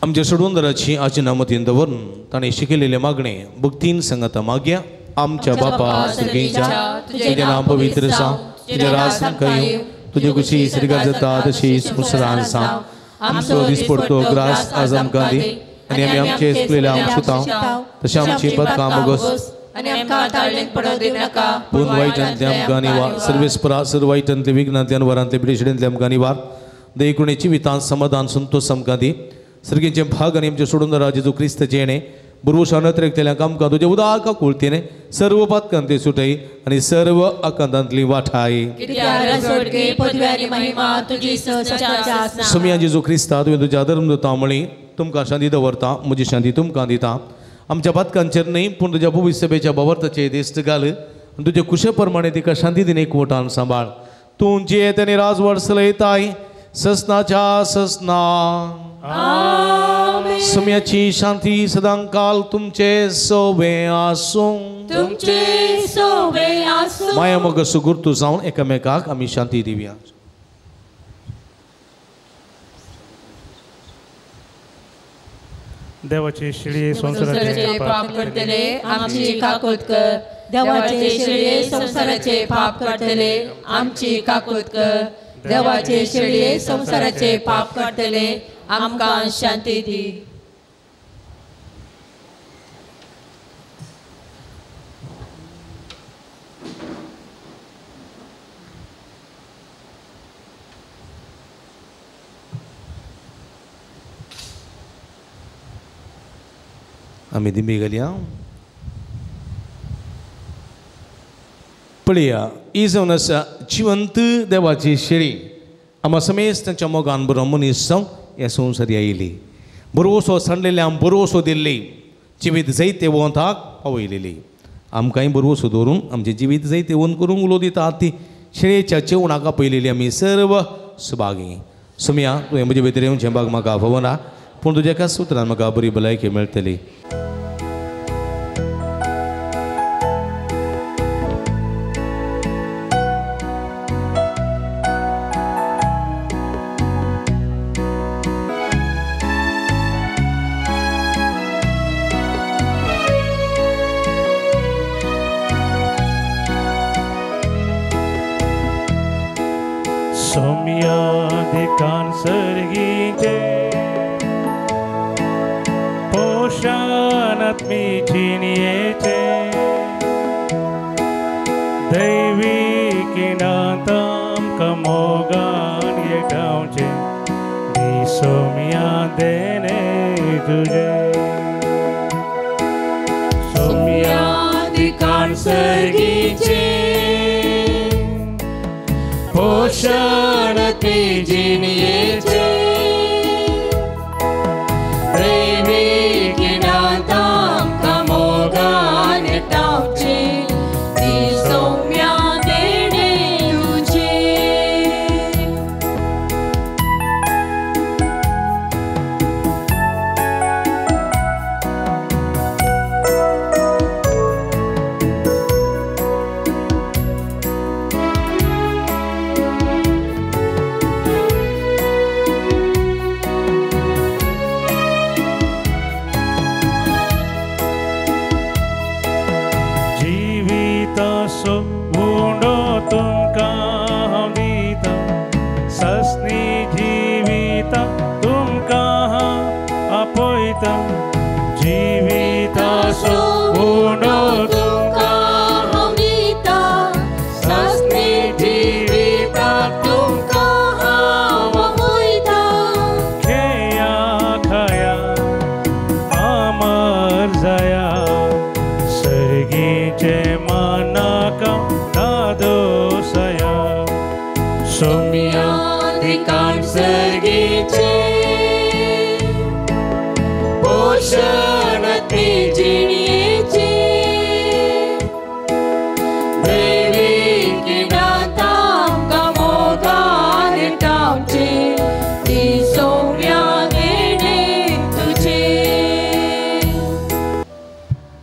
आमच्या सोडवंदराची आजी मतीन दवरून ताणें शिकयलेलें मागणें भक्तीन संगता मागया. आमच्या बापा सर्गेच्या, तुजें नांव पवित्र जावं, तुजें राज आमकां येवं, तुजे कुशी स्वर्गार जाता तशी संवसारांत जावं. आमचो दिसपडतो ग्रास आज आमकां दी आनी आमी आमचे चुकलेल्या आमकां तशें आमची पदकां मोगस पूण वायटांतले आमकां निवार, सर्वेस्परा सर्व वायटांतले विघ्नांतल्यान वरांतले पिडेशिडेंतले आमकां निवार. देखून जिवितांत समाधान संतोश आमकां दी. सर्गेचें भाग आनी आमचें सोडून जेजू क्रिस्ताचें येणें बुरवशान अतिरेकतल्यांक आमकां तुज्या उदाक कुळतीने सर्व पातकांतली सुटय आनी सर्व आकांतांतली वाठाय. सुमया जेजू क्रिस्ता तुवें तुज्या धर्म दिता म्हळी तुमकां शांती दवरता, म्हजी शांती तुमकां दिता. आमच्या पातकांचेर न्हय पूण तुज्या भुवी सभेच्या भावार्थाचेर दिश्ट घाल आनी तुजे कुशे प्रमाणे तिका शांती दिने एकवटान सांबाळ. तूं जियेत आनी राजवट चलयताय ससनाच्या ससना. सुम्याची शांती सदांकाल तुमचे सोवे आसूं. तुमचे सोवे आसूं. माया मोग सुगुर्तू जावन एकामेकाक आमी शांती दिवया. देवाचे शिळये संवसाराचे पाप करतले आमची काकूत कर. देवाचे शिळये संवसाराचे पाप करतले आमची काकूत कर. देवाचे शिळये संवसाराचे पाप करतले आमकां शांती दी. आमी दिंबी घालया. पळया ही जावन आसा जिवंत देवाची शेळी. आमा समेज तांच्या मोगान बरो मनीस जावन ह्या संवसारी आयली, बरोसो सांडलेले बरोसो दिल्ली, जिवीत जैतेवंताक पावयलेली. आमकांय बरोसो दवरून आमचें जिवीत जैतेवंत करूंक उलो दिता ती शेळयेच्या जेवणाक आपयलेली आमी सर्व सुभागी. सुमया तुवें म्हजे भितर येवचें भाग म्हाका फावना, पूण तुज्या एका सुत्रान म्हाका बरी भलायकी मेळटली.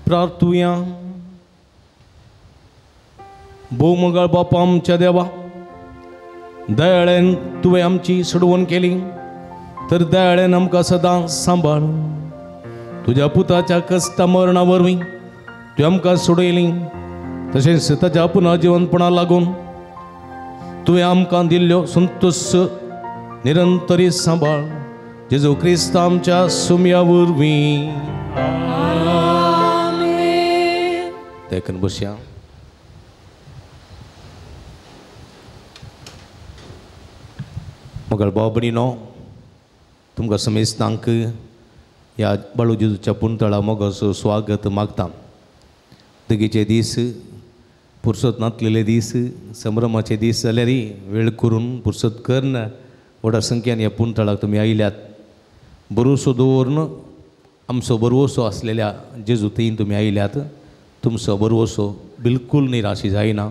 प्रार्थुया. भोवमंगळ बापा आमच्या देवा, दयाळेन तुवें आमची सोडवण केली तर दयाळेन आमकां सदां सांबाळ. तुज्या पुताच्या कश्टा मरणा वरवीं तुवें आमकां सोडयली, तशेंच ताच्या पुनर्जिवनपणा लागून तुवें आमकां दिल्ल्यो संतोश निरंतरी सांबाळ. जेजू क्रिस्त आमच्या सुम्या वरवीं. देखून बसया. मगळ भाव भयणीनो, तुमकां समेस्तांक ह्या बाळू जेजूच्या पुंतळा मोगाचो स्वागत मागता. दगीचे दीस, पुरसत नातलेले दीस, संभ्रमाचे दीस जाल्यार वेळ करून पुरसत करून व्हडा संख्यान ह्या पुंतळाक तुमी आयल्यात. बरोसो दवरून आमचो बरोसो आसलेल्या जेजू थंय तुमी आयल्यात. तुमचो बरोसो बिलकूल निराशी जायना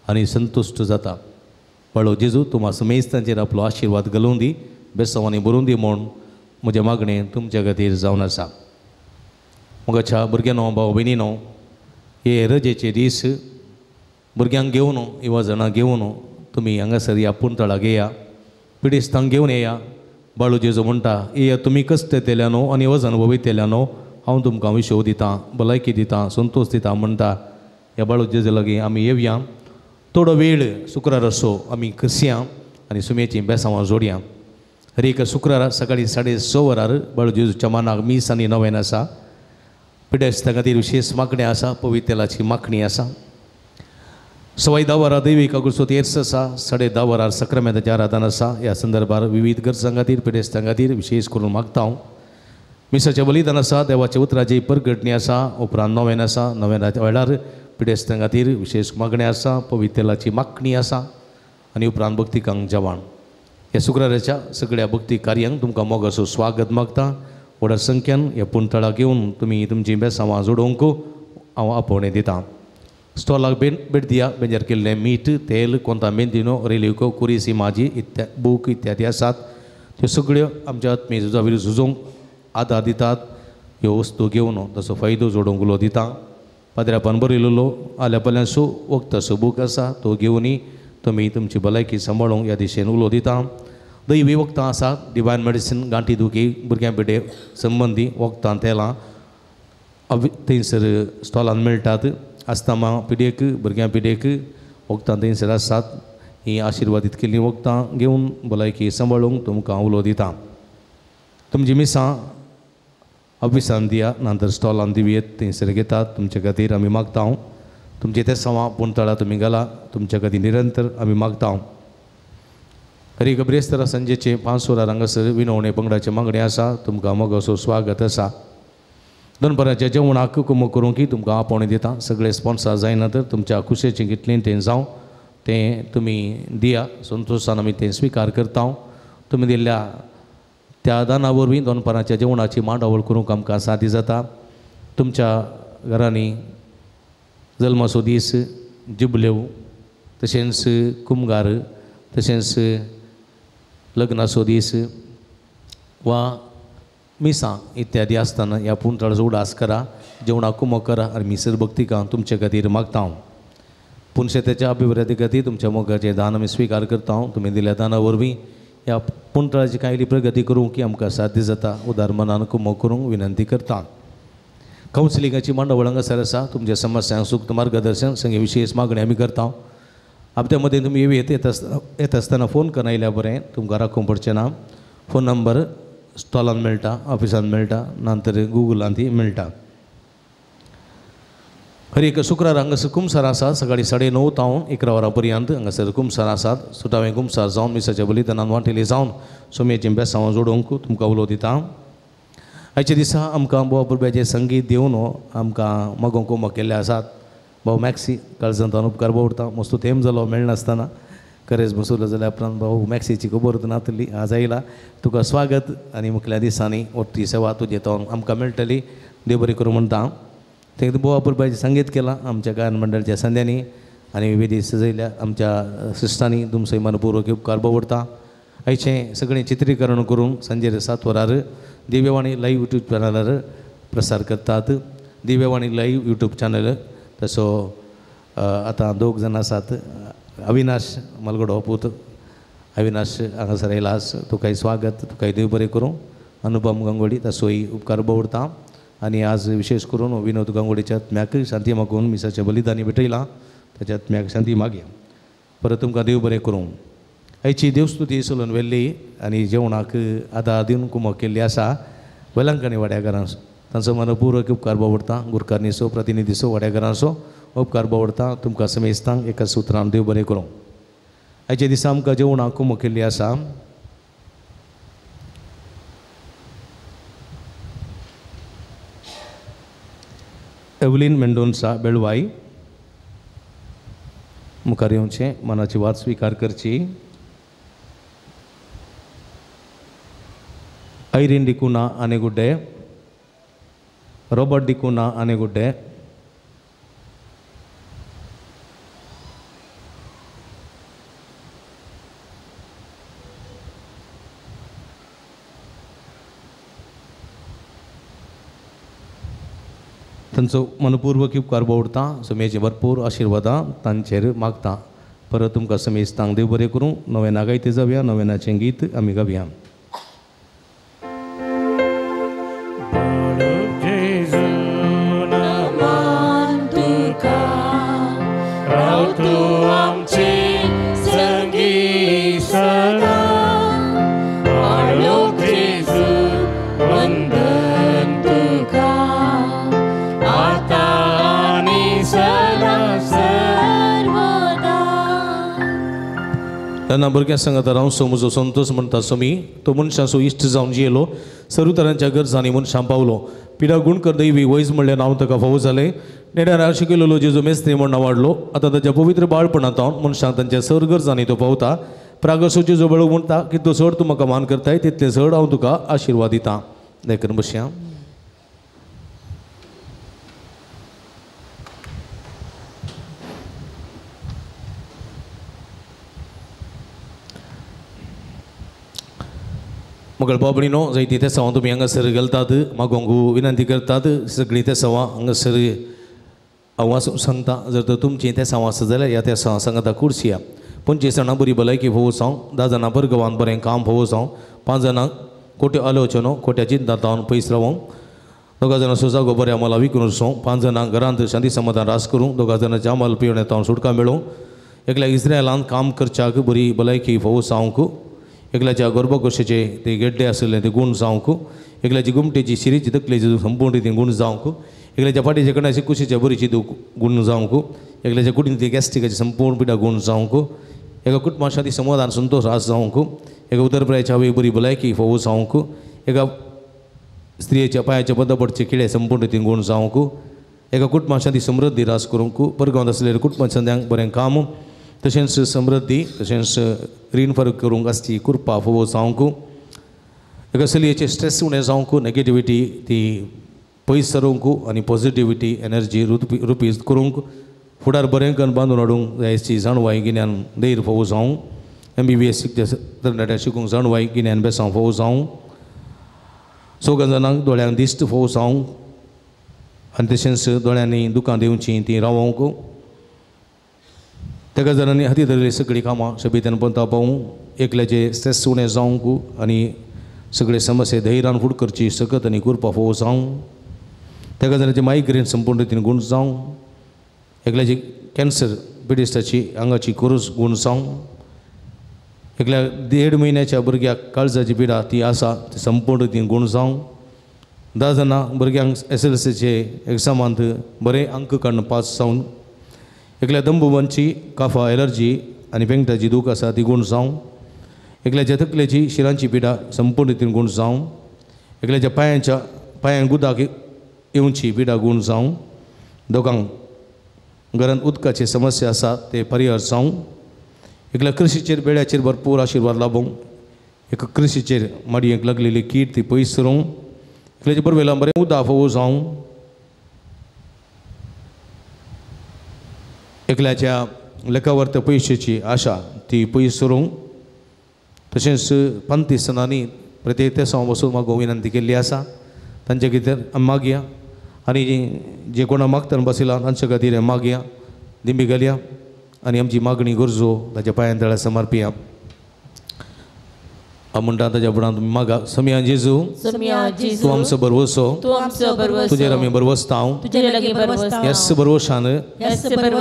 आनी संतुश्ट जाता. बाळो जेजू तुमा समेस्तांचेर आपलो आशिर्वाद घालून दी, बेसांवांनी बरोवन दी म्हूण म्हजें मागणें तुमच्या खातीर जावन आसा. मोगाच्या भुरग्यांनो, भाव भयणीनो, हे रजेचे दीस भुरग्यांक घेवन, युवा जाणां घेवन तुमी हांगासर ह्या पुंतळाक येया, पिडेस्तांक घेवन येया. बाळू जेजू म्हणटा, येया तुमी कश्ट येतल्यानो आनी वजन वयतल्यानो, हांव तुमकां विशव दितां, भलायकी दितां, संतोश दितां म्हणटा. ह्या बाळू जेजू लागीं आमी येवया. थोडो वेळ शुक्रार असो आमी करसया आनी सुमयेचीं बेसांवां जोडया. हर एक शुक्रारा सकाळीं 6:30 वरार बाळू जेजूच्या मानाक मीस आनी नवेन आसा. पिडेस्तां खातीर विशेश मागणें आसा, पवित्र तेलाची मागणी आसा. 10:15 वरां दैवीक अगुरसोत येर्स आसा. 10:30 वरार सक्रामेंताचें आराधन आसा. ह्या संदर्भार विविध गरजां खातीर, पिडेस्तां खातीर विशेश करून मागता हांव. मिसाचें बलिदान आसा, देवाच्या उतराची परगटणी आसा, उपरांत नोवेन आसा. नोवेनाच्या वेळार पिडेस्तां खातीर विशेश मागणें आसा, पवित्र तेलाची मागणी आसा आनी उपरांत भक्तिकांक जेवण. ह्या शुक्राराच्या सगळ्या भक्ती कार्यांक तुमकां मोगाचो स्वागत मागता. व्हडा संख्यान ह्या पुणतळाक येवन तुमी तुमचीं बेसांवां जोडोवंक हांव आपोवणें दितां. स्टॉलाक भेट दिया. बेंजार केल्लें मीठ, तेल, कोंता मेंदिनो, रेलिको, कुरीसी माजी इत्या बूक इत्यादी आसात. त्यो सगळ्यो आमच्या आत्मीय झुजा विरुद्ध झुजोवंक आदार दितात. ह्यो वस्तू घेवन ताचो फायदो जोडूंक उलो दिता. पाद्र्यापान बरयलेलो आल्या पल्यासो वखदाचो बूक आसा, तो घेवनूय तुमी तुमची भलायकी सांबाळूंक ह्या दिशेन उलो दिता. दैवी वखदां आसात, डिवायन मेडिसीन, गांठी दुखी, भुरग्यां पिडे संबंदी वखदां तेलां थंयसर स्टॉलान मेळटात. आस्तामा पिडेक, भुरग्यां पिडेक वखदां थंयसर आसात. हीं आशिर्वादीत केल्लीं वखदां घेवन भलायकी सांबाळूंक तुमकां उलो दिता. तुमची मिसां ऑफिसान दिया, नंतर स्टॉलान दिवयेत, थंयसर घेतात. तुमचे खातीर आमी मागता. तुमचे ते सवां पुणतळा तुमी घाला, तुमच्या खातीर निरंतर आमी मागता. हरी बिरेस्तारा सांजेचे 5 वरां हांगासर विनवणे पंगडाचें मागणें आसा. तुमकां मोगाचो स्वागत आसा. दनपाराच्या जेवणाक कुमक करूंक की तुमकां आपोवणें दिता. सगळे स्पॉन्सर जायना तर तुमच्या खुशेचें कितलें तें जावं तें तुमी दिया. संतोशान आमी तें स्विकार करता. तुमी दिल्ल्या त्या दाना वरवीं दनपाराच्या जेवणाची मांडावळ करूंक आमकां सादी जाता. तुमच्या घरांनी जल्माचो दीस, जुबलेव, तशेंच कुमगार, तशेंच लग्नाचो दीस वा मिसां इत्यादी आसतना ह्या पुणतळाचो उडास करा, जेवणाक कुमक करा आनी मिसर भक्तिकां तुमचे खातीर मागता. हांव पुनशेताच्या अभिवृद्धी खातीर तुमच्या मोगाचें दान आमी स्विकार करता. तुमी दिल्या दाना वरवीं ह्या पुणतळाची कांय प्रगती करूंक की आमकां साध्य जाता. उदार मनान कुमक करूंक विनंती करता. कावन्सिलिंगाची मांडावळ हांगासर आसा. तुमच्या समस्यांक सूक्त मार्गदर्शन संगे विशेश मागणी आमी करता. आपल्या मदें तुमी येत येता आसतना फोन करून आयल्यार बरें, तुमकां राखूंक पडचें ना. फोन नंबर स्टॉलान मेळटा, ऑफिसान मेळटा, नंतर गुगलान ती मेळटा. हर एक शुक्रार हांगासर कुमसार आसा. सकाळीं 9:30 तावन 11 वरां पर्यंत हांगासर कुमसार आसात. सुटावें कुमसार जावन मिसाच्या बलिदानान वांटेली जावन सोमयेचीं बेसांवां जोडोवंक तुमकां उलो दिता. आयच्या दिसा आमकां बोवा पुरब्याचें संगीत दिवन आमकां मागोवंक कुमक केल्ले आसात. भाऊ मॅक्सी काळजांत उपकार उरता. मस्तो तेम जालो मेळनासतना करेज बसवलो जाल्यार उपरांत भाऊ मॅक्सीची खबर नातली. आज आयला, तुका स्वागत आनी मुखल्या दिसांनी ओटी सेवा तुजे तो आमकां मेळटली. देव बरें करूं म्हणटा. तें बोवा पुरबाचें संगीत केलां आमच्या गायन मंडळाच्या संद्यांनी आनी वेदी सजयल्या आमच्या सिस्टांनी. तुमचो मनपूर्वक उपकार उरता. आयचें सगळें चित्रीकरण करून सांजेर 7 वरार दिव्यवाणी लायव्ह यूट्यूब चॅनलार प्रसार करतात. दिव्यवाणी लायव्ह यूट्यूब चॅनल तसो आतां 2 जाण आसात. अविनाश मलगडो पूत अविनाश हांगासर आयला, तुकाय स्वागत, तुकाय देव बरें करूं. अनुपम गांगोडी तसोय उपकार उरता. आनी आज विशेष करून विनोद गांगोडीच्या आत्म्याक शांती मागून मिसाचें बलिदानी भेटयलां, ताच्या आत्म्याक शांती मागया. परत तुमकां देव बरें करूं. आयची देवस्तुती चलून व्हेल्ली आनी जेवणाक आदार दिवन कुमक केल्ली आसा वेलंकणी वाड्याघरांचो तांचो मनपूर्वक उपकार उरता. गुरकारनीचो, प्रतिनिधीचो, वाड्याघरांचो उपकार उरता. तुमकां समेस्तांक एका सुत्रान देव बरें करूं. आयच्या दिसा आमकां जेवणाक कुमक केल्ली आसा एवलीन मेंडोन्सा बेळवाई. मुखार येवचें, मनाची वात स्विकार करची. ऐरीन डिकुना आनेगुड्डे, रॉबर्ट डिकुना आनेगुड्डे, तांचो मनपूर्वक उपकार उरता. समेचे भरपूर आशिर्वादां तांचेर मागता. परत तुमकां समेस्तांक देव बरें करूं. नवेना गायते जावया, नवेनाचें गीत आमी गावया. सर्वदा. तेन्ना भुरग्यां सांगता रावसो म्हजो संतोष म्हणटा स्वामी तो मनशाचो इश्ट जावन जियेलो सर्व तरांच्या गरजांनी मनशां पावलो पिडा गुणकर दैवी वैज म्हणलें नांव ताका फावो जालें नेड्यार शिकयलेलो जेजू मेस्त्री म्हण नांवाडलो आतां ताच्या पवित्र बाळपणांत मनशांक तांच्या सर गरजांनी तो पावता प्रागसो जेजू बेळू म्हणटा की तो चड तूं म्हाका मान करताय तितलें चड हांव तुका आशिर्वाद दितां देखून बसया. मगळ बाबणीनो जायती तेसांव तुमी हांगासर घालतात मागोंक विनंती करतात सगळीं तेसांवां हांगासर हांव वाचूंक सांगता जर तर तुमचीं तेसांव आसा जाल्यार ह्या तेसांव सांगता कुर्सिया 25 जाणां बरी भलायकी फोव जावं 10 जाणां बरगवान बरें काम फोव जावं 5 जाणां खोट्यो आलोचनो खोट्या चिंता जावन पयस रावोंक 2 जाणां सुजागो बऱ्या मला विकून वचूं 5 जाणां घरांत शांती समाधान रास करूं 2 जाणांच्या अमल पिवणे तावन सुटका मेळूं एकल्या इस्रायलान काम करच्याक बरी भलायकी फोव जावंक एकल्याच्या गर्भकोशाचे ते गेड्डे आशिल्ले ते गूण जावंक एकल्याची गुमटेची शिरीची तकलेची संपूर्ण ती गूण जावंक एकल्याच्या फाटीच्या कणाची कुशीच्या बरीची गूण जावंक एकल्याच्या कुडींतली गॅस्ट्रिकाची संपूर्ण पिडा गूण जावंक एका कुटुंबा शांती समाधान संतोष आस जावंक एका उदरप्रायाच्या आवय बरी भलायकी फोव जावंक एका स्त्रियेच्या पांयाच्या पदपडचे किडे संपूर्ण ती गूण जावंक एका कुटुंबा शांती समृद्धी रास करूंक परगांवांत आसलेल्या कुटुंबा संद्यांक बरें काम तशेंच समृद्धी तशेंच रीण फरक करूंक आसची कृपा फोवो जावंक एका चलयेचे स्ट्रेस उणें जावंक नेगेटिविटी ती पयस सरूंक आनी पॉजिटिविटी एनर्जी रुपीज करूंक फुडार बरें करून बांदून हाडूंक जायची जाणवाय गिन्यान धैर्य फोवो जावं MBBS शिकते तरणाट्या शिकूंक जाणवाय गिन्यान बेसांव फोवो जावं 4 जाणांक दोळ्यांक दिश्ट फोवो जावं आनी तशेंच दोळ्यांनी दुकां दिवचीं तीं रावोंक तेका जाणांनी हाती धरलेली सगळीं कामां शबीतान पंता पावूं एकल्याचे स्ट्रेस उणें जावंक आनी सगळे समस्या धैर्यान फुड करची सकत आनी कृपा फोव जावं तेका जाणांचे मायग्रेन संपूर्ण रितीन गूण जावं एकल्याची कॅन्सर पिडेस्ताची आंगाची कोरोस गूण जावं एकल्या 1.5 म्हयन्याच्या भुरग्याक काळजाची पिडा ती आसा ती संपूर्ण रितीन गूण जावं 10 जाणां भुरग्यांक SLCचे एग्जामांत बरे अंक काडून पास जावन एकल्या दंबुबांची काफा एलर्जी आनी पेंगटाची दूख आसा ती गूण जावं एकल्याच्या तकलेची शिरांची पिडा संपूर्ण रितीन गूण जावं एकल्याच्या पांयांक गुदाक येवची पिडा गूण जावं दोगांक घरांत उदकाची समस्या आसा ते परिहार जावं एकल्या कृशीचेर बेड्याचेर भरपूर आशिर्वाद लाबोवंक एका कृशीचेर माडयेक लागलेली कीट ती पयस सरूंक एकल्याचे बरवेला बरें उदक फोवो जावं एकल्याच्या लेखावर्त पयशेची आशा ती पयस सरूंक तशेंच 35 जाणांनी प्रत्येक तेसांव बसून मागूंक विनंती केल्ली आसा तांचे खातीर आमी मागया आनी जे कोणा मागतना बसयला तांचे खातीर मागया दिंबी घालया आनी आमची मागणी गरजो ताच्या पांयां तळ्या समर्पिया. म्हणटा ताच्या फुडान तुमी मागा समिया जेजू तूं आमचो भरवसो तुजेर आमी भरवसता ह्याच भरवशान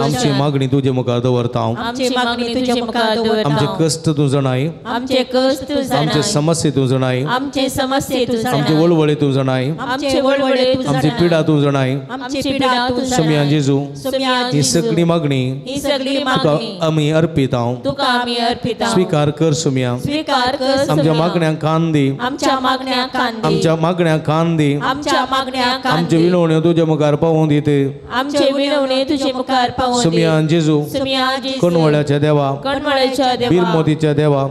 आमची मागणी तुजे मुखार दवरता आमचे कश्ट तूं जाणाय आमचे समस्ये तूं जाणाय आमचे वळवळे तूं जाणाय आमची पिडा तूं जाणाय समिया जेजू ही सगळी मागणी तुका आमी अर्पिता स्विकार कर समिया आमच्या मागण्यांक कान दी आमच्या मागण्यांक कान दी आमचे विनवण्यो तुज्या मुखार पावोवन दित समिया जेजू कणवळ्याच्या देवा बिरमोतीच्या देवा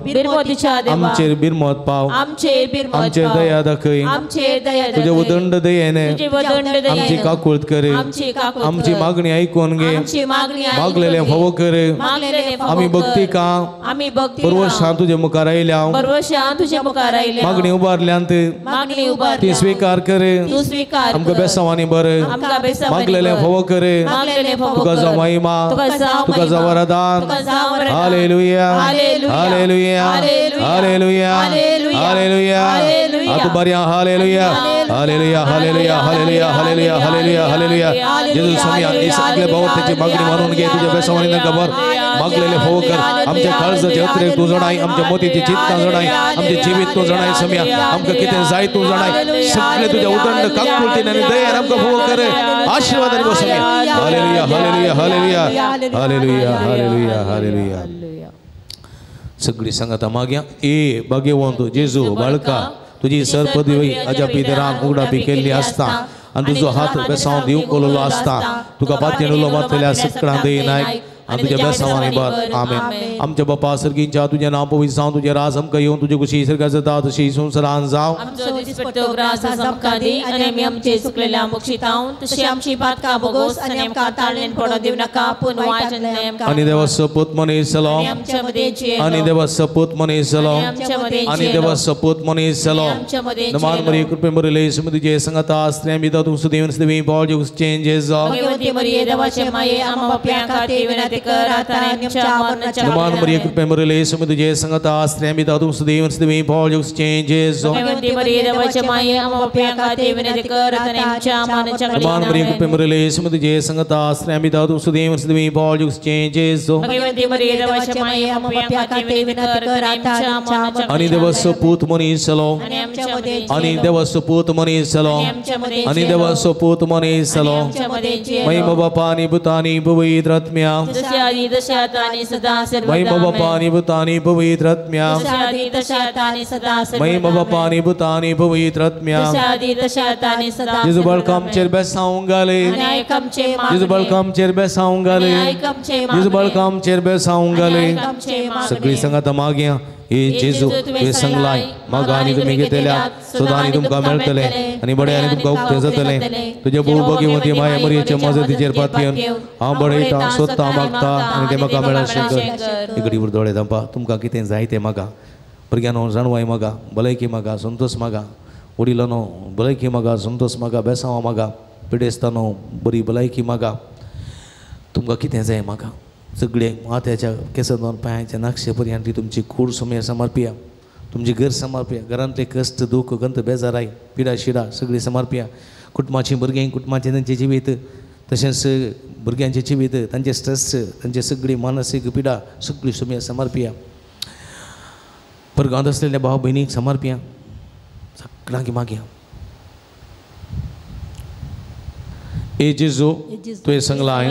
आमचेर बिरमोत पाव आमचेर दया दाखय तुजे उदंड दयेने आमची काकूळत कर आमची मागणी आयकून घे मागलेले फावो कर आमी भक्ती का परवशान तुजे मुखार आयल्या मागणी उबारल्यांत ती स्विकार कर आमकां बेसांवांनी बर मागलेले फावो कर तुका जावं महिमा तुका जावं वरदान. Hallelujah hallelujah hallelujah hallelujah. आतां बऱ्या hallelujah hallelujah hallelujah hallelujah hallelujah hallelujah hallelujah. जेजू स्वामी ही सगळे भावार्थाची मागणी मानून घे तुझ्या बेसांवांनी तांकां बर मागलेले फावो कर आमच्या काळजाचे अतिरेक तूं जाणाय आमच्या मोतीची चिंता जाणाय आमचे जिवीत तूं जाणाय समिया आमकां कितें जाय तूं जाणाय सगळे तुज्या उदंड काकुळतीन आनी दयेन आमकां फावो कर आशिर्वाद आनी बसोवया. Hallelujah hallelujah hallelujah hallelujah hallelujah hallelujah. सगळी सांगता मागया ए भाग्यवंत जेजू बाळका तुजी सर पदवी अजापी दरान उगडापी केल्ली आसता आनी तुजो हात बेसांव दिवंक कोलोलो आसता तुका पातयेन उलो मारतल्या सकळां दे नायक आनी तुज्या बेसांवांनी बर आमेन. आमच्या बापा सर्गींच्या तुजें नांव पवित्र जावं तुजें राज आमकां येवन तुजे कुशी सर्गात जाता तशी संवसारान जावं. आमचो दिसपट्टो ग्रास आज आमकां दी आनी आमी आमचे चुकलेल्या मोक्षितावन तशी आमची पातकां भोगोस आनी आमकां ताळणेन पडोवंक दिवं नाका पूण वायटांतल्यान आमकां आनी देवा सपूत मनीस जालो आनी देवा सपूत मनीस जालो आनी देवा सपूत मनीस जालो. नमान मरिये कृपे भरिल्ले येशू तुजे संगता स्त्रियां भितर तूं सुदेवन सुदेवी पावल चेंजेस भगवती मरिये देवाचे माये आम्हा पाप्यां खातीर विनंती कर आता आनी आमच्या मरणाच्या नमान मरिये कृपे भरिल्ले येशू तुजे संगता स्त्रियां भितर तूं सुदेवन सुदेवी पावल चेंजेस भगवती मरिये देवाचे माये आम्हा पाप्यां खातीर विनंती कर आता आनी आमच्या मरणाच्या नमान मरिये कृपे भरिल्ले येशू तुजे संगता स्त्रियां भितर तूं सुदेवन सुदेवी पावल चेंजेस भगवती मरिये देवाचे माये आम्हा पाप्यां खातीर विनंती कर आता आनी आमच्या मरणाच्या आनी देवा सपूत मनीस जालो आनी देवा सपूत मनीस जालो आनी देवा सपूत मनीस जालो. महिमा बापा आनी पुता आनी पवित्र आत्म्या महिमा बापा आनी पुता आनी पवित्र आत्म्या महिमा बापा आनी पुता आनी पवित्र आत्म्या. जेजू बाळका आमचेर बेसावंक घाले जेजू बाळका आमचेर बेसावंक घाले जेजू बाळका आमचेर बेसावंक घाले. सगळी संगत मागया हे जेजू तुवें सांगलाय मागा आनी तुमी घेतल्या सदां आनी तुमकां मेळटलें आनी बडें आनी तुमकां उक्तें जातलें. तुज्या भोव भगवती माया मरियेच्या मजतीचेर पातयेवन हांव बडयतां सोदतां मागता आनी तें म्हाका मेळशें कर. इकडे दोळे धांपा तुमकां कितें जाय तें मागा. भुरग्यांनो जाणवाय मागा भलायकी मागा संतोष मागा वडिलांनो भलायकी मागा संतोष मागा बेसांवां मागा पिडेस्तानो बरी भलायकी मागा. तुमकां कितें जाय मागा. सगळे माथ्याच्या केंसांतल्यान पांयांच्या नाक्षे पर्यंत तुमची कूड सुमेर समर्पिया तुमची घर समर्पिया घरांतले कश्ट दुःख गंत बेजाराय पिडा शिडा सगळी समर्पिया. कुटुंबाची भुरगीं कुटुंबाचें तांचें जिवीत तशेंच भुरग्यांचें जिवीत तांचे स्ट्रेस तांचे सगळी मानसीक पिडा सगळी सुमेर समर्पिया. परगांत आसलेल्या भाव भयणीक समर्पिया सगळ्यांक मागया. ए जेजू तुवें सांगलां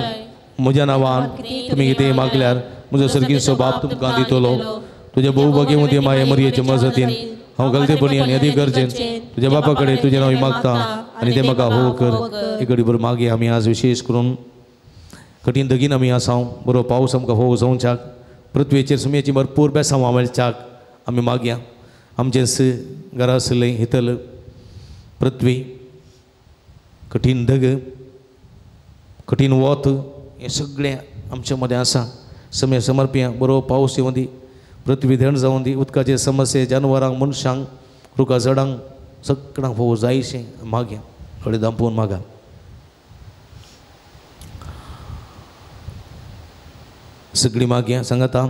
म्हज्या नांवान तुमी कितें मागल्यार म्हजो सर्गीचो बाप तुमकां दितलो. तुज्या भोव भगवती माये मरियेचे मजतीन हांव गलतेपणी आनी अदी गरजेन तुज्या बापा कडेन तुजें नांव मागता आनी तें म्हाका हो कर. एक घडीभर मागीर आमी आज विशेश करून कठीण दगीन आमी आसाव बरो पावस आमकां हो जावच्याक पृथ्वेचेर सुमयेची भरपूर बेसांवां मेळच्याक आमी मागया. आमचें घरा आसलें हितल पृथ्वी कठीण धग कठीण वत हें सगळें आमच्या मदें आसा. समय समर्पिया बरो पावस येवं दी पृथ्वी धण जावं दी उदकाचे समस्ये जानवरांक मनशांक रुखा झाडांक सगळ्यांक फोव जायशें मागया. थोडे दांपोवन मागा. सगळीं मागया सांगता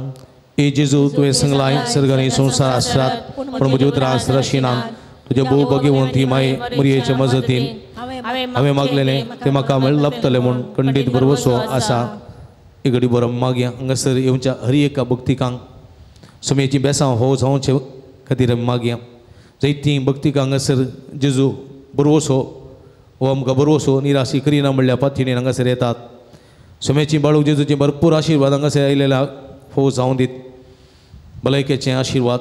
ए जेजू तुवें सांगलां सर्गांनी संवसार आसतात पूण म्हजी उतरां आसराशिनात. तुज्या भोव भगवंती माये मरियेचे मजतीन हांवें मागलेलें तें म्हाका लभतलें म्हूण खंडीत भरवसो आसा. एक घडी बरो मागया. हांगासर येवच्या हर एका भक्तिकांक सुमयेची बेसांव हो जावचे खातीर आमी मागया. जायतीं भक्तिकां हांगासर जेजू भरवसो हो आमकां भरवसो निराशी करिना म्हणल्यार पातयेन हांगासर येतात. सुमयेची बाळूक जेजूची भरपूर आशिर्वाद हांगासर आयलेल्या हो जावं दीत. भलायकेचे आशिर्वाद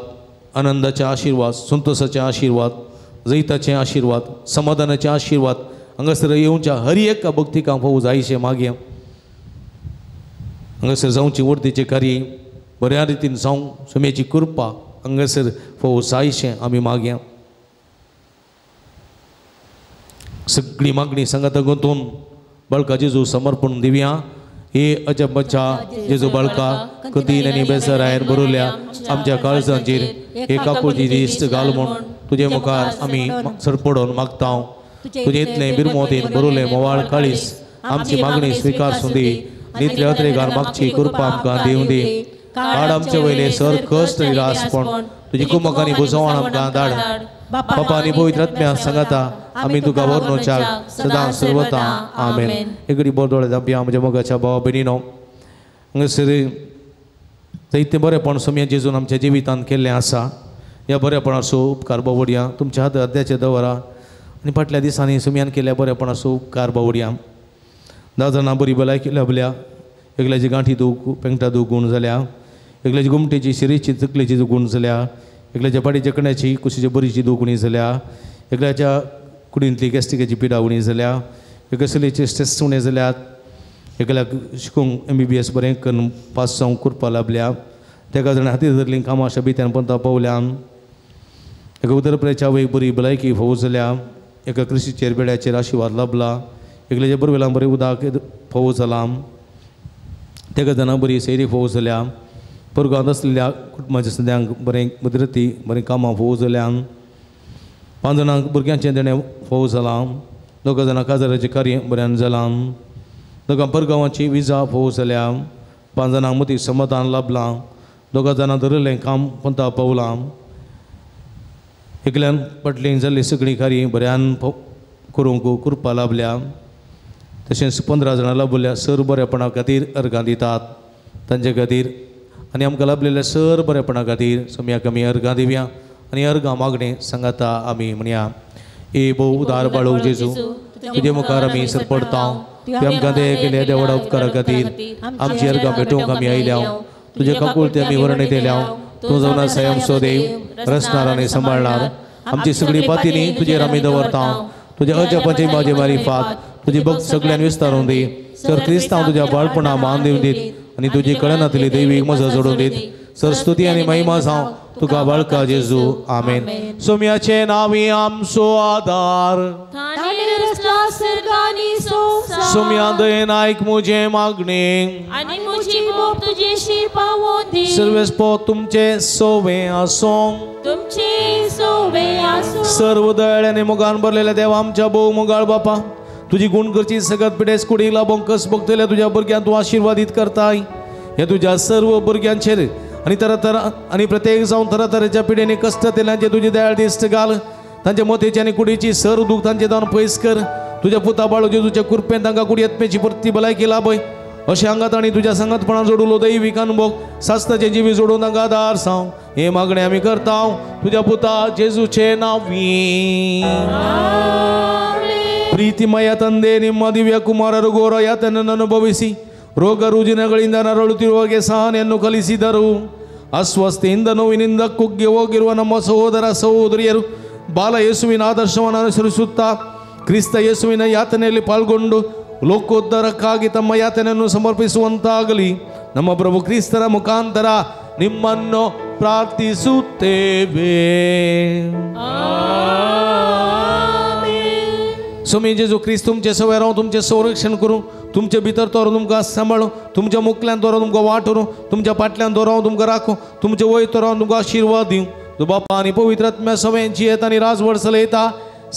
आनंदाचे आशिर्वाद संतोषाचे आशिर्वाद जैताचे आशिर्वाद समाधानाचे आशिर्वाद हांगासर येवच्या हर एका भक्तिकांक फोव जायशें मागया. हांगासर जावची वर्दीचें कार्य बऱ्या रितीन जावं सुमेची कृपा हांगासर फोव जायशें आमी मागया. सगळी मागणी सांगाता गुंतून बाळका जेजू समर्पण दिवया. हे अजबच्या जेजू बाळका कधीन आनी बेजारायन बरवल्या आमच्या काळजांचेर हे काकुळटी दिश्ट घाल म्हूण तुजे मुखार आमी सरपडोवन मागता. तुजें इतलें बिरमोतीन बरवलें मोवाळ काळीस आमची मागणी स्विकार सुंदी. नितले अत्रेगार मागची कृपा आमकां दिवं दी. काड आमचे वयले सर कश्ट निरासपण तुजी कुमकांनी बुजवण आमकां धाड. बापा आनी पवित्र आत्म्या सांगाता आमी तुका वर्णोच्याक सदां सर्वता आमेन. एक बरो दोळे धांपया म्हज्या मोगाच्या भावा भयणीनो. हांगासर जायतें बरेंपण सोमया जेजून आमच्या जिवितांत केल्लें आसा. ह्या बरेपणाचो उपकार बावडया तुमच्या हात अर्द्याचे दवरा आनी फाटल्या दिसांनी सुमयान केल्ल्या बरेपणाचो उपकार बावडया. 10 जाणां बरी भलायकी लाभल्या एकल्याची गांठी दूख पेंगटा दूख गूण जाल्या एकल्याची गोमटेची शिरेची तकलेची दुखून जाल्या, एकल्याच्या पाडीच्या कण्याची कुशीच्या बरीची दुखणी जाल्या, एकल्याच्या कुडींतली गॅस्ट्रिकाची पिडा उणी जाल्या, एका चलयेचे स्ट्रेस उणें जाल्यात, एकल्याक शिकूंक MBBS बरें करून पास जावंक कृपा लाभल्या, तेका जाणें हाती धरलीं कामां शबित्यान पंता पावल्यान, एका उदरप्रेच्या आवयक बरी भलायकी फावो जाल्या, एका कृशीचेर बेड्याचेर आशिर्वाद लाभला, एकल्याच्या बरवेलां बरें उदक फावो जालां, तेका जाणां बरी सैरी फावो जाल्या, परगांत आसलेल्या कुटुंबाच्या सद्यांक बरें मदरती बरें कामां फावो जाल्यान, 5 जाणांक भुरग्यांचें देणें फावो जालां, 2 जाणां काजाराचें कार्य बऱ्यान जालां, 2 परगांवाची विजा फावो जाल्या, 5 जाणांक मती समाधान लाभलां, 2 जाणां धरिल्लें काम पंता पावलां, एकल्यान पटलीं जाल्लीं सगळीं कार्य बऱ्यान करूंक कृपा लाभल्या, तशेंच 15 जाणां लाभल्या सर बरेपणा खातीर अर्गां दितात तांचे खातीर आनी आमकां लाभलेल्या सर बरेपणा खातीर सम्याक आमी अर्गां दिवया आनी अर्गां मागणें सांगाता आमी म्हणया. ए भोव उदार बाळू जेजू, तुजे मुखार आमी सरपडता, तुवें आमकां दया केल्या देवडा उपकारा खातीर आमची अर्गां भेटोवंक आमी आयल्या, तुजे काकुळते आमी वर्णीत येयल्या, तूं जावन आसाय आमचो देव, रचणार आनी सांबाळणार, आमची सगळी पातिनी तुजेर आमी दवरता, तुज्या अजापाची म्हाजे मारिफात तुजी भक्त सगळ्यान विस्तारून दी, सर क्रिस्तांव तुज्या बाळपणा मान दिवन दीत आनी तुजी कळनातली दैवीक मजा जोडून दीत, सर स्तुती आनी महिमा जावं तुका बाळका जेजू, आमेन. सोम्याचे नांवी आमचो आदार, सोम्या दयेन आयक म्हजें मागणें, सर्वेस्पो तुमचें सोवें आसूं, सर्व दयाळ आनी मोगान भरलेल्या देवा आमच्या भोव मोगाळ बापा, तुजी गुण करची सगळ्यात पिडेस कुडीक लाभोंक कस भोगतल्या तुज्या भुरग्यांक तूं आशिर्वादीत करताय, ह्या तुज्या सर्व भुरग्यांचेर आनी तरातरा आनी प्रत्येक जावन तरातरेच्या पिडेनी कश्ट तेल्यांचे तुजी दयाळ दिश्ट घाल, तांच्या मोतेची आनी कुडीची सर दूख तांचे जावन पयस कर, तुज्या पुता बाळू जेजूच्या कृपेन तांकां कुडी आत्म्याची परती भलायकी लाभय, अशें आंगात आनी तुज्या सांगातपणान जोडलो दैवीक अनुभव सास्ताचे जिवी जोडून तांकां आदार साव, हें मागणें आमी करता तुज्या पुता जेजूचे नांवी. ಪ್ರೀತಿಮಯ ತಂದೆ, ನಿಮ್ಮ ದಿವ್ಯ ಕುಮಾರರು ಘೋರ ಯಾತನನ್ನು ಅನುಭವಿಸಿ ರೋಗ ರುಜಿನಗಳಿಂದ ನರಳುತ್ತಿರುವಾಗೆ ಸಹನೆಯನ್ನು ಕಲಿಸಿದರು. ಅಸ್ವಸ್ಥೆಯಿಂದ ನೋವಿನಿಂದ ಕುಗ್ಗಿ ಹೋಗಿರುವ ನಮ್ಮ ಸಹೋದರ ಸಹೋದರಿಯರು ಬಾಲ ಯೇಸುವಿನ ಆದರ್ಶವನ್ನು ಅನುಸರಿಸುತ್ತಾ ಕ್ರಿಸ್ತ ಯೇಸುವಿನ ಯಾತನೆಯಲ್ಲಿ ಪಾಲ್ಗೊಂಡು ಲೋಕೋದ್ಧಾರಕ್ಕಾಗಿ ತಮ್ಮ ಯಾತನೆಯನ್ನು ಸಮರ್ಪಿಸುವಂತಾಗಲಿ. ನಮ್ಮ ಪ್ರಭು ಕ್ರಿಸ್ತರ ಮುಖಾಂತರ ನಿಮ್ಮನ್ನು ಪ್ರಾರ್ಥಿಸುತ್ತೇವೆ. स्वामी जेजू क्रिस्त तुमचे सवय रावूं, तुमचें संरक्षण करूं, तुमचे भितर तोर तुमकां सांबाळूं, तुमच्या मुखल्यान तोर तुमकां वाट व्हरूं, तुमच्या फाटल्यान तोर हांव तुमकां राखूं, तुमचे वयर तोर हांव तुमकां आशिर्वाद दिवं. तूं बापा आनी पवित्र आत्म्या सवय जियेत आनी राजवड चलयता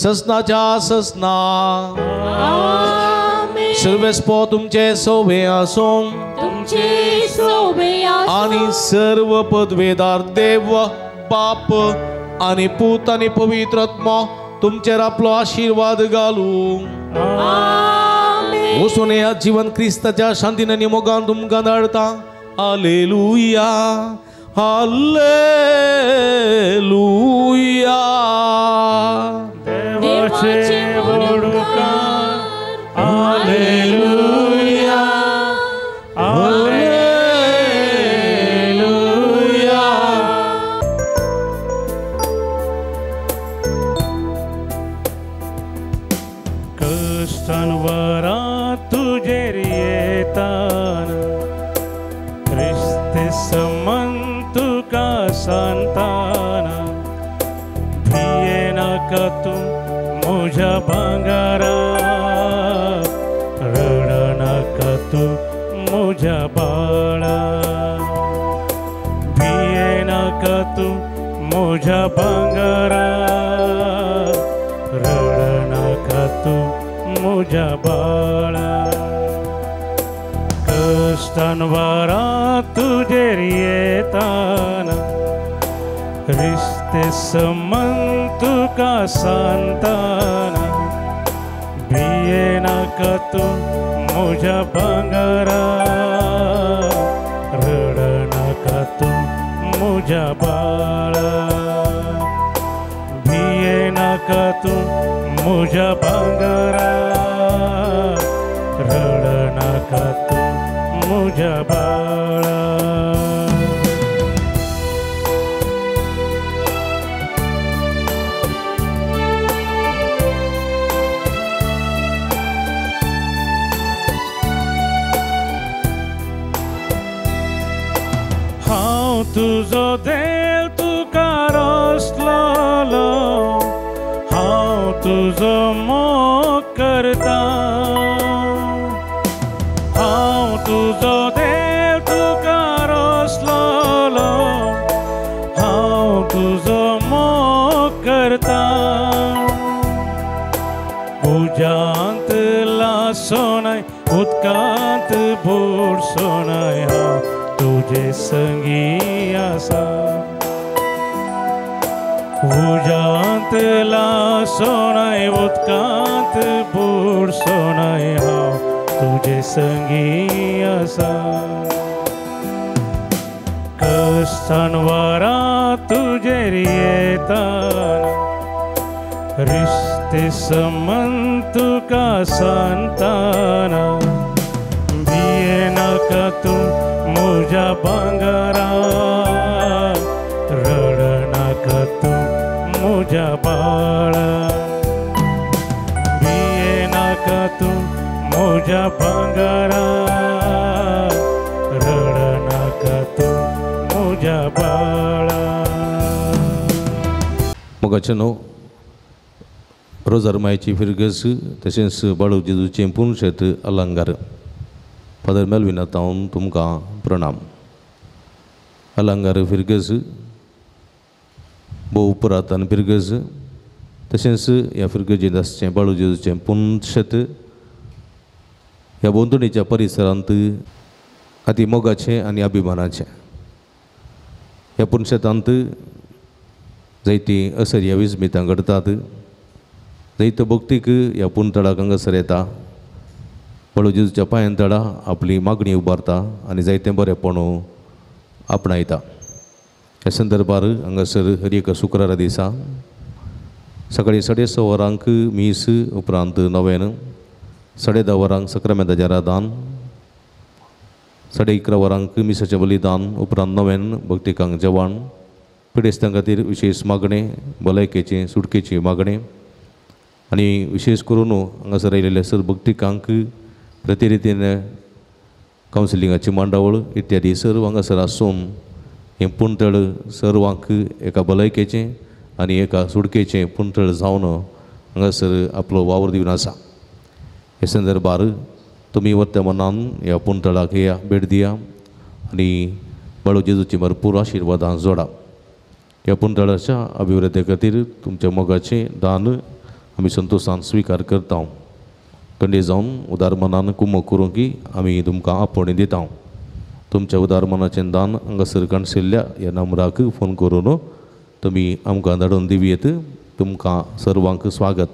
ससनाच्या ससना. सर्वेस्पो तुमचे सोवे आसूं आनी सर्व पदवेदार देव बाप आनी पूत आनी पवित्र आत्मो तुमचेर आपलो आशिर्वाद घालूं. वचून ह्या जीवन क्रिस्ताच्या शांतीन आनी मोगान तुमकां धाडटा. Hallelujah, hallelujah. देवाचे वडुकार, हालेलुया, हालेलुया. कश्टांवरा तुजेर येताना क्रिस्ते समन तुका सांताना, भियेनाका तूं म्हज्या भांगारा, रडनाका तूं म्हज्या बाळा, भियेनाका तूं म्हज्या भांगारा, रडनाका तूं म्हज्या बाळा. कश्टांवरा तुजेर येताना क्रिस्ते समन तुका सांताना, भियेनाका तूं म्हज्या भांगारा, रडनाका तूं म्हज्या बाळा, भियेनाका तूं म्हज्या भांगारा, रडनाका तूं म्हज्या बाळा. हांव तुजो देव तुका रसलोलो, हांव तुजो मोग करता। हांव तुजो देव तुका रसलोलो, हांव तुजो मोग करता। उज्यांत लासोनाय उदकांत बुडसोनाय हांव तुजे संगी आसा। उज्यांत लासोनाय उदकांत बुडसोनाय हांव तुजे संगी आसा। कश्टान वारां तुजेर येता, रिश्ते संबंद तुका सांगताना, भिये नाका तूं म्हज्या भांगरा, रड नाका तूं म्हज्या बाळा। भिये नाका तूं म्हज्या भांगरा, रड नाका तूं म्हज्या बाळा। मोगाचें न्हू रोजार मायची फिरगस तशेंच बाळू जेजूचें पुनशेत अलंकार फादर मेलविना तावन तुमकां प्रणाम। अलंकार फिरगस भोव पुरातन फिरगस तशेंच ह्या फिरगजेंत आसचें बाळू जेजूचें पुनशेत ह्या भोंवतणीच्या परिसरांत अती मोगाचें आनी अभिमानाचें। ह्या पुनशेतांत जायतीं असर्या विस्मितां घडटात, जैत भक्तीक ह्या पुनतळाक हांगासर येता, बाळू जेजूच्या पांयान तळा आपली मागणी उबारता आनी जायतें बरेंपण आपणायता। ह्या संदर्भार हांगासर हर एका शुक्रारा दिसा सकाळीं 6:30 वरांक मीस, उपरांत नवेन 10:30 वरांक सक्रामेंताचें रादान, 11:30 वरांक मिसाचें बलिदान, उपरांत नवेन भक्तिकांक जेवण, पिडेस्तां खातीर विशेश मागणें, भलायकेचें सुटकेचें मागणें आनी विशेश करून हांगासर आयिल्ले सर भक्तिकांक प्रतिरितीन कावन्सिलिंगाची मांडावळ इत्यादी सर्व हांगासर आसून हें पुणतळ सर्वांक एका भलायकेचें आनी एका सुटकेचें पुणतळ जावन हांगासर आपलो वावर दिवन आसा। हे संदर्भार तुमी वर्तमानान ह्या पुणतळाक या भेट दिया आनी बाळू जेजूची भरपूर आशिर्वादां जोडा। ह्या पुणतळाच्या अभिवृद्धी खातीर तुमच्या मोगाचें दान आमी संतोशान स्विकार करता। कंडे जावन उदार मनान कुमक करूंक की आमी तुमकां आपोवणें दिता। तुमच्या उदार मनाचें दान हांगासर काणशिल्ल्या ह्या नंबराक फोन करून तुमी आमकां धाडून दिवयेत। तुमकां सर्वांक स्वागत।